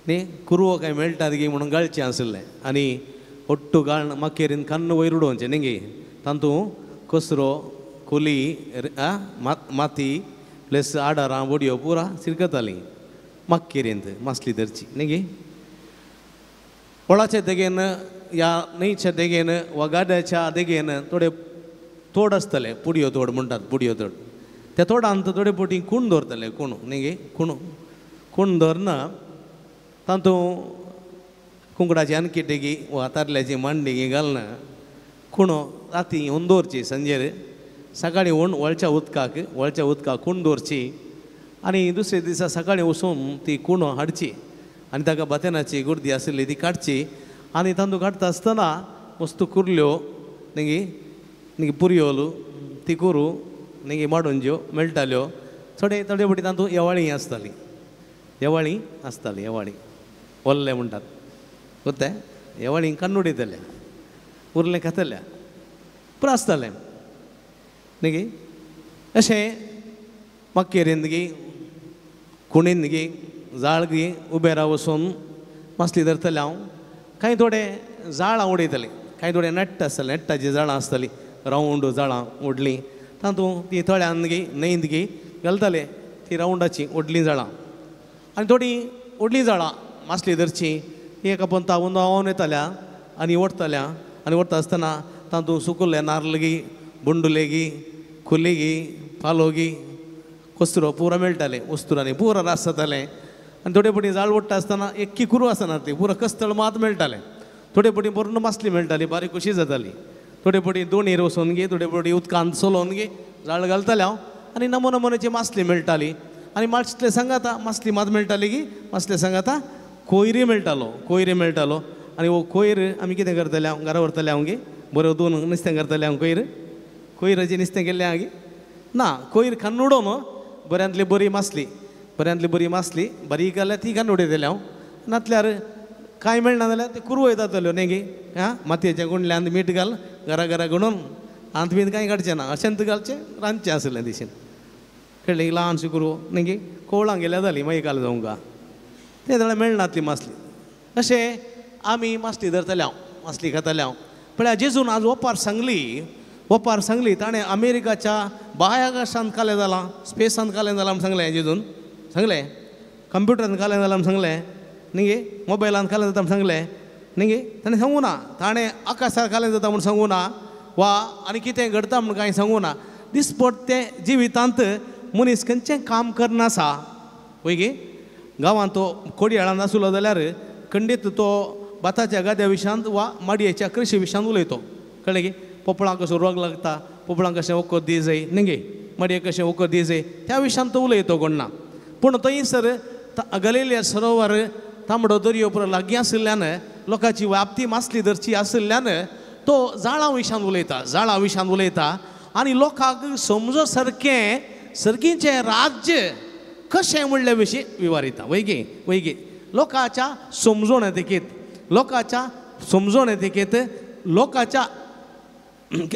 न्ही कुरवो कांय मेळटात गी म्हणून घालचें आसलें आनी ఒट्टू घालून मक्केरीन कन्न वयर उडोवचें न्ही गे. तातूंत कचरो कोली माती प्लस आडारां बोडयो पुरा शिरकतालीं मक्केरींत मासली धरची न्ही गे. व्हळाच्या देगेन ह्या न्हंयच्या देगेन वा गाड्याच्या देगेन थोडे तोड आसतले, पुडयो तोड म्हणटात, पुडयो तोड. त्या तोडांत थोडे फावटी कूण दवरतले, कूण न्ही गे, कूण कूण दवरना तातूंत कुंकडाची आनकिटेगी वा तारल्याची मांडगी घालना कुणो राती येवन दवरची, सांजेर सकाळीं येवन वळच्या उदकाक वळच्या उदकाक कूण दवरची आनी दुसरे दिसा सकाळीं वचून ती कुणो हाडची आनी ताका बातेनाची गुर्दी आशिल्ली ती काडची आनी तांदूळ काडटा आसतना मस्त कुर्ल्यो न्ही न्ही पुरयोलो ती कुरू न्ही माडून ज्यो मेळटाल्यो. थोडे थोडे फावटी तातूंत येवाळी आसताली, येवाळी आसताली, येवाळी वल्ले म्हणटात कोत्ते येवाळी काण्ण उडयतले उरलें खातल्या पुरो आसतालें न्ही गे. अशें मक्केरींत गी कुणींत गी जाळगी उबें राव वचून मासली धरतलें हांव. कांय थोडे जाळां उडयतलें, कांय थोडे नेट्ट आसतलें, नेट्टाचीं जाळां आसतालीं, रावंड जाळां ओडलीं तातूंत ती तळ्यान गी न्हंयंत गी घालताले ती रावंडाचीं व्हडलीं जाळां आनी थोडीं व्हडलीं जाळां मासली धरची ती एका पंता उंदावन येताल्या आनी ओडटाल्या आनी ओडटा आसतना तातूंत सुकुल्ले नार्ल गी बोंडुले गी कुली गी पालो गी कचरो पुरो मेळटालें वस्तुरांनी पुरो रास जातालें. आनी थोडे फावटी जाळ ओडटा आसतना एक्की कुरू आसना ती पुरो कस्तळ मात मेळटालें. थोडे फावटी बरून मासली मेळटाली, बारीक खोशी जाताली. थोडे फावटी दोणीर वचोन गे थोडे फावटी उदकांत चलोवन गे जाळ घालतालें हांव आनी नमो नमुन्याची मासली मेळटाली. आनी मासले सांगाता मासली मात मेळटाली की मासले सांगाता कोयरी मेळटालो, कोयरी मेळटालो. आनी हो कोयर आमी कितें करतले हांव घरा व्हरतले हांव गे बरो दोन नुस्तें करतले हांव कोयर कोयराचें नुस्तें केल्लें हांव गे ना कोयर खान्न उडोवन बऱ्यांतली बरी मासली, बऱ्यांतली बरी मासली बारीक जाल्यार ती खान्न उडयतलें हांव. नातल्यार कांय मेळना जाल्यार ते कुरवो येतातल्यो न्ही गे आं मातयेच्या गुंडल्यान मीठ घाल घरा घरा गणून आंत बीन कांय काडचें ना अशेंच घालचें रांदचें आसलें दिशेन कळ्ळें. ल्हानशी कुरवो न्ही गे कोवळां गेल्यार जाली मागीर काल जावंक तें जाल्यार मेळनातली मासली. अशें आमी मासली धरतले हांव, मासली खातले हांव. पळया जेजून आज ओपार सांगली, ओपार सांगली ताणें अमेरिकाच्या बाय आकाशांत कालें जालां, स्पेसांत कालें जालां म्हूण सांगलें जेजून, सांगलें कंप्युटरान कालें जालां म्हूण सांगलें न्ही गे, मोबायलान कालें जाता म्हूण सांगलें न्ही गे. ताणें सांगूं ना, ताणें आकाशार कालें जाता म्हूण सांगूं ना वा आनी कितें घडता म्हूण कांय सांगूं ना. दिसपट तें जिवितांत मनीस खंयचें काम करना आसा वय गे. गांवांत तो कोडयाळांत आसलो जाल्यार खंडीत तो भाताच्या गाद्या विशयांत वा माडयेच्या कृशी विशयांत उलयतो. कळ्ळें की पोपळांक कसो रोग लागता, पोपळांक कशें वखद दी जाय न्ही गे, माडये कशें वखद दी जाय त्या विशयांत तो उलयतो कोण ना. पूण थंयसर गलिलिया सरोवर तांबडो दर्यो पुरो लागीं आशिल्ल्यान लोकांची व्याप्ती मासली धरची आशिल्ल्यान तो जाळां विशयांत उलयता, जाळां विशयांत उलयता आनी लोकांक समजो सारकें सर्गीचें राज्य कशें म्हणल्या विशीं विवारिता. वैगी वैगी लोकांच्या समजोण येतकीत, लोकांच्या समजोण येतकीत, लोकांच्या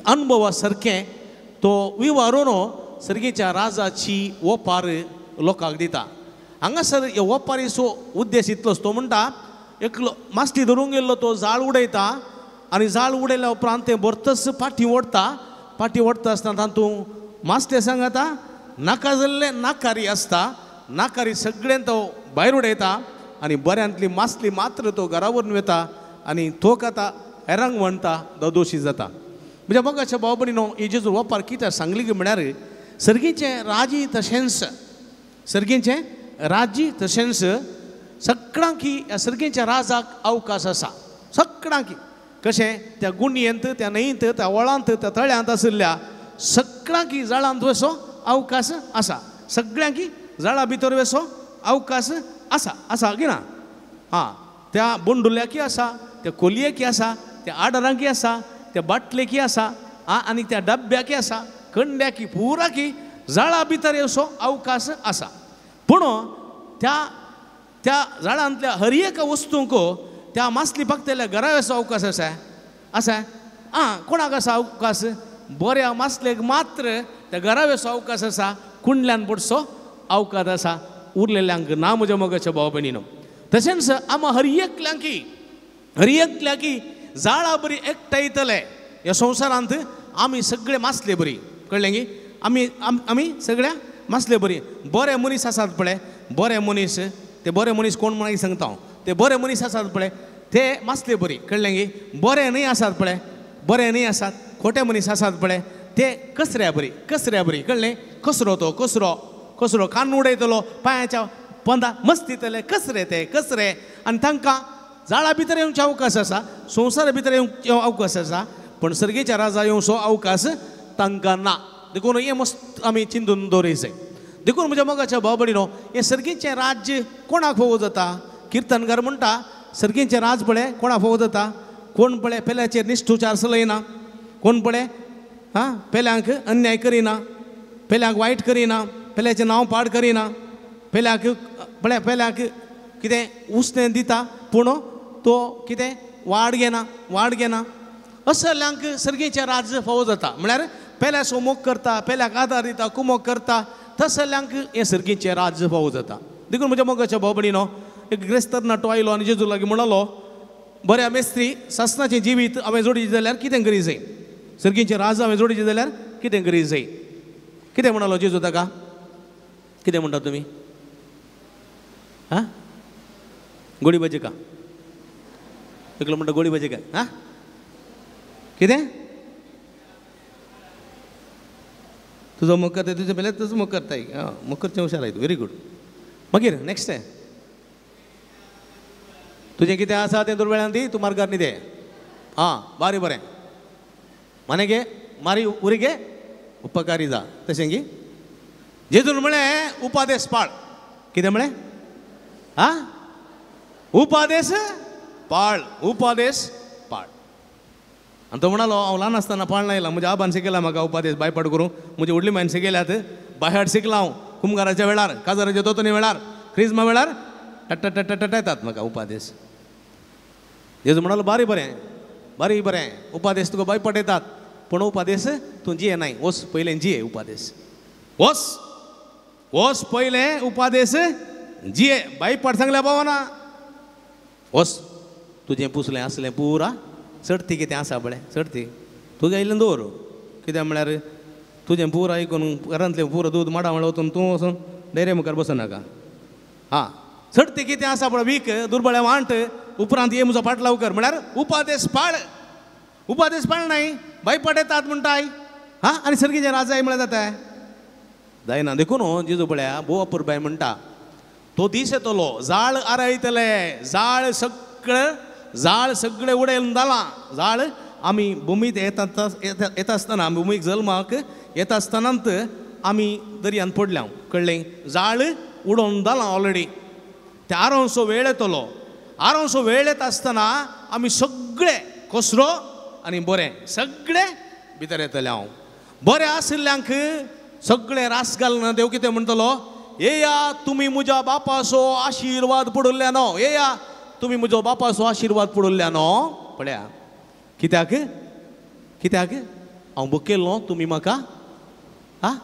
अनुभवा सारकें तो विवारून सर्गीच्या राजाची ओपार लोकांक दिता. हांगासर ह्या ओपारीचो उद्देश इतलोच, तो म्हणटा एकलो मासली धरूंक गेल्लो तो जाळ उडयता आनी जाळ उडयल्या उपरांत तें भरतच फाटीं ओडटा, फाटीं ओडटा आसतना तातूंत मासले सांगता नाका जाल्ले नाकारी आसता, नाकारी सगळ्यान तो भायर उडयता आनी बऱ्यांतली मासली मात्र तो घरा व्हरून वता आनी तो खाता हेरांक म्हणटा दोशी जाता. म्हणजे मोगाच्या भाव भयणीनो ही जेजू ओपार कित्याक सांगली की म्हळ्यार सर्गीचें राजी तशेंच, सर्गीचें राज्य तशेंच सगळ्यांकी ह्या सर्गीच्या राजाक अवकाश आसा. सगळ्यांकी कशें त्या गुणयेंत, त्या न्हंयंत, त्या वळांत, त्या तळ्यांत आशिल्ल्या सगळ्यांकी जाळांत वसो अवकाश आसा, सगळ्यांकी जाळा भितर वसो अवकाश आसा, आसा की ना? आं, त्या बोंडुल्याकी आसा, त्या कोलयेकी आसा, त्या आडरांकी आसा, त्या बाटलेकी आसा, आं, आनी त्या डब्याकी आसा, कंड्याकी, पुराकी जाळा भितर येवसो अवकाश आसा. पूण त्या त्या झाडांतल्या हर एका वस्तूंक त्या मासली पाकतल्या घरा अवकाश आसा आसा. आं, कोणाक आसा अवकाश? बऱ्या मासलेक मात्र त्या घरावेचो अवकाश आसा, कुंडल्यान पडसो अवकाश आसा, उरलेल्यांक ना. म्हज्या मोगाच्या भाव भयणीनो तशेंच आमा हर एकल्यांकी, हर एकल्याकी जाळा बरी एकठांयतले ह्या संवसारांत आमी सगळे मासले बरी. कळ्ळें की आमी आमी सगळ्या मासले बरी. बरे मनीस आसात पळय, बरे मनीस, ते बरे मनीस कोण म्हणून सांगता हांव, ते बरे मनीस आसात पळय ते मासले बरी. कळ्ळें की बरे न्हय आसात पळय, बरे न्हय आसात, खोटे मनीस आसात पळय ते कसऱ्या बरी, कसऱ्या बरी. कळ्ळें? कसरो तो कसरो, कसरो कान उडयतलो, पांयाच्या पंदा मस्तीतले कसरे ते कसरे. आनी तांकां जाळा भितर येवचे अवकाश आसा, संवसारा भितर येवचे अवकाश आसा, पूण सर्गेच्या राजा येवचो अवकाश तांकां ना. देखून हें मस्त आमी चिंतून दवरीय जाय. देखून म्हज्या मोगाच्या भाव भयणीनो हें सर्गीचें राज्य कोणाक फावो जाता? किर्तनकार म्हणटा सर्गीचें राज पळय कोणाक फावो जाता? कोण पळय पेल्याचेर निश्ठुचार चलयना, कोण पळय आं पेल्यांक अन्याय करिना, पेल्यांक वायट करिना, पेल्याचें नांव पाड करिना, पेल्याक पळय पेल्याक कितें उसणें दिता पूण तो कितें वाड घेना, वाड घेना. असल्यांक सर्गीचें राज्य फावो जाता. म्हळ्यार पेल्याचो मोग करता, पेल्याक आदार दिता, कुमोक करता, तसल्यांक हें सर्गीचें राज्य फावो जाता. देखून म्हज्या मोगाच्या भाव भयणीनो एक ग्रेस्त तरणाटो आयलो आनी जेजू लागीं म्हणलो, बऱ्या मेस्त्री, सासणाचें जिवीत हांवें जोडीचें जाल्यार कितें करी जाय? सर्गीचें राज हांवें जोडीचें जाल्यार कितें करी जाय? कितें म्हणलो जेजू ताका? कितें म्हणटा तुमी? आं, गोडी भाजी का? एकलो म्हणटा गोडी भाजी काय? आं, कितें तुजो मोग करता तुजें पयलें तुजो मोग करताय. आं, मोग करचें हुशार आयत, व्हेरी गूड. मागीर नेक्स्ट तुजें कितें आसा तें दुर्वेळान दी, तूं मार्गार न्ही दे. आं, बारी बरें, माने गे मारी उरी गे उपकारी जा. तशें की जेजून म्हळें उपादेश पाळ. कितें म्हळें? आं, उपादेश पाळ, उपादेश पाळ. आनी तो म्हणालो हांव ल्हान आसतना पाळना येयला, म्हज्या आबान शिकयला म्हाका उपादेश बायपाट करूं, म्हजी व्हडली मायन शिकयल्यात, बायहाट शिकला हांव कुमगाराच्या वेळार, काजाराच्या दोतोनी वेळार, क्रिज्मा वेळार टट्टा टट्टा टट्टा येतात म्हाका उपादेश. जेजू म्हणालो बारी बरें, बारी बरें, उपादेश तुका बायपाट येतात, पूण उपादेश तूं जिये नाय, वच पयलें जिये उपादेश, वच वच पयलें उपादेश जिये, बायपाट सांगल्या पावना, वच तुजें पुसलें आसलें पुरा चडती कितें आसा पळय चडती तुगें इल्लें दवर, कित्याक म्हळ्यार तुजें पूर आयकून घरांतलें पूर दूद माडा म्हळ्यार वचून तूं वचून डेरे मुखार बसनाका. आं, चडती कितें आसा पळय वीक दुर्बळें वांट, उपरांत ये म्हजो पाटलाव कर, म्हळ्यार उपादेश पाळ. उपादेश पाळ नाय बायपाट येतात म्हणटाय. हां, आनी सर्गीचें राजाय म्हळ्यार जाता जायना. देखून जेजू पळया भोव अपुरबाय म्हणटा, तो दीस येतलो जाळ आरायतले, जाळ सगळें, जाळ सगळें उडयन जालां. जाळ आमी भुमीत येता येता आसतना, भुमीक जल्माक येता आसतनाच आमी दर्यान पडल्या, कळ्ळें? जाळ उडोवन जालां ऑलरेडी. ते आरोंसो वेळ येतलो, आरोंसो वेळ येता आसतना आमी सगळे कचरो आनी बरें सगळे भितर येतले. हांव बरें आशिल्ल्यांक सगळें रास घालना देव कितें म्हणटलो, येया तुमी म्हज्या बापाचो आशिर्वाद पडिल्ल्या न्हू, येया तुमी म्हजो बापाचो आशिर्वाद पडिल्ल्या न्हू. पळया कित्याक, कित्याक हांव बुकेल्लो तुमी म्हाका आं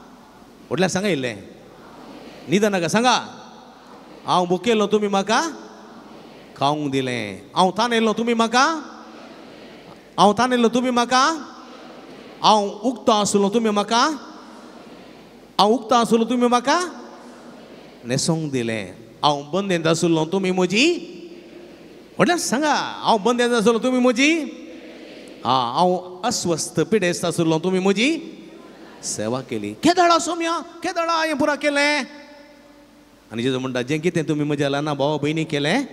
व्हडल्यार सांगा इल्लें, न्हिद नाका सांगा, हांव बुकेल्लो तुमी म्हाका खावंक दिलें, हांव तानेल्लो तुमी म्हाका, हांव तानेल्लो तुमी म्हाका, हांव उक्तो आसलो तुमी म्हाका, हांव उक्तो आसलो तुमी म्हाका न्हेसोंक दिलें, हांव बंदेंत आसलो तुमी म्हजी, व्हडल्यान सांगा, हांव बंदेंत आसलो तुमी म्हजी, आं हांव अस्वस्थ पिडेस्त आसलो तुमी म्हजी सेवा केली. केदळा सोम्या, केदळा हें पुरा केलें. आनी जेजू म्हणटा जें कितें तुमी म्हज्या ल्हान भावा भयणी केलें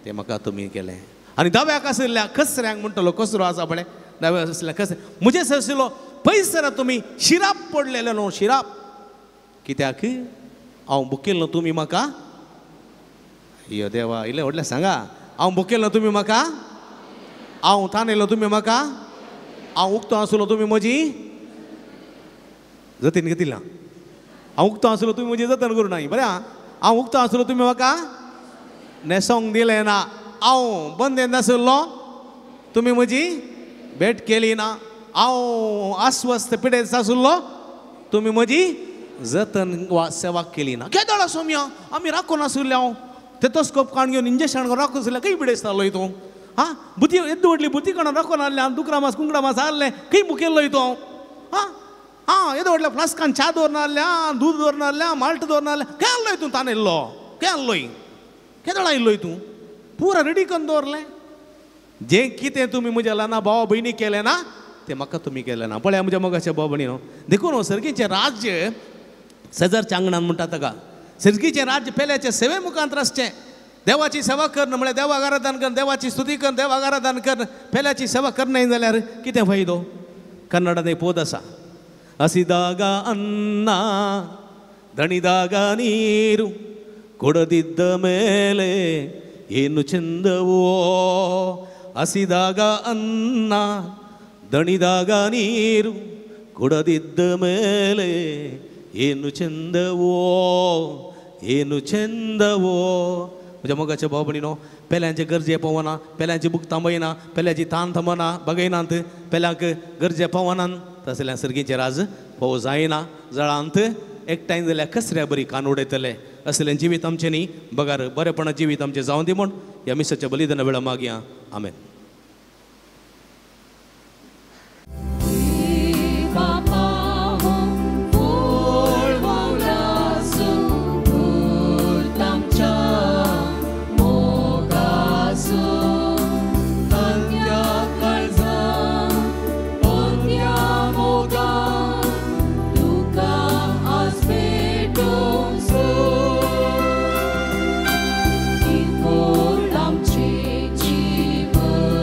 तें म्हाका तुमी केलें. आनी दाव्याक आशिल्ल्या कचऱ्यांक म्हणटलो, कचरो आसा पळय दाव्याक आशिल्ल्या कचऱ्या, म्हजे आशिल्लो पयसर तुमी शिराप पडलेले न्हू, शिराप कित्याक हांव बुकेल्लो तुमी म्हाका, यो देवा इल्लें व्हडलें सांगा, हांव बुकेल्लो तुमी म्हाका, हांव तानेल्लो तुमी म्हाका, हांव उक्तो आसलो तुमी म्हजी जतीन घेतिल्ला, हांव उक्तो आसलो तुमी म्हजी जतन करूं नाय, बरें आं, हांव उक्तो आसलो तुमी म्हाका न्हेसोंक दिलें ना, हांव बंदेंत आसलो तुमी म्हजी भेट केली ना, हांव अस्वस्थ पिडेस्त आसलो तुमी म्हजी जतन वा सेवा केली ना. केदळा सोम्या आमी राखून आसुल्ले, हांव तेतोस्कोप काण घेवन इंजेक्शन राखून आसलें, खंय पिडेस्त जालो तूं, आं बुती येद्दी व्हडली बुती काडून राखून आहलें, दुकरा मास कुंकडा मास आहलें, खंय मुखेल्लो तूं, आं आं येदो व्हडल्या फ्लास्कान च्या दवरना आहलें, दूद दवरना आहलें, माल्ट दवरना आहलें, खंय आहलोय तूं तानेल्लो, खंय आहलोय, केदळा आयिल्लोय तूं, पुरा रेडी करून दवरलें. जें कितें तुमी म्हज्या ल्हान भावा भयणी केलें ना तें म्हाका तुमी केलें ना. पळया म्हज्या मोगाच्या भाव भयणी न्हू, देखून हो सर्गीचें राज्य शेजारच्या आंगणान म्हणटा ताका, सर्गीचें राज्य पेल्याचे सेवे मुखांत आसचें. देवाची सेवा कर म्हळ्यार देवाक आराधन कर, देवाची स्तुती कर, देवाक आराधन कर, पेल्याची सेवा करनाय जाल्यार कितें फायदो? कन्नडांत एक पोद आसा, ಹಸಿದಾಗ ಅನ್ನ ದಣಿದಾಗ ನೀರು ಕೊಡದಿದ್ದ ಮೇಲೆ ಏನು ಚೆಂದವೋ, ಹಸಿದಾಗ ಅನ್ನ ದಣಿದಾಗ ನೀರು ಕೊಡದಿದ್ದ ಮೇಲೆ ಏನು ಚೆಂದವೋ, ಏನು ಚೆಂದವೋ. म्हज्या मोगाच्या भाव भयणीनो, पेल्यांचे गरजे पावना, पेल्यांची भूक थांबयना, पेल्याची तान थांबना, बगयनात, पेल्यांक गरजे पावनात, तसल्या सर्गीचें राज पावो जायना. जळांत एकठांय जाल्यार कचऱ्या बरी कान उडयतले. असलें जिवीत आमचें न्ही बगार बरेपणा जिवीत आमचें जावं दी म्हूण ह्या मिसाच्या बलिदाना वेळा मागया. आमेन. आमचे जीवन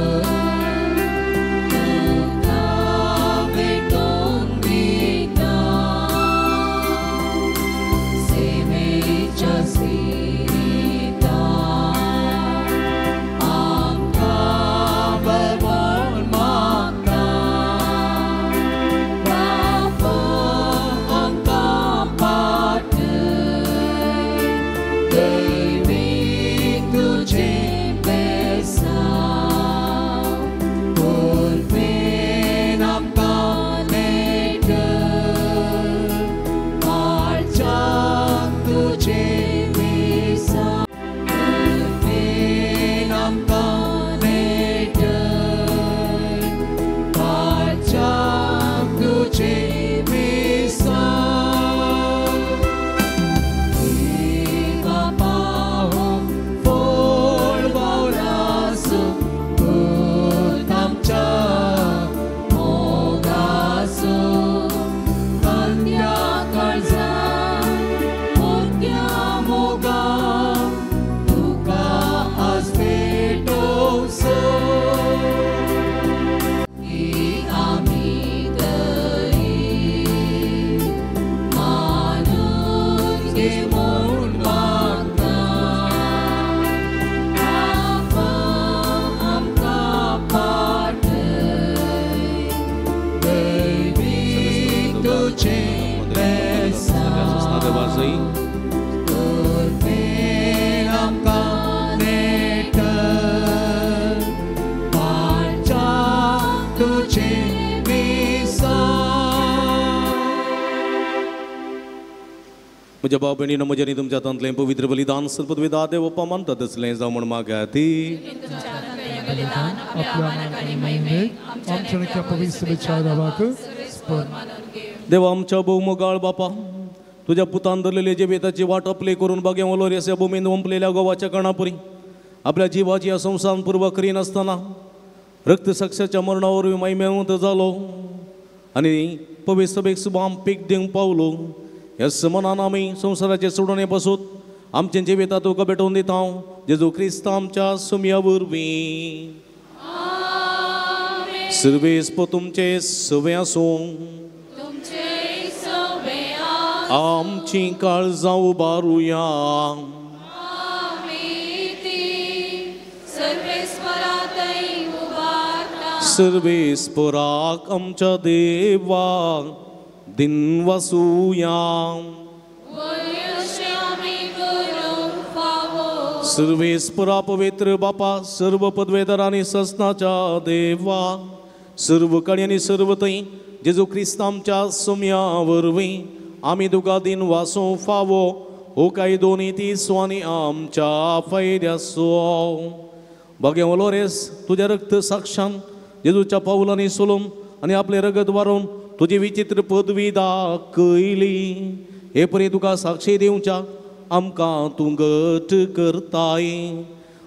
म्हज्या भाव भयणीनो, म्हज्या आनी तुमच्या हातांतलें पवित्र बलिदान सर्वपदवेदा देव बाप्पा मानता तसलें जावं म्हूण मागाती. देवा आमच्या भोवमोगाळ बापा, तुज्या पुतान धरलेले जिविताची वाट आपली करून बागे ओलोरेस ह्या भुमीन वंपलेल्या गोवाच्या कणापुरी आपल्या जिवाची ह्या संवसारान पूर्व करिनासतना रक्तसाक्षाच्या मरणा वरवीं महिमेवंत जालो आनी पवित्र सभेक सुबाम पीक दिवंक पावलो. ह्या मनान आमी संवसाराचे सोडोवणे पासून आमचें जिविता तुका भेटोवन दिता जेजू क्रिस्त आमच्या सुमया वरवीं. सर्वेस्प तुमचे सवे आसूं, आमची काळजां उबारुया. सर्वेस्पराक आमच्या देवाक दिनवासुया. सर्वेस्परा पवित्र बापा, सर्व पदवेदार आनी ससनाच्या देवा, सर्व कडी आनी सर्व थंय जेजू क्रिस्त आमच्या सुमया वरवीं आमी तुका दिनवासूं फावो हो कायदो नीती आनी आमच्या फायद्याचो. बागे ओलोरेस तुज्या रक्त साक्षान जेजूच्या पावलांनी सोलून आनी आपलें रगत वारोवन तुजी विचित्र पदवी दाखयली. हे परी तुका साक्षी दिवच्या आमकां तूं घट करताय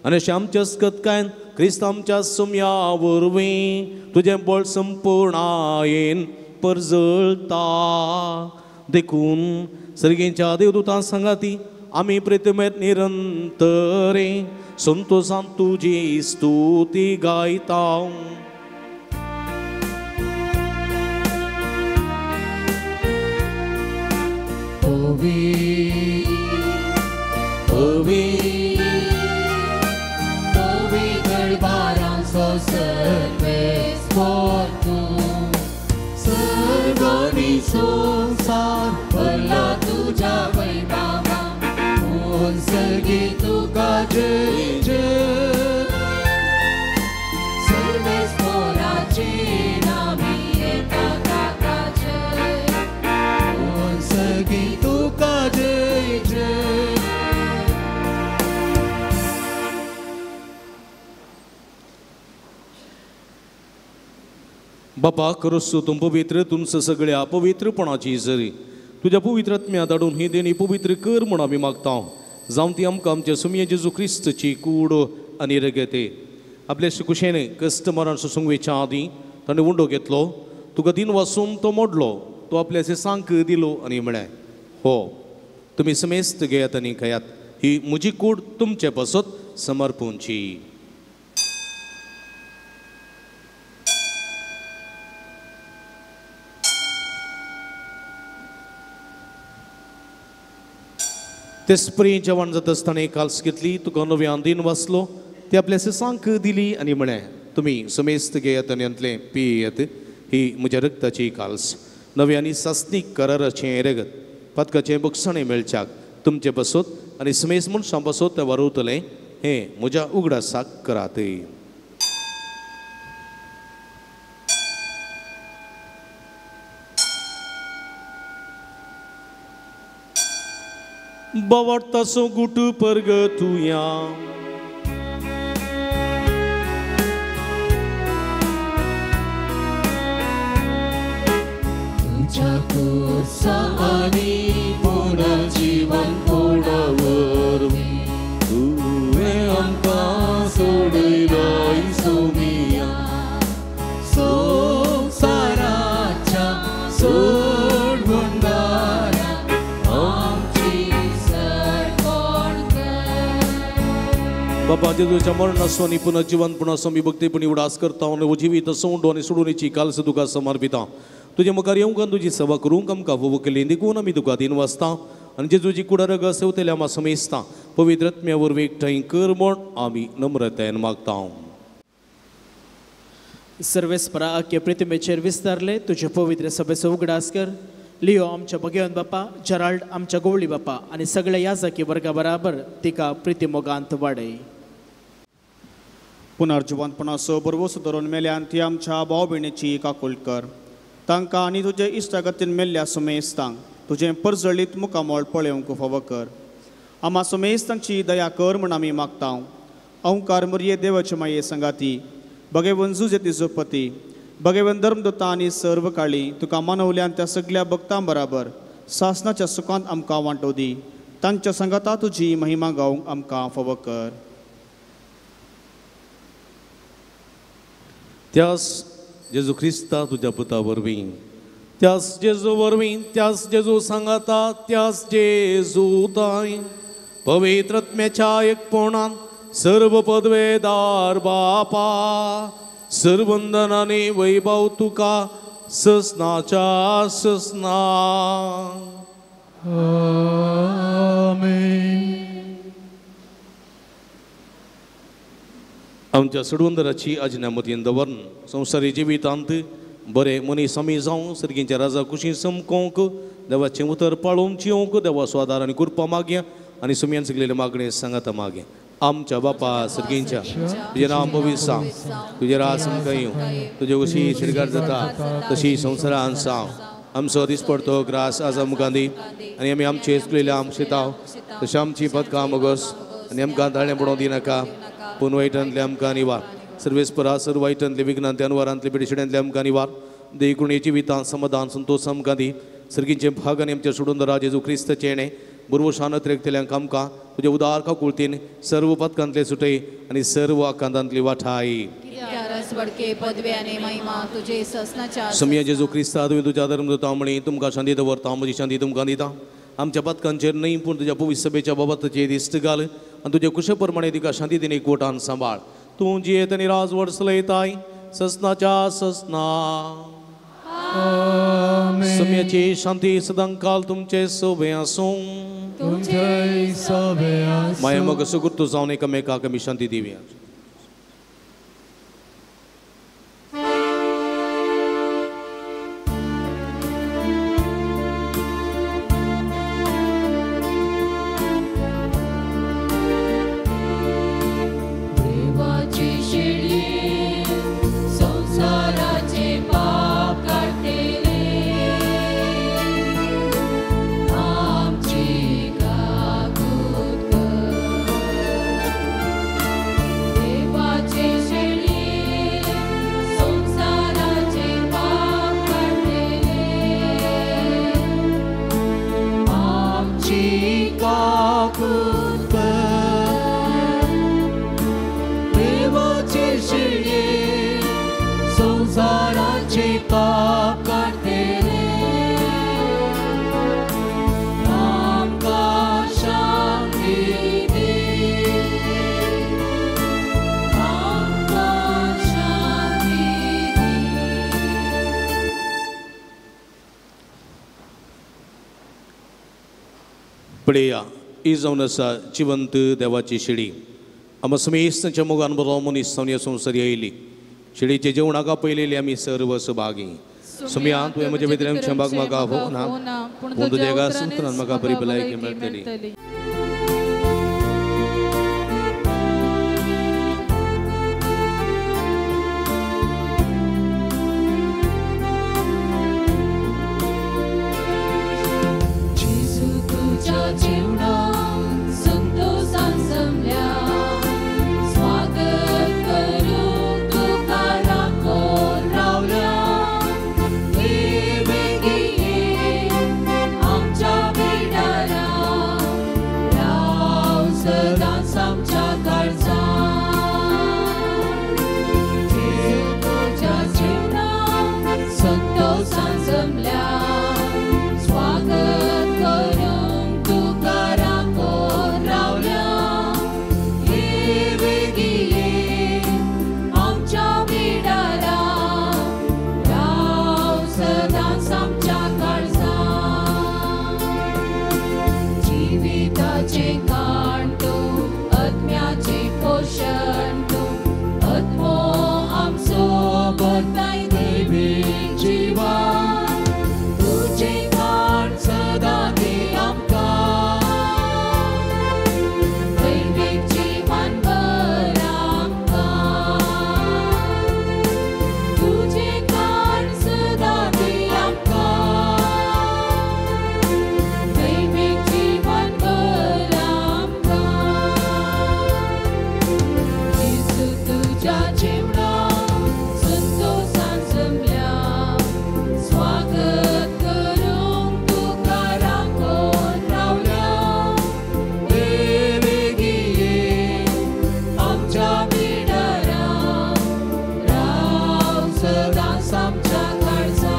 आनी अशें आमच्या अस्कतकायन क्रिस्त आमच्या सुमया वरवीं तुजें बळ संपूर्णायेन परजळता. देखून सर्गेच्या देवदूतां सांगाती आमी प्रतिमेत निरंतरे संतोषान तुजी स्तुती गायता. संसार भरला तुझ्या वैभवा, सगी तुका जय जय. सर्वेस्पराची नामी येता ताका जय, सगी तुका जय जय. बापा करोसो तूं पवित्र, तुमचं सगळ्या पवित्रपणाची जरी तुज्या पवित्र आत्म्या धाडून ही देणी पवित्र कर म्हूण आमी मागता. जावं ती आमकां आमच्या सुमये जेजू क्रिस्तची कूड आनी रगते. आपल्या कुशेन कश्ट मरण सोसूंक वेच्या आदीं ताणें उंडो घेतलो, तुका दिन वासून तो मोडलो, तो आपल्या सांक दिलो आनी म्हळें, हो तुमी समेस्त घेयात आनी खायात, ही म्हजी कूड तुमचे पासत समर्पूंची. तेसपरी जेवण जाता आसतना काल्स घेतली, तुका नव्यान दिन वाचलो, ती आपल्या सांक दिली आनी म्हळें, तुमी समेस्त घेयात आनी हांतलें पियेयात, ही म्हज्या रक्ताची काल्स, नव्या आनी सासणीक कराराचें रगत, पातकाचें बक्षणें मेळच्याक तुमचे पासत आनी समेस्त मनशां पासत तें वारवतलें, हें म्हज्या उगडासाक करात. बावडतासो गुट परगतुया. तुझ्या कुर्सा आनी पुनर्जीवन कोणावरवीं तुवें आमकां सोडयलोय सोमिया, संवसाराच्या सोडवणदारा आमची सरकोण कर. बाबा जेजूच्या मरणाचो आनी पुनर्जिवंतपणाचो आमी भक्तीपणी उडास करता आनी जिवीत सोंडो आनी सोडून कालस तुका समर्पिता. तुजे मुखार येवंक आनी तुजी सेवा करूंक आमकां फावो केली देखून आमी तुका दिन वाचता आनी जेजूची कुडारग सेवतल्या आमा समेस्ता पवित्र आत्म्या वरवीं एकठांय कर म्हूण आमी नम्रतायेन मागता. सर्वेस्परा आख्या प्रतिमेचेर विस्तारले तुजे पवित्र सभेचो उगडास कर. लियो आमच्या भगेवन बापा, जेराल्ड आमच्या गोवळी बापा आनी सगळ्या याजकी वर्गा बराबर तिका प्रितीमोगांत वाडय. पुनर्जिवंतपणाचो भरवंसो धरून मेल्यान ती आमच्या भाव भयणीची काकूल कर. तांकां आनी तुजे इश्टागतीन मेल्ल्या सुमेस्तांक तुजें परजळीत मुखामळ पळोवंक फावो कर. आमा समेस्त तांची दया कर म्हूण आमी मागता. अंकार मरये देवाचे माये संगाती भगेवन जुजे तिजो पती भगेवन धर्मदुता आनी सर्व काळी तुका मानवल्यान त्या सगल्या भक्तां बराबर सासनाच्या सुखांत आमकां वांटो दी. तांच्या संगाता तुजी महिमा गावंक आमकां फावो कर. त्यास जेजू क्रिस्ता तुज्या पुता वरवीं, त्यास जेजू वरवीं, त्यास जेजू सांगाता, त्यास जेजू ताय पवित्रत्म्याच्या एकपणान सर्व पदवेदार बापा सर्वंदनाने वैभव तुका ससनाच्या ससना. आमेन. आमच्या सोडवंदराची आज्ञा मतीन दवरून संवसारी जिवितांत बरे मनीस आमी जावं सर्गींच्या राजा कुशी समकोंक देवाचें उतर पाळोवंक जियोंक देवाचो आदार आनी कृपा मागया आनी सुमयान सगलेले मागणे सांगाता मागया. आमच्या बापा सर्गींच्या तुजें नांव पवित्र जावं, तुजें राज आमकां येवं, तुजे कुशी शिरगार जाता तशी संवसारान जावं. आमचो दिसपडतो ग्रास आज आमकां दी आनी आमी आमचे चुकलेले आमचे ताव तशें आमची पदकां मगस आनी आमकां ताळें पडोवंक दिनाका पूण वायटांतले आमकां निवार. सर्वेस्परा सर्व वायटांतले विघ्नांतले अनवारांतले पिडिशिड्यांतले आमकां निवार. देखून जिवितांत समाधान संतोष आमकां दी. सर्गींचे भाग आनी आमच्या सोडून राज जेजू क्रिस्ताचें येणें बुरवशान अतिरेकतल्यांक आमकां तुज्या उदार काकुळतीन सर्व पदकांतले सुटय आनी सर्व आकांतांतली वाठाय. समया जेजू क्रिस्ता तुवें तुज्या धर्म दिता म्हणी तुमकां शांती दवरता, म्हजी शांती तुमकां दिता. आमच्या पदकांचेर न्हय पूण तुज्या पवित्र सभेच्या बाबताचेर दिश्ट घाल आनी तुज्या कुशे प्रमाणे तिका शांती दिनी एकवटान सांबाळ. तूं जियेत आनी राजवट चलयताय ससनाच्या ससना. समयाची शांती सदांकाल तुमचे सोबे आसूं. माया मग सुकृत जावन एकामेकाक आमी शांती दिवया. पळया ही जावन आसा जिवंत देवाची शिडी. आमकां समेस्तांच्या मोगान बरो मनीस जावन ह्या संवसारी आयली. शिडीचे जेवणाक आपयलेली आमी सर्व सहभागी. सुमया तुवें म्हज्या भितर आमच्या भाग म्हाका आपोवना पूण तुज्या एका सूत्रान म्हाका बरी भलायकी मेळटली. तुझ्या जेवणाक संतोषान जमल्या स्वागत करूंक तुका राखून रावल्या ये बेगी ये आमच्या बिडारा राव सदांच आमच्या काळजांत.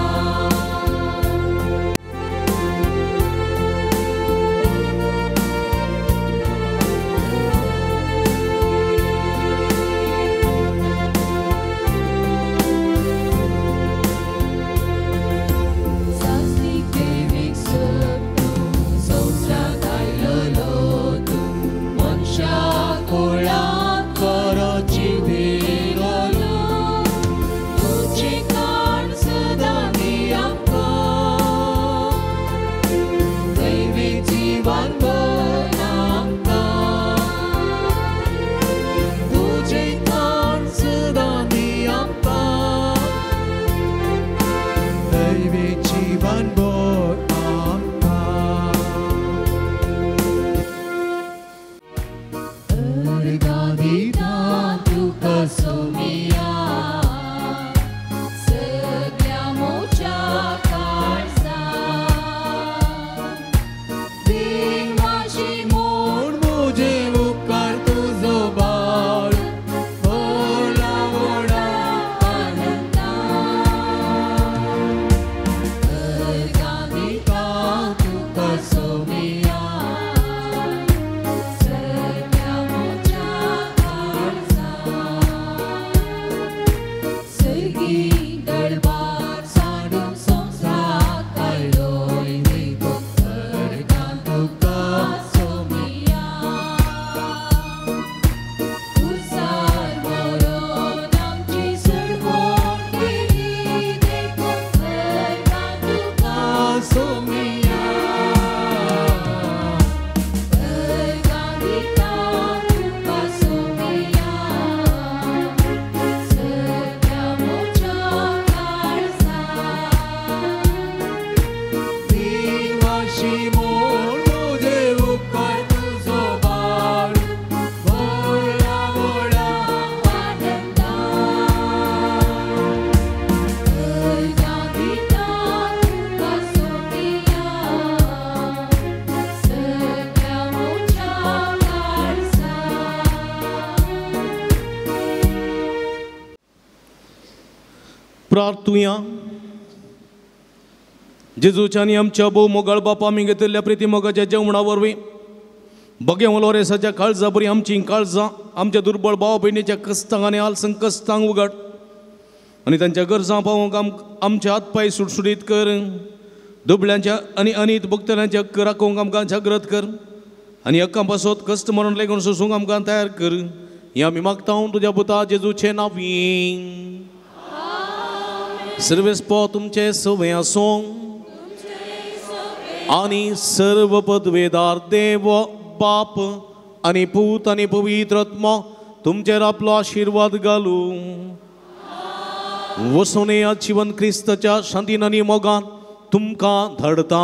सासनीक देवीक सब तूं संवसाराक आयलोलो तूं मनशा कुळांत बरो जिविलोलो तुजें काण सदां दी आमकां दैवी जिवन भर आमकां तुजें काण सदां दी आमकां दैवी जीवन भर आमकां. अर्गां दिता तुका सोमिया सगळ्या मोच्या काळजांत देवाशी म्हूण म्हजे उपकार तुजो बाळ व्हडा व्हडा आनंदान अर्गां दिता तुका सोमिया सगळ्या मोच्या काळजांत सर्गी दरबार साडून संवसाराक आयलोय देखून अर्गां तुका सोमिया उसार मरोन आमची सडवण केली देखून अर्गां तुका सोमिया अर्गां दिता तुका सोमिया सगळ्या मोच्या काळजांत देवाशी म्हूण म्हजे उपकार तुजो बाळ व्हडा व्हडा आनंदान अर्गां दिता तुका सोमिया सगळ्या मोच्या काळजांत. प्रार्थुया. जेजूच्या आनी आमच्या भोव मोगाळ बापा आमी घेतिल्ल्या प्रिती मोगाच्या जेवणा वरवीं बगें लोरेसाच्या काळजा बरी आमचीं काळजां आमच्या दुर्बळ भाव भयणीच्या कश्टांक आनी आल संकश्टांक उगड आनी तांच्या गरजां पावोवंक आमचे हात पांय सुटसुटीत कर. दुबळ्यांच्या आनी अनीत भोगतल्यांच्या हक्क राखोवंक आमकां जागृत कर आनी हक्कां पासत कश्ट मरण लेगून सोसूंक आमकां तयार कर. हें आमी मागता तुज्या पुता जेजूचे नांवीं. सर्वेस्पो तुमचे सवे आसूं आनी सर्व पदवेदार देव बाप आनी पूत आनी पवित्र आत्मो तुमचेर आपलो आशिर्वाद घालूं. वसोन ह्या जिवन क्रिस्ताच्या शांतीन आनी मोगान तुमकां धाडता.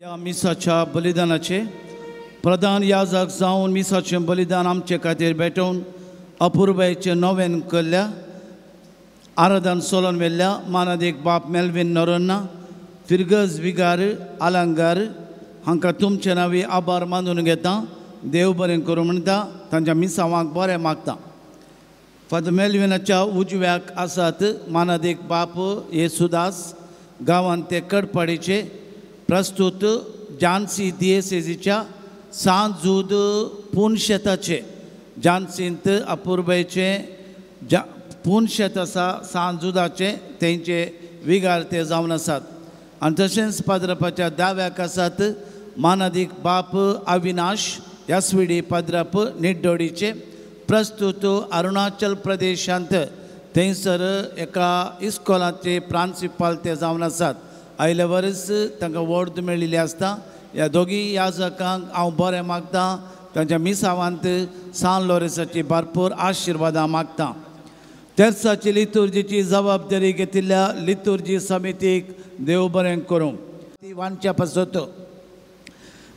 ह्या मिसाच्या बलिदानाचे प्रधान याजक जावन मिसाचें बलिदान आमचे खातीर भेटोवन अपुरबायेचें नवेन केल्ल्या आराधन सोलोन व्हेल्ल्या मानादीक बाप मेल्वीन नोरोन्ना फिरगज विगार आलांगार हांकां तुमचे नांवी आभार मानून घेता. देव बरें करूं म्हणटा तांच्या मिसावांक बरें मागता. फादर मेल्विनाच्या उजव्याक आसात मानादीक बाप येसुदास गांवांत ते कडपाडीचे प्रस्तूत जानसी दियेसेजीच्या सांजूद पुनशेताचे जानसींत अपुरबायेचे जा पुनशेत आसा सांजुदाचे तेंचे विगार ते जावन आसात. आनी तशेंच पाद्रपाच्या दाव्याक आसात मानादीक बाप अविनाश यासविडी पाद्रप निड्डोडीचे प्रस्तूत अरुणाचल प्रदेशांत थंयसर एका इस्कॉलाचे प्रांसिपाल ते जावन आसात. आयले वरस तांकां वॉर्द मेळिल्ली आसता. ह्या दोगी याजकांक हांव बरें मागता. तांच्या मिसावांत सान लोरेसाची भरपूर आशिर्वादां मागता. तेर्साची लितुर्जीची जबाबदारी घेतिल्ल्या लितुर्जी समितीक देव बरें करूं. ती वांटच्या पासत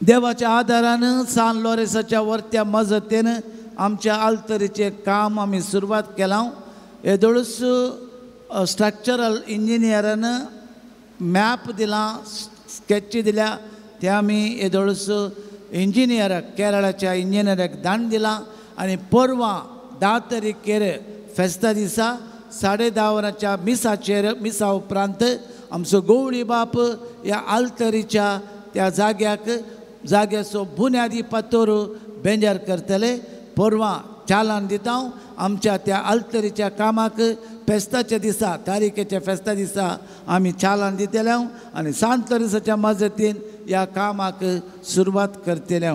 देवाच्या आदारान सान लोरेसाच्या वरत्या मजतीन आमच्या आल्तरीचें काम आमी सुरवात केलां. येदोळूच स्ट्रक्चरल इंजिनियरान मॅप दिला, स्केच दिल्या, ते आमी येदोळूच इंजिनियराक, केरळाच्या इंजिनियराक दान दिलां. आनी परवां 10 तारखेर फेस्ता दिसा 10:30 वरांच्या मिसाचेर, मिसा उपरांत आमचो गोवळी बाप ह्या आल्तरीच्या त्या जाग्याक, जाग्याचो बुन्यादी पातोर बेंजार करतले. परवां चालन दिता आमच्या त्या आल्तरीच्या कामाक. फेस्ताच्या दिसा, तारीखेच्या फेस्ता दिसा आमी चालन दितले आनी सांत लोरेसाच्या मजतीन ह्या कामाक सुरवात करतले.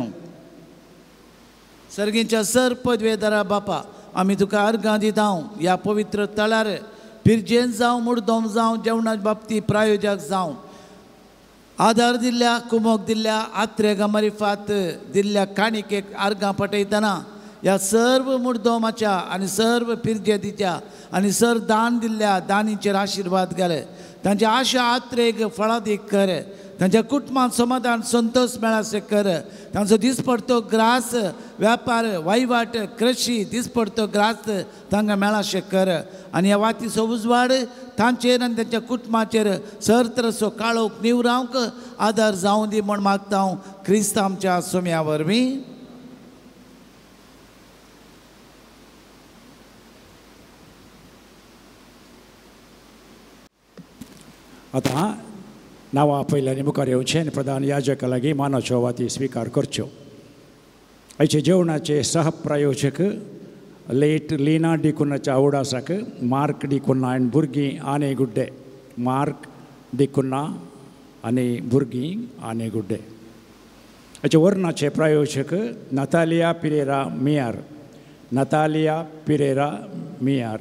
सर्गीच्या सर पदवेदारा बापा, आमी तुका अर्गां दिता ह्या पवित्र तळार पिरजेन जावं, मुडदोम जावं, जेवणाच्या बाबतींत प्रायोजक जावं, आदार दिल्ल्या, कुमोक दिल्ल्या, आत्रेगा मरिफात दिल्ल्या काणिकेक अर्गां पटयतना ह्या सर्व मुडदोमाच्या आनी सर्व पिरजेदीच्या आनी सर दान दिल्ल्या दानीचेर आशिर्वाद घाले. तांच्या आशा आत्रेग फळादीक कर, तांच्या कुटुंबांत समाधान संतोष मेळासे कर. तांचो दिसपडतो ग्रास, व्यापार, वहिवाट, कृशी दिसपडतो ग्रास तांकां मेळाशे कर. आनी ह्या वातीचो उजवाड तांचेर आनी तांच्या कुटुंबाचेर सरतरसो काळोख निवरावंक आदार जावं दी म्हूण मागता हांव क्रिस्त आमच्या सोम्या वरवीं. आतां नांवां पयल्यानी मुखार येवचें आनी प्रधान याजका लागीं मानाच्यो वाती स्विकार करच्यो. आयचे जेवणाचे सहप्रायोजक लेट लीना डिकुन्नाच्या आवडासाक मार्क डिकुन्ना आनी भुरगीं आने गुड्डे, मार्क डिकुन्ना आनी भुरगीं आने गुड्डे. आयचे वर्णाचे प्रायोजक नतालिया पिरेरा मियार, नतालिया पिरेरा मियार.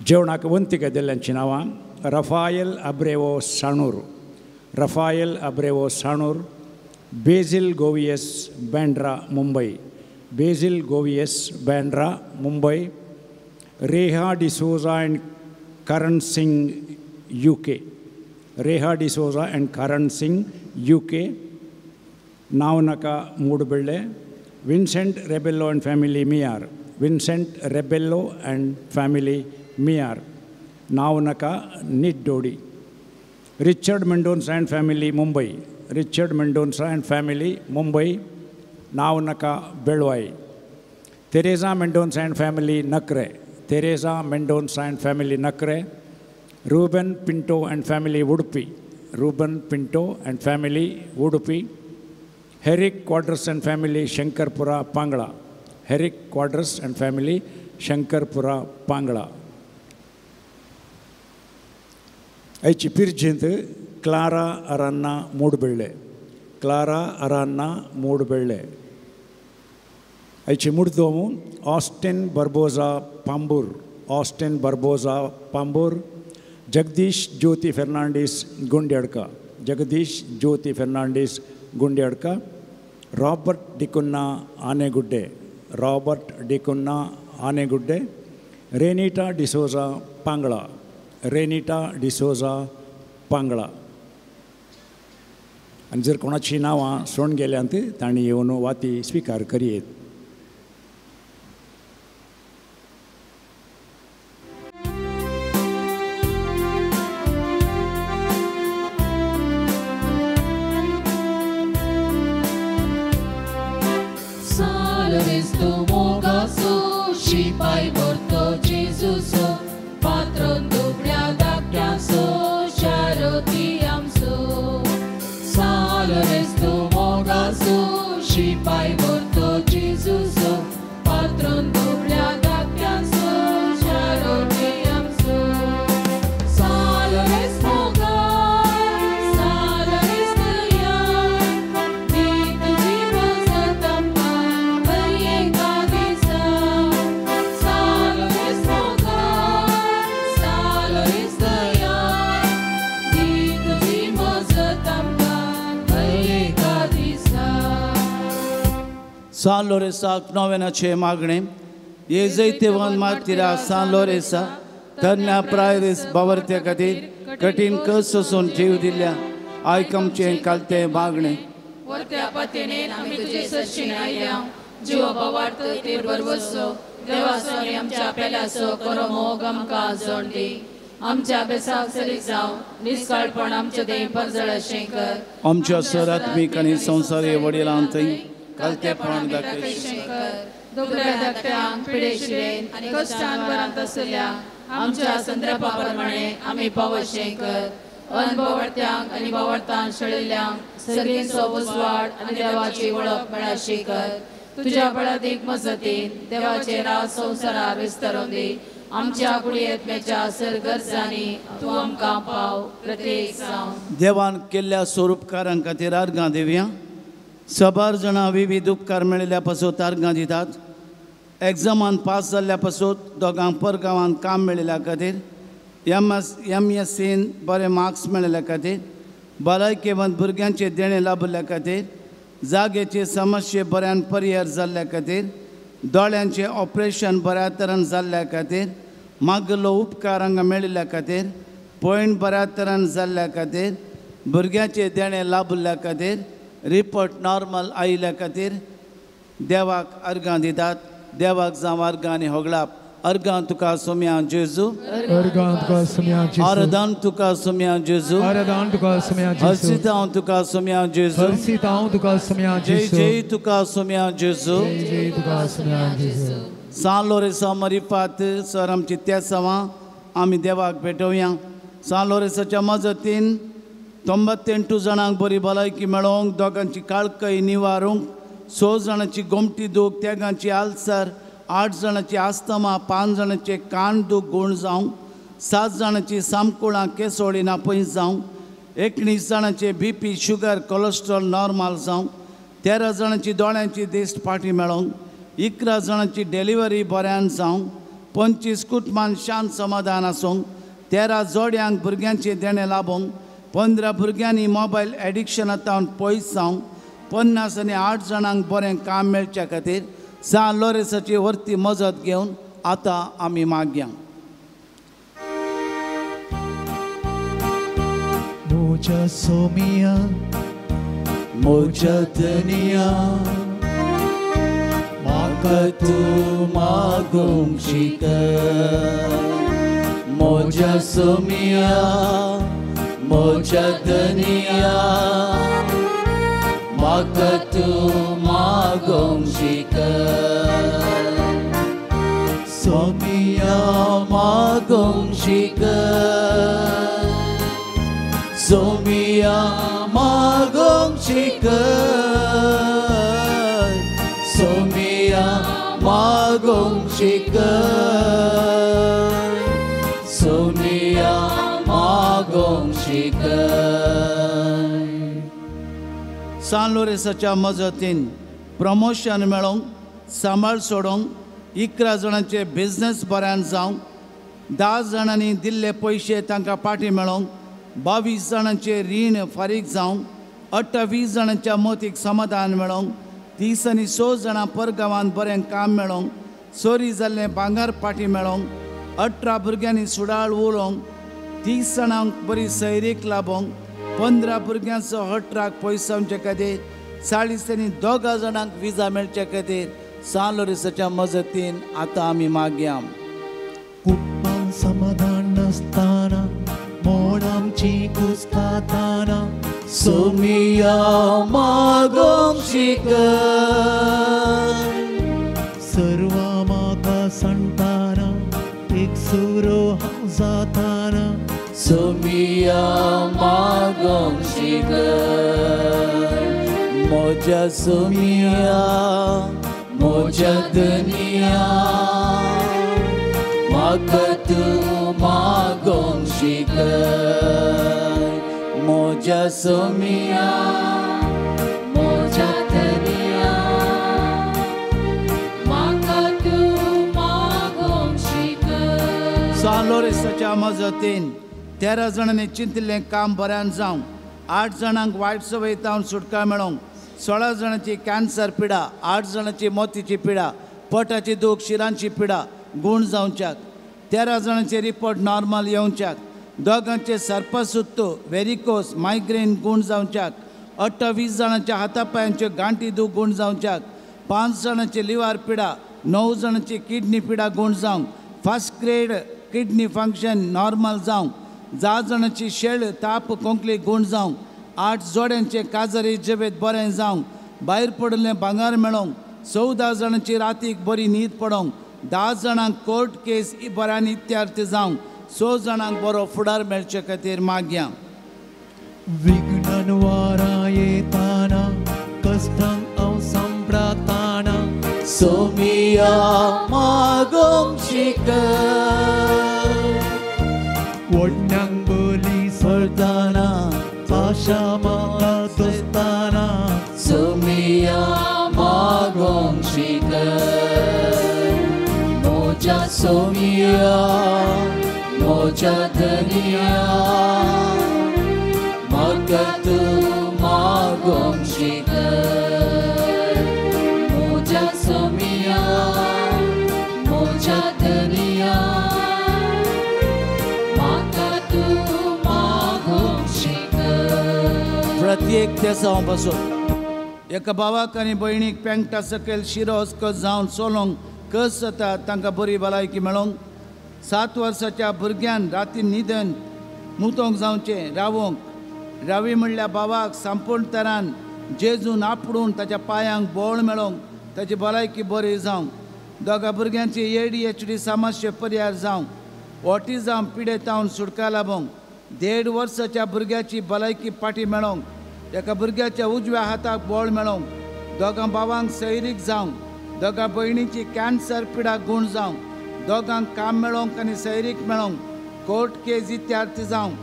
जेवणाक वंतिका दिल्ल्यांचीं नांवां Rafael Abreu Sanur, Rafael Abreu Sanur, Basil Govies Bandra Mumbai, Basil Govies Bandra Mumbai, Reha D'Souza and Karan Singh UK, Reha D'Souza and Karan Singh UK, Navnaka Moodubelle, Vincent Rebello and family Miyar, Vincent Rebello and family Miyar, Navnaka Niddodi, Richard Mendonca and family Mumbai, Richard Mendonca and family Mumbai, Navnaka Belvai, Teresa Mendonca and family Nakre, Teresa Mendonca and family Nakre, Ruben Pinto and family Udupi, Ruben Pinto and family Udupi, Herrick Quadras and family Shankarpura Pangla, Herrick Quadras and family Shankarpura Pangla. आयची पिरजेंत Clara अरान्ना मूडबेळ्ळे, Clara अरान्ना मूडबेळ्ळे. आयची मुडदोमू Austin Barbosa Pambur, Austin Barbosa Pambur, Jagdish Jyoti Fernandes Gundyadka, Jagdish Jyoti Fernandes Gundyadka, Robert D'Cunha Anegudde, Robert D'Cunha Anegudde, Renita D'Souza Pangla, Renita D'Souza Pangla. आनी जर कोणाची नांवां सोडून गेल्यांत तांणी येवन वाती स्विकार करयेत. शिपाय भरतो जेजूसो, पात्रोन दुबळ्या धाकट्यांचो, शारोती आमचो. सालोरेस्तो मोगासो, शिपाय भरतो जेजूसो, पात्रोन दुबळ्या धाकट्यांचो, शारोती आमचो. सालोरेस मोगा, सालोरेस दया, दी तुजी मजत आमकां हर एका दिसा. सालोरेस मोगा, सालोरेस दया, दी तुजी मजत आमकां हर एका दिसा. सान लोरेसाक नोवेनाचें मागणें. हे जैतेवन मार्तिरा सान लोरेसा तरण्या प्रायरीस बावरत्या खातीर कठीण कस सोसून जीव दिल्ल्या आयक आमचें कालतें मागणें. परत्या पातेणेन आमी तुजे सरशीं आयल्या जिवो भावार्थ तेर बरवसो देवाचो आनी आमच्या पेल्याचो करो मोग आमकां जोड दी आमच्या बेसाक सरीक जावं निस्काळपण आमचे देह परजळ अशें कर आमच्या सरात्मीक आनी संवसारी वडिलां थंय कालतेपण दाखयशें कर दुबळ्या धाकट्यांक पिडेशिलेन आनी कश्टान वरांत आसल्या आमच्या संद्रपा प्रमाणे आमी पावशें कर अनभवर्थ्यांक आनी भावार्थान शेळिल्ल्यांक सर्गींचो उजवाड आनी देवाची वळख मेळाशी कर तुज्या बळादीक मजतीन देवाचे राज संवसारार विस्तारून दी आमच्या कुडयेतम्याच्या सर गरजांनी तूं आमकां पाव प्रत्येक जावं. देवान केल्ल्या स्वरूपकारां खातीर आर्गां दिवया. सबार जाणां विविध उपकार मेळिल्ल्या पासत आर्गां दितात. एग्जामान पास जाल्ल्या पासत दोगांक परगांवांत काम मेळिल्ल्या खातीर, एम एस सीन बरे मार्क्स मेळिल्ल्या खातीर, भलायकेवंत भुरग्यांचे देणें लाभिल्ल्या खातीर, जागेचे समस्ये बऱ्यान परिहार जाल्ल्या खातीर, दोळ्यांचें ऑपरेशन बऱ्या तरान जाल्ल्या खातीर, मागलो उपकार हांगा मेळिल्ल्या खातीर, पयण बऱ्या तरान जाल्ल्या खातीर, भुरग्याचें देणें लाभिल्ल्या खातीर, रिपोर्ट नॉर्मल आयिल्ल्या खातीर देवाक अर्गां दितात. देवाक जावं अर्गां आनी होगळाप. अर्गां तुका सोम्या जेजू, अर्गां तुका सोम्या जेजू, आरदान तुका सोम्या जेजू, आरदान तुका सोम्या जेजू, हर्षित हांव तुका सोम्या जेजू, हर्षित हांव तुका सोम्या जेजू, जय जय तुका सोम्या जेजू, जय जय तुका सोम्या जेजू. सान लोरेसा मरिफात सर आमची तेसांवां आमी देवाक भेटोवया. सान लोरेसाच्या मजतीन 98 जाणांक बरी भलायकी मेळोवंक, दोगांची काळकय निवारूंक, 6 जाणांची गोमटी दूख, तेगांची आल्सर, 8 जाणांची आस्तमा, 5 जाणांचे कान दूख गूण जावंक, 7 जाणांची सामकुळां केसोळी ना पयस जावंक, 19 जाणांचे B P sugar cholesterol normal जावंक, 13 जाणांची दोळ्यांची दिश्ट फाटी मेळोवंक, 11 जाणांची डिलिव्हरी बऱ्यान जावंक, 25 कुटुंबान शांत समाधान आसूंक, 13 जोड्यांक भुरग्यांचें देणें लाबोवंक, 15 भुरग्यांनी मोबायल एडिक्शनांत पयस जावंक, 50 आनी 8 जाणांक बरें काम मेळच्या खातीर सान लोरेसाची वरती मजत घेवन आतां आमी मागया. म्हज्या सोमिया म्हज्या धनिया म्हाका तूं मागूंक शिकय. म्हज्या सोमिया म्हज्या धनिया म्हाका तूं मागूंक शिकय. सोमिया मागूंक शिकय, सोमिया मागूंक शिकय, सोमिया मागूंक शिकय, सोमिया मागूंक शिकय. सान लोरेसाच्या मजतीन प्रमोशन मेळोवंक, सांबाळ सोडोवंक, 11 जाणांचे बिजनेस बऱ्यान जावंक, 10 जाणांनी दिल्ले पयशे तांकां फाटीं मेळोवंक, 22 जाणांचे रीण फारीक जावंक, 28 जाणांच्या मतीक समाधान मेळोवंक, 30 आनी 6 जाणां परगांवांत बरें काम मेळोवंक, चोरी जाल्लें भांगर फाटीं मेळोवंक, 18 भुरग्यांनी सुडाळ उलोवंक, 30 जाणांक बरी सैरीक लाबोवंक, 15 भुरग्यांचो हटराक पयस जावचे खातीर, 40 आनी 2 जाणांक विजा मेळचे खातीर सान लोरेसाच्या मजतीन आतां आमी मागया. कुटुंबान समाधान नासतना मोड आमची कुस्ताताना सोमिया मागूंक शिकय. सर्वां म्हाका सांगताना एक सुरो हांव जाताना सोमिया मागूंक शिकय. म्हज्या सोमिया म्हज्या धनिया म्हाका तूं मागूंक शिकय. म्हज्या सोमिया म्हज्या धनिया म्हाका तूं मागूंक शिकय. सान लोरेसाच्या मजतीन 13 जाणांनी चिंतिल्लें काम बऱ्यान जावंक, 8 जाणांक वायट संवय जावन सुटका मेळोवंक, 16 जाणांची कॅन्सर पिडा, 8 जाणांची मोतीची पिडा, पोटाची दूख, शिरांची पिडा गूण जावच्याक, 13 जाणांचे रिपोर्ट नॉर्मल येवच्याक, दोगांचे सर्पसुत्तो, वेरिकोस, मायग्रेन गूण जावच्याक, 28 जाणांच्या हातापायांच्यो गांठी दूख गूण जावच्याक, 5 जाणांचे लिव्हर पिडा, 9 जाणांची किडनी पिडा गूण जावंक, first grade kidney function normal जावंक, 10 जाणांची शेळ ताप खोंकली गूण जावंक, 8 जोड्यांचे काजरी जिबेत बरें जावंक, भायर पडिल्लें भांगर मेळोंक, 14 जाणांची रातीक बरी न्हीद पडोंक, 10 जाणांक कोर्ट केस बऱ्यान इत्यार्थ जावंक, 6 जाणांक बरो फुडार मेळचे खातीर मागया. विघ्नन वारा येताना कष्टांक हांव सांपडताना सोमिया मागोंक शिकय, वडण्यांक बली सरताना आशा म्हाका दोस्ताना सोमिया मागोंक शिकय, मोजा सोमिया मोजा धनिया म्हाका तूं मागोंक शिकय, मोजा सोमिया मोजा धनिया म्हाका तूं मागोंक शिकय. प्रत्येक तेसांव पासून एका भावाक आनी भयणीक पेंगटा सकयल शिरो अस्कत जावन चलोवंक कस जाता तांकां बरी भलायकी मेळोंक, 7 वर्साच्या भुरग्यान राती न्हिदन मुतोंक जावचें रावोंक, रवी म्हणल्या भावाक संपूर्ण तरान जेजून आपडून ताच्या पांयांक बोळ मेळोंक, ताची भलायकी बरी जावंक, दोगा भुरग्यांची ADHD समस्या परिहार जावंक, ऑटिझम पिडेतावन सुटका लाबोंक, 1.5 वर्साच्या भुरग्याची भलायकी फाटी मेळोंक, एका भुरग्याच्या उजव्या हाताक बोळ मेळोंक, दोगां भावांक सैरीक जावंक, दोगां भयणीची कॅन्सर पिडा गूण जावंक, दोगांक काम मेळोंक आनी सैरीक मेळोंक, कोर्ट केस इत्यार्थ जावंक,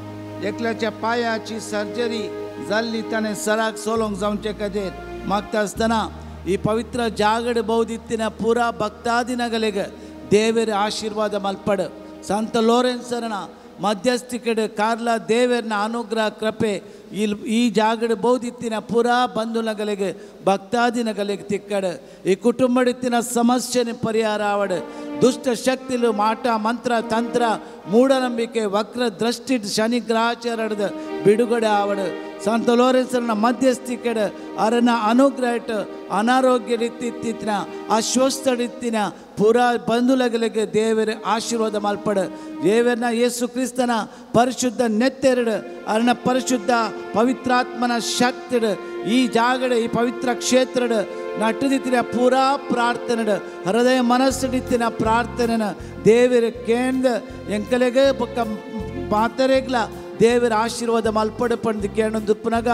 एकल्याच्या पांयाची सर्जरी जाल्ली ताणें सराक सोलोंक जावचे खातीर मागता आसतना ही पवित्र जागड बौदिತ್ತಿನ ಪೂರಾ ಭಕ್ತಾದಿನಗಳಿಗೆ ದೇವರ ಆಶೀರ್ವಾದ ಮಲ್ಪಡು. ಸಂತ ಲೋರೆನ್ಸರನ ಮಧ್ಯಸ್ಥಿಕೆಡು ಕಾರ್ಲ ದೇವರನ ಅನುಗ್ರಹ ಕೃಪೆ ಈ ಜಾಗಡು ಬೌದಿತ್ತಿನ ಪೂರಾ ಬಂಧುನಗಳಿಗೆ ಭಕ್ತಾದಿನಗಳಿಗೆ ತಿಕ್ಕಡು. ಈ ಕುಟುಂಬಡಿತ್ತಿನ ಸಮಸ್ಯೆನ ಪರಿಹಾರ ಆವಡು. ದುಷ್ಟ ಶಕ್ತಿಲು ಮಾಟ ಮಂತ್ರ ತಂತ್ರ ಮೂಢನಂಬಿಕೆ ವಕ್ರ ದೃಷ್ಟಿ ಶನಿ ಗ್ರಹಾಚಾರದ ಬಿಡುಗಡೆ ಆವಡು. ಸಂತ ಲೋರೆನ್ಸರನ ಮಧ್ಯಸ್ಥಿಕೆಡು ಅರನ ಅನುಗ್ರಹ ಅನಾರೋಗ್ಯ ರೀತಿತ್ತಿನ ಅಸ್ವಸ್ಥಡಿತ್ತಿನ ಪೂರಾ ಬಂಧುಲಗಳಿಗೆ ದೇವರ ಆಶೀರ್ವಾದ ಮಲ್ಪಡು. ದೇವರನ ಯೇಸು ಕ್ರಿಸ್ತನ ಪರಿಶುದ್ಧ ನೆತ್ತೆರಡು ಅರನ ಪರಿಶುದ್ಧ ಪವಿತ್ರಾತ್ಮನ ಶಕ್ತಿಡು ಈ ಜಾಗಡು ಈ ಪವಿತ್ರ ಕ್ಷೇತ್ರಡು ನಟ್ಟದಿತ್ತಿನ ಪೂರಾ ಪ್ರಾರ್ಥನೆ ಹೃದಯ ಮನಸ್ಸಿಡಿತ್ತಿನ ಪ್ರಾರ್ಥನೆನ ದೇವರ ಕೇಂದ್ರ ಎಂಕಲೆಗೆ ಬೊಕ್ಕ ಪಾತರೆಗ್ಲ ದೇವರ ಆಶೀರ್ವಾದ ಮಲ್ಪಡು ಪಂದು ಕೇಳೊಂದು ಪುನಗ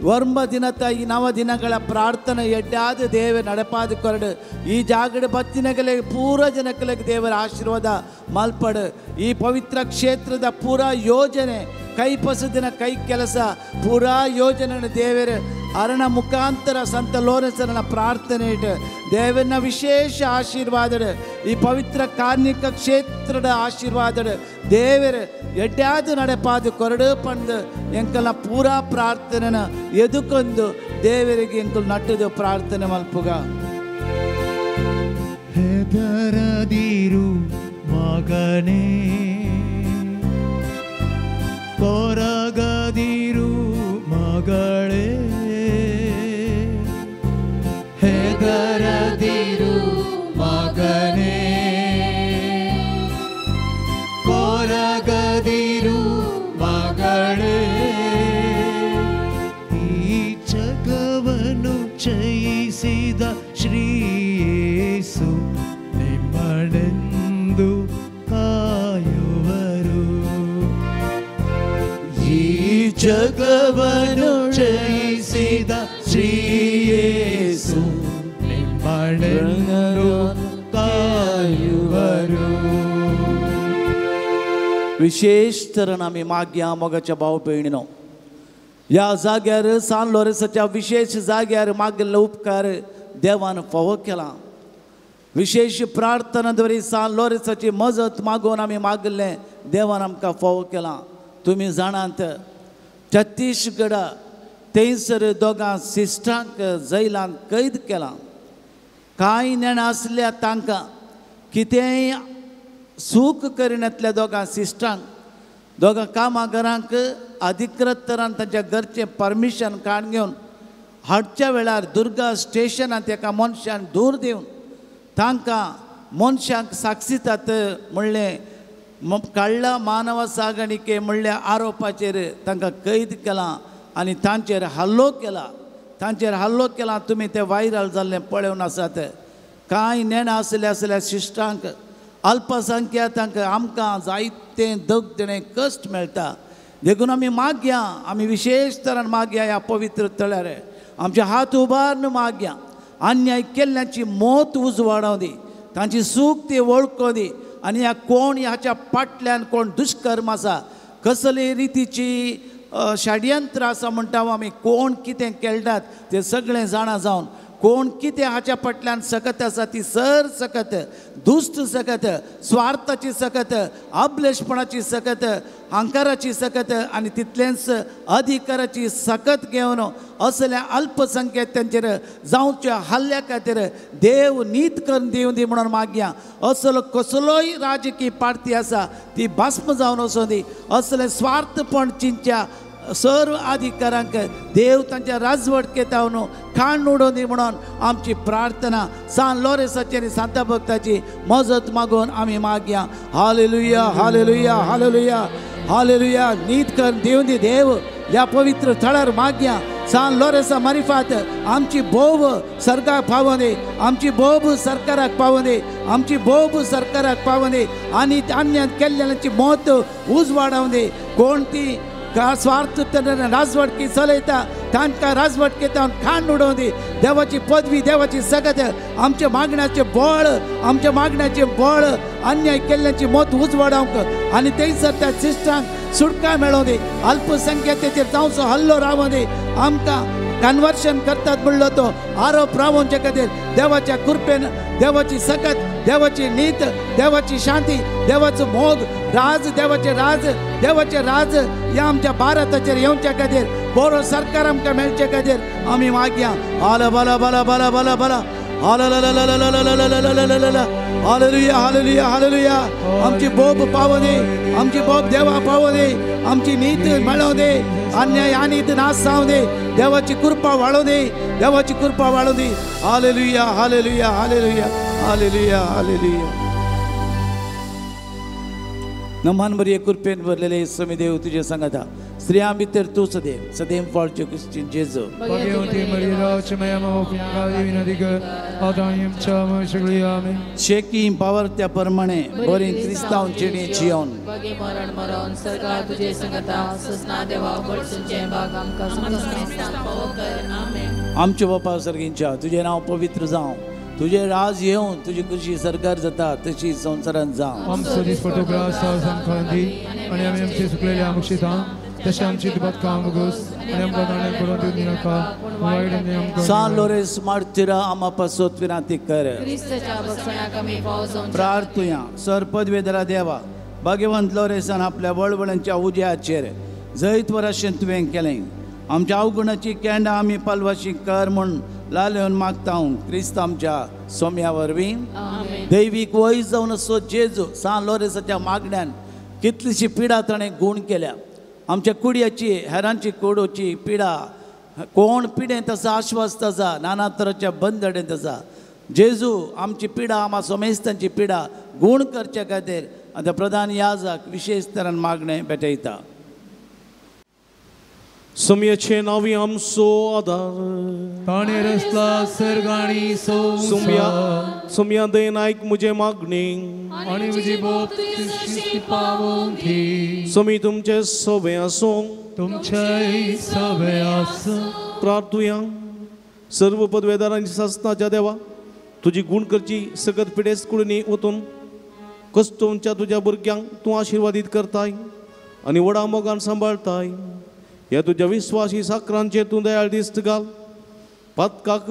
ವರ್ಮ ದಿನತ ಈ ನವ ದಿನಗಳ ಪ್ರಾರ್ಥನೆ ಎಡ್ಡಾದ ದೇವ ನಡಪಾದ ಕೊರಡು. ಈ ಜಾಗಡ ಬತ್ತಿನಗಲೆ ಪೂರ ಜನಕಲೆಗೆ ದೇವರ ಆಶೀರ್ವಾದ ಮಲ್ಪಡು. ಈ ಪವಿತ್ರ ಕ್ಷೇತ್ರದ ಪೂರಾ ಯೋಜನೆ ಕೈ ಪಸದಿನ ಕೈ ಕೆಲಸ ಪೂರಾ ಯೋಜನೆ ದೇವರ ಅರಣ ಮುಖಾಂತರ ಸಂತ ಲೋರೆನ್ಸರನ ಪ್ರಾರ್ಥನೆ ಇಟ್ಟು ದೇವನ ವಿಶೇಷ ಆಶೀರ್ವಾದ ಈ ಪವಿತ್ರ ಕಾರ್ಮಿಕ ಕ್ಷೇತ್ರದ ಆಶೀರ್ವಾದ ದೇವರ ಎಡ್ಡಾದ ನಡೆಪಾದ ಕೊರಡು ಪಂದು ಎಂಕಲ್ನ ಪೂರಾ ಪ್ರಾರ್ಥನೆನ ಎದುಕೊಂದು ದೇವರಿಗೆ ಎಂಕಲ್ ನಟ್ಟದು ಪ್ರಾರ್ಥನೆ ಮಲ್ಪುಗ. ಹೆದರದಿರು ಮಗನೇ ಕೊರಗದಿರು ಮಗಳೇ, ಹೆದರದಿರು ಮಗನೇ ಕೊರಗದಿರು ಮಗಳೇ, ಈ ಜಗವನ್ನು ಜಯಿಸಿದ ಶ್ರೀಯೇಸು ನಿಮ್ಮನೆಂದು ಕಾಯುವರು. ಈ ಜಗವನ್ನು ಜಯಿಸಿದ ಶ್ರೀಯೇಸು ನಿಮ್ಮನೆಂದು ಕಾಯುವರು. विशेष तरेन आमी मागया मोगाच्या भाव भयणीनो ह्या जाग्यार सान लोरेसाच्या विशेष जाग्यार मागिल्लो उपकार देवान फावो केला. विशेष प्रार्थना द्वारे सान लोरेसाची मजत मागून आमी मागिल्लें देवान आमकां फावो केला. तुमी जाणात छत्तीसगड थंयसर दोगां सिस्टरांक जैलांत कैद केला. कांय नेणां आसल्या तांकां कितेंय सूख करिनातल्या दोगां सिस्टरांक दोगां कामाघरांक अधिकृत तरान तांच्या घरचें परमिशन काडून घेवन हाडच्या वेळार दुर्गा स्टेशनांत एका मनशान दूर दिवन तांकां मनशांक साक्षितात म्हणलें काडला मानव सागणिके म्हणल्या आरोपाचेर तांकां कैद केलां आनी तांचेर हल्लो केला. तांचेर हल्लो केला तुमी ते वायरल जाल्लें पळोवन आसात. कांय नेणा आसल्या आसल्या शिश्टांक अल्पसंख्यातांक आमकां जायते दगदणे कश्ट मेळटा. देखून आमी मागया, आमी विशेश तरान मागया ह्या पवित्र तळ्यार आमचे हात उबारून मागया अन्याय केल्ल्यांची मौत उजवाडोवं दी, तांची सूख ती वळखोवं दी आनी ह्या कोण ह्याच्या फाटल्यान कोण दुश्कर्म आसा, कसले रितीची षडयंत्र आसा म्हणटा आमी कोण कितें खेळटात ते सगळें जाणा जावन कोण कितें हाच्या फाटल्यान सकत आसा ती सर सकत दुश्ट सकत, स्वार्थाची सकत, अबलेशपणाची सकत, अहंकाराची सकत आनी तितलेंच अधिकाराची सकत घेवन असल्या अल्पसंख्याकांचेर जावच्या हल्ल्या खातीर देव नीत करून दिवं दी म्हणून मागया. असलो कसलोय राजकीय पार्टी आसा ती भस्म जावन वचूं दी. असलें स्वार्थपण चिंतच्या सर्व अधिकारांक देव तांच्या राजवटकेतावन खाण उडोवन दी म्हणून आमची प्रार्थना सान लोरेसाची आनी सांता भक्ताची मजत मागून आमी मागया. Hallelujah, hallelujah, hallelujah, hallelujah. नीत कर दिवं दी देव ह्या पवित्र थळार मागया. सान लोरेसा मारिफात आमची बोब सरकाराक पावों दी, आमची बोब सरकाराक पावों दी, आमची बोब सरकाराक पावों दी आनी अन्याय केल्ल्यांची मौत उजवाडावं दी. कोण ती स्वार्थ राजवटकी चलयता तांकां राजवटकेंत खाण उडोवं दी. देवाची पदवी, देवाची सकत, आमच्या मागण्याचें बळ, आमच्या मागण्याचें बळ अन्याय केल्ल्याची मत उजवाडावंक आनी थंयसर त्या शिश्टांक सुटका मेळोवं दी. अल्पसंख्यातेचेर जावचो हल्लो रावों दी. आमकां कन्वर्शन करतात म्हणलो तो आरोप रावोवचे खातीर देवाच्या कृपेन देवाची सकत, देवाची नीत, देवाची शांती, देवाचो मोग, राज, देवाचे राज, देवाचे राज ह्या आमच्या भारताचेर येवच्या खातीर बरो सरकार आमकां मेळचे खातीर आमी मागया. हाल बला बला बला बला बला हालेलुया, हालेलुया, हालेलुया. आमची बोब पावों दी, आमची बोब देवा पावों दी, आमची नीत मेळोवं दी, अन्याय अनीत नाश जावं दी, देवाची कृपा वाडोवं दी, देवाची कृपा वाडोवं दी. Hallelujah, hallelujah, hallelujah, hallelujah, hallelujah. नमान बरी कृपेन भरलेले स्वामी देव तुझे सांगता स्त्रियां भितर तूं सदैव सदैव फळचे क्रिस्तीन जेजू. शेकी पावर त्या प्रमाणे बरी क्रिस्तांव जिणे जियोन आमच्या बापा सर्गींच्या तुजें नांव पवित्र जावं, तुझे राज येवन तुजी कृशी सरकार जाता तशी संवसारांत जावं. आमचो दिसपट्टो ग्रास आमकां दी आनी आमी आमचे सुकलेले आमक्षिता तशें आमची दुबात काम गोस आनी आमकां नाणें करून दिवं दिनाका वायट आनी आमकां. सान लोरेस मार्तिरा आमा पासत विनांती कर. प्रार्थुया. सर पदवेधरा देवा भाग्यवंत लोरेसान आपल्या वळवळांच्या उज्याचेर जैत वराशें तुवें केलें. आमच्या अवगुणाची केंडां आमी पालवाशी कर म्हूण लालेवन मागता हांव क्रिस्त आमच्या सोम्या वरवीं. दैवीक वय जावन असो जेजू सान लोरेसाच्या मागण्यान कितलीशी पिडा ताणें गूण केल्या. आमच्या कुडयाची हेरांची कुडोची पिडा कोण पिडेंत आसा, आश्वास्त आसा, नाना तराच्या बंदडेंत आसा. जेजू आमची पिडा आमा सोमेस्तांची पिडा गूण करचे खातीर आतां प्रधान याजक विशेश तरान मागणें भेटयता. सुमयेचे नावी आमचो आदार ताणें रचला सर्ग आनी संवसार. सुमया दयेन आयक म्हजें मागणें आनी म्हजी बोब तुजी पावोवंक दी. सुमी तुमचें सवें आसूं, तुमचें सवें आसूं. प्रार्थुया. सर्व पदवेदारांची सासनाच्या देवा तुजी गूण करची सगत पिडेस्त कुडींनी वतून कस्तोवच्या तुज्या भुरग्यांक तूं आशिर्वादीत करताय आनी व्हडा मोगान सांबाळताय. ह्या तुज्या विस्वासी साकरांचेर तूं दयाळ दिस्त घाल. पातकाक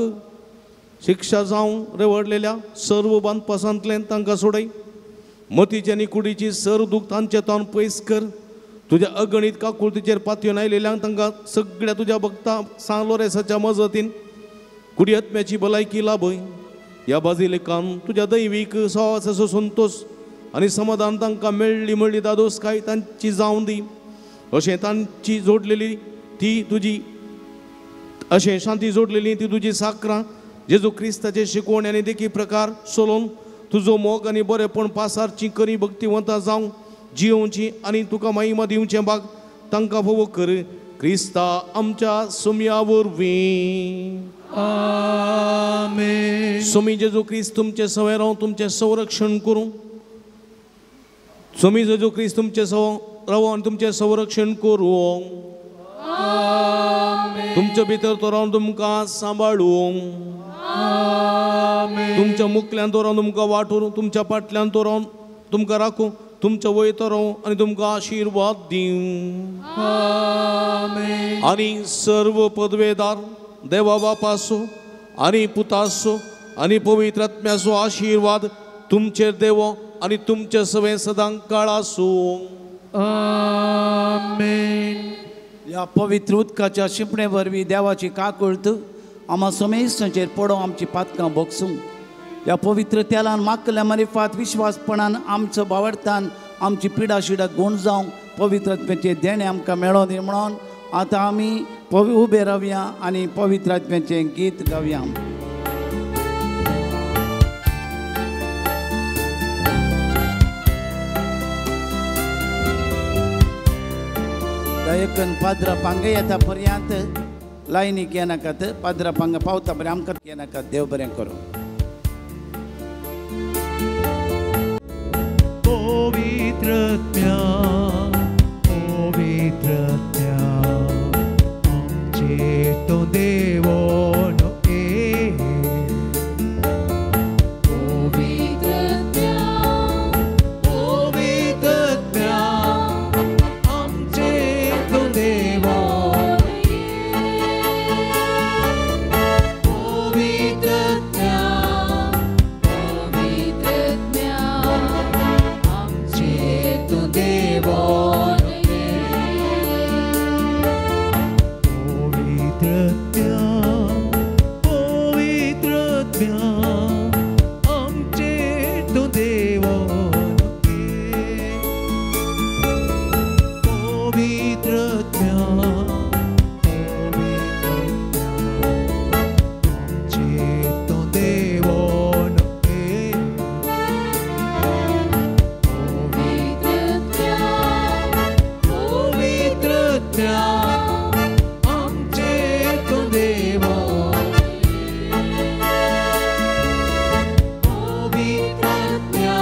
शिक्षा जावं रेवडलेल्या सर्व बांदपासांतल्यान तांकां सोडय. मतीची आनी कुडीची सर्व दूख तांचे तावन पयस कर. तुज्या अगणीत काकुळतीचेर पातयेवन आयलेल्यांक तांकां सगळ्या तुज्या भक्ता सान लोरेसाच्या मजतीन कुडी आत्म्याची भलायकी लाभय. ह्या बाजिलेकान तुज्या दैवीक सवासाचो संतोश आनी समाधान तांकां मेळ्ळी म्हळ्ळी दादोसकाय तांची जावं दी. अशें तांची जोडलेली ती तुजी अशें शांती जोडलेली ती तुजी साकरां जेजू क्रिस्ताचे शिकवण आनी देखी प्रकार सोलोवन तुजो मोग आनी बरेपण पासारची करी भक्तिवंतां जावंक जियोवची आनी तुका महिमा दिवचें भाग तांकां फावो कर क्रिस्ता आमच्या सुमया वरवीं. आमेन. स्वामी जेजू क्रिस्त तुमचें सवय रावूं, तुमचें संरक्षण करूं. स्वामी जेजू क्रिस्त तुमचें सव रावूं आनी तुमचें संरक्षण करूं. तुमचे भितर तो रावन तुमकां सांबाळूं. तुमच्या मुखल्यान तो रावन तुमकां वाटूं, तुमच्या फाटल्यान तो रावन तुमकां राखूं, तुमच्या वयर तो रावूं आनी तुमकां आशिर्वाद दिवं. आनी सर्व पदवेदार देवा बापाचो आनी पुताचो आनी पवित्र आत्म्याचो आशिर्वाद तुमचेर देवो आनी तुमचे सवें सदां काळ आसूं. आमेन. ह्या पवित्र उदकाच्या शिंपणे वरवीं देवाची काकूळत आमा समेस्तांचेर पडोवं, आमची पातकां भोगसूं. ह्या पवित्र तेलान मागल्या मारिफात विश्वासपणान आमचो बावडतान आमची पिडा शिडा गूण जावंक पवित्र आत्म्याचें देणें आमकां मेळोन दी म्हणून आतां आमी उबे रावया आनी पवित्र आत्म्याचें गीत गावया. दयकन पाद्रा पांगे येता पर्यंत लायनीक येनाकात, पाद्रा पांगा पावता बरें आमकां येनाकात. देव बरें करूं. पवित्रत्या पवित्रत्या आमचे तो देवोनो ए. पवित्रत्या पवित्रत्या आमचे तो देवोनो ए. पवित्रत्या पवित्रत्या आमचे तो देवोनो ए. पवित्रत्या पवित्रत्या आमचे तो देवोनो ए. पवित्रत्या पवित्रत्या आमचे तो देवोनो ए. पवित्रत्या पवित्रत्या आमचे तो देवोनो ए. पवित्रत्या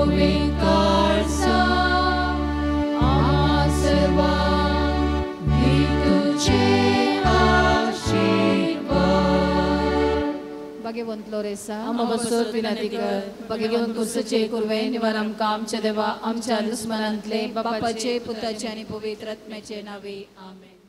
धोवी काळजां आमा सर्वांक दी तुजे आशिर्वाद. भगवंत लोरेसा आमा बसोत विनंती कर. भगवंत कुर्सचे कुर्वे निवार आमकां आमच्या देवा आमच्या दुस्मनांतले बापाचे पुताचे आनी पवित्र आत्म्याचे नावे आमेन.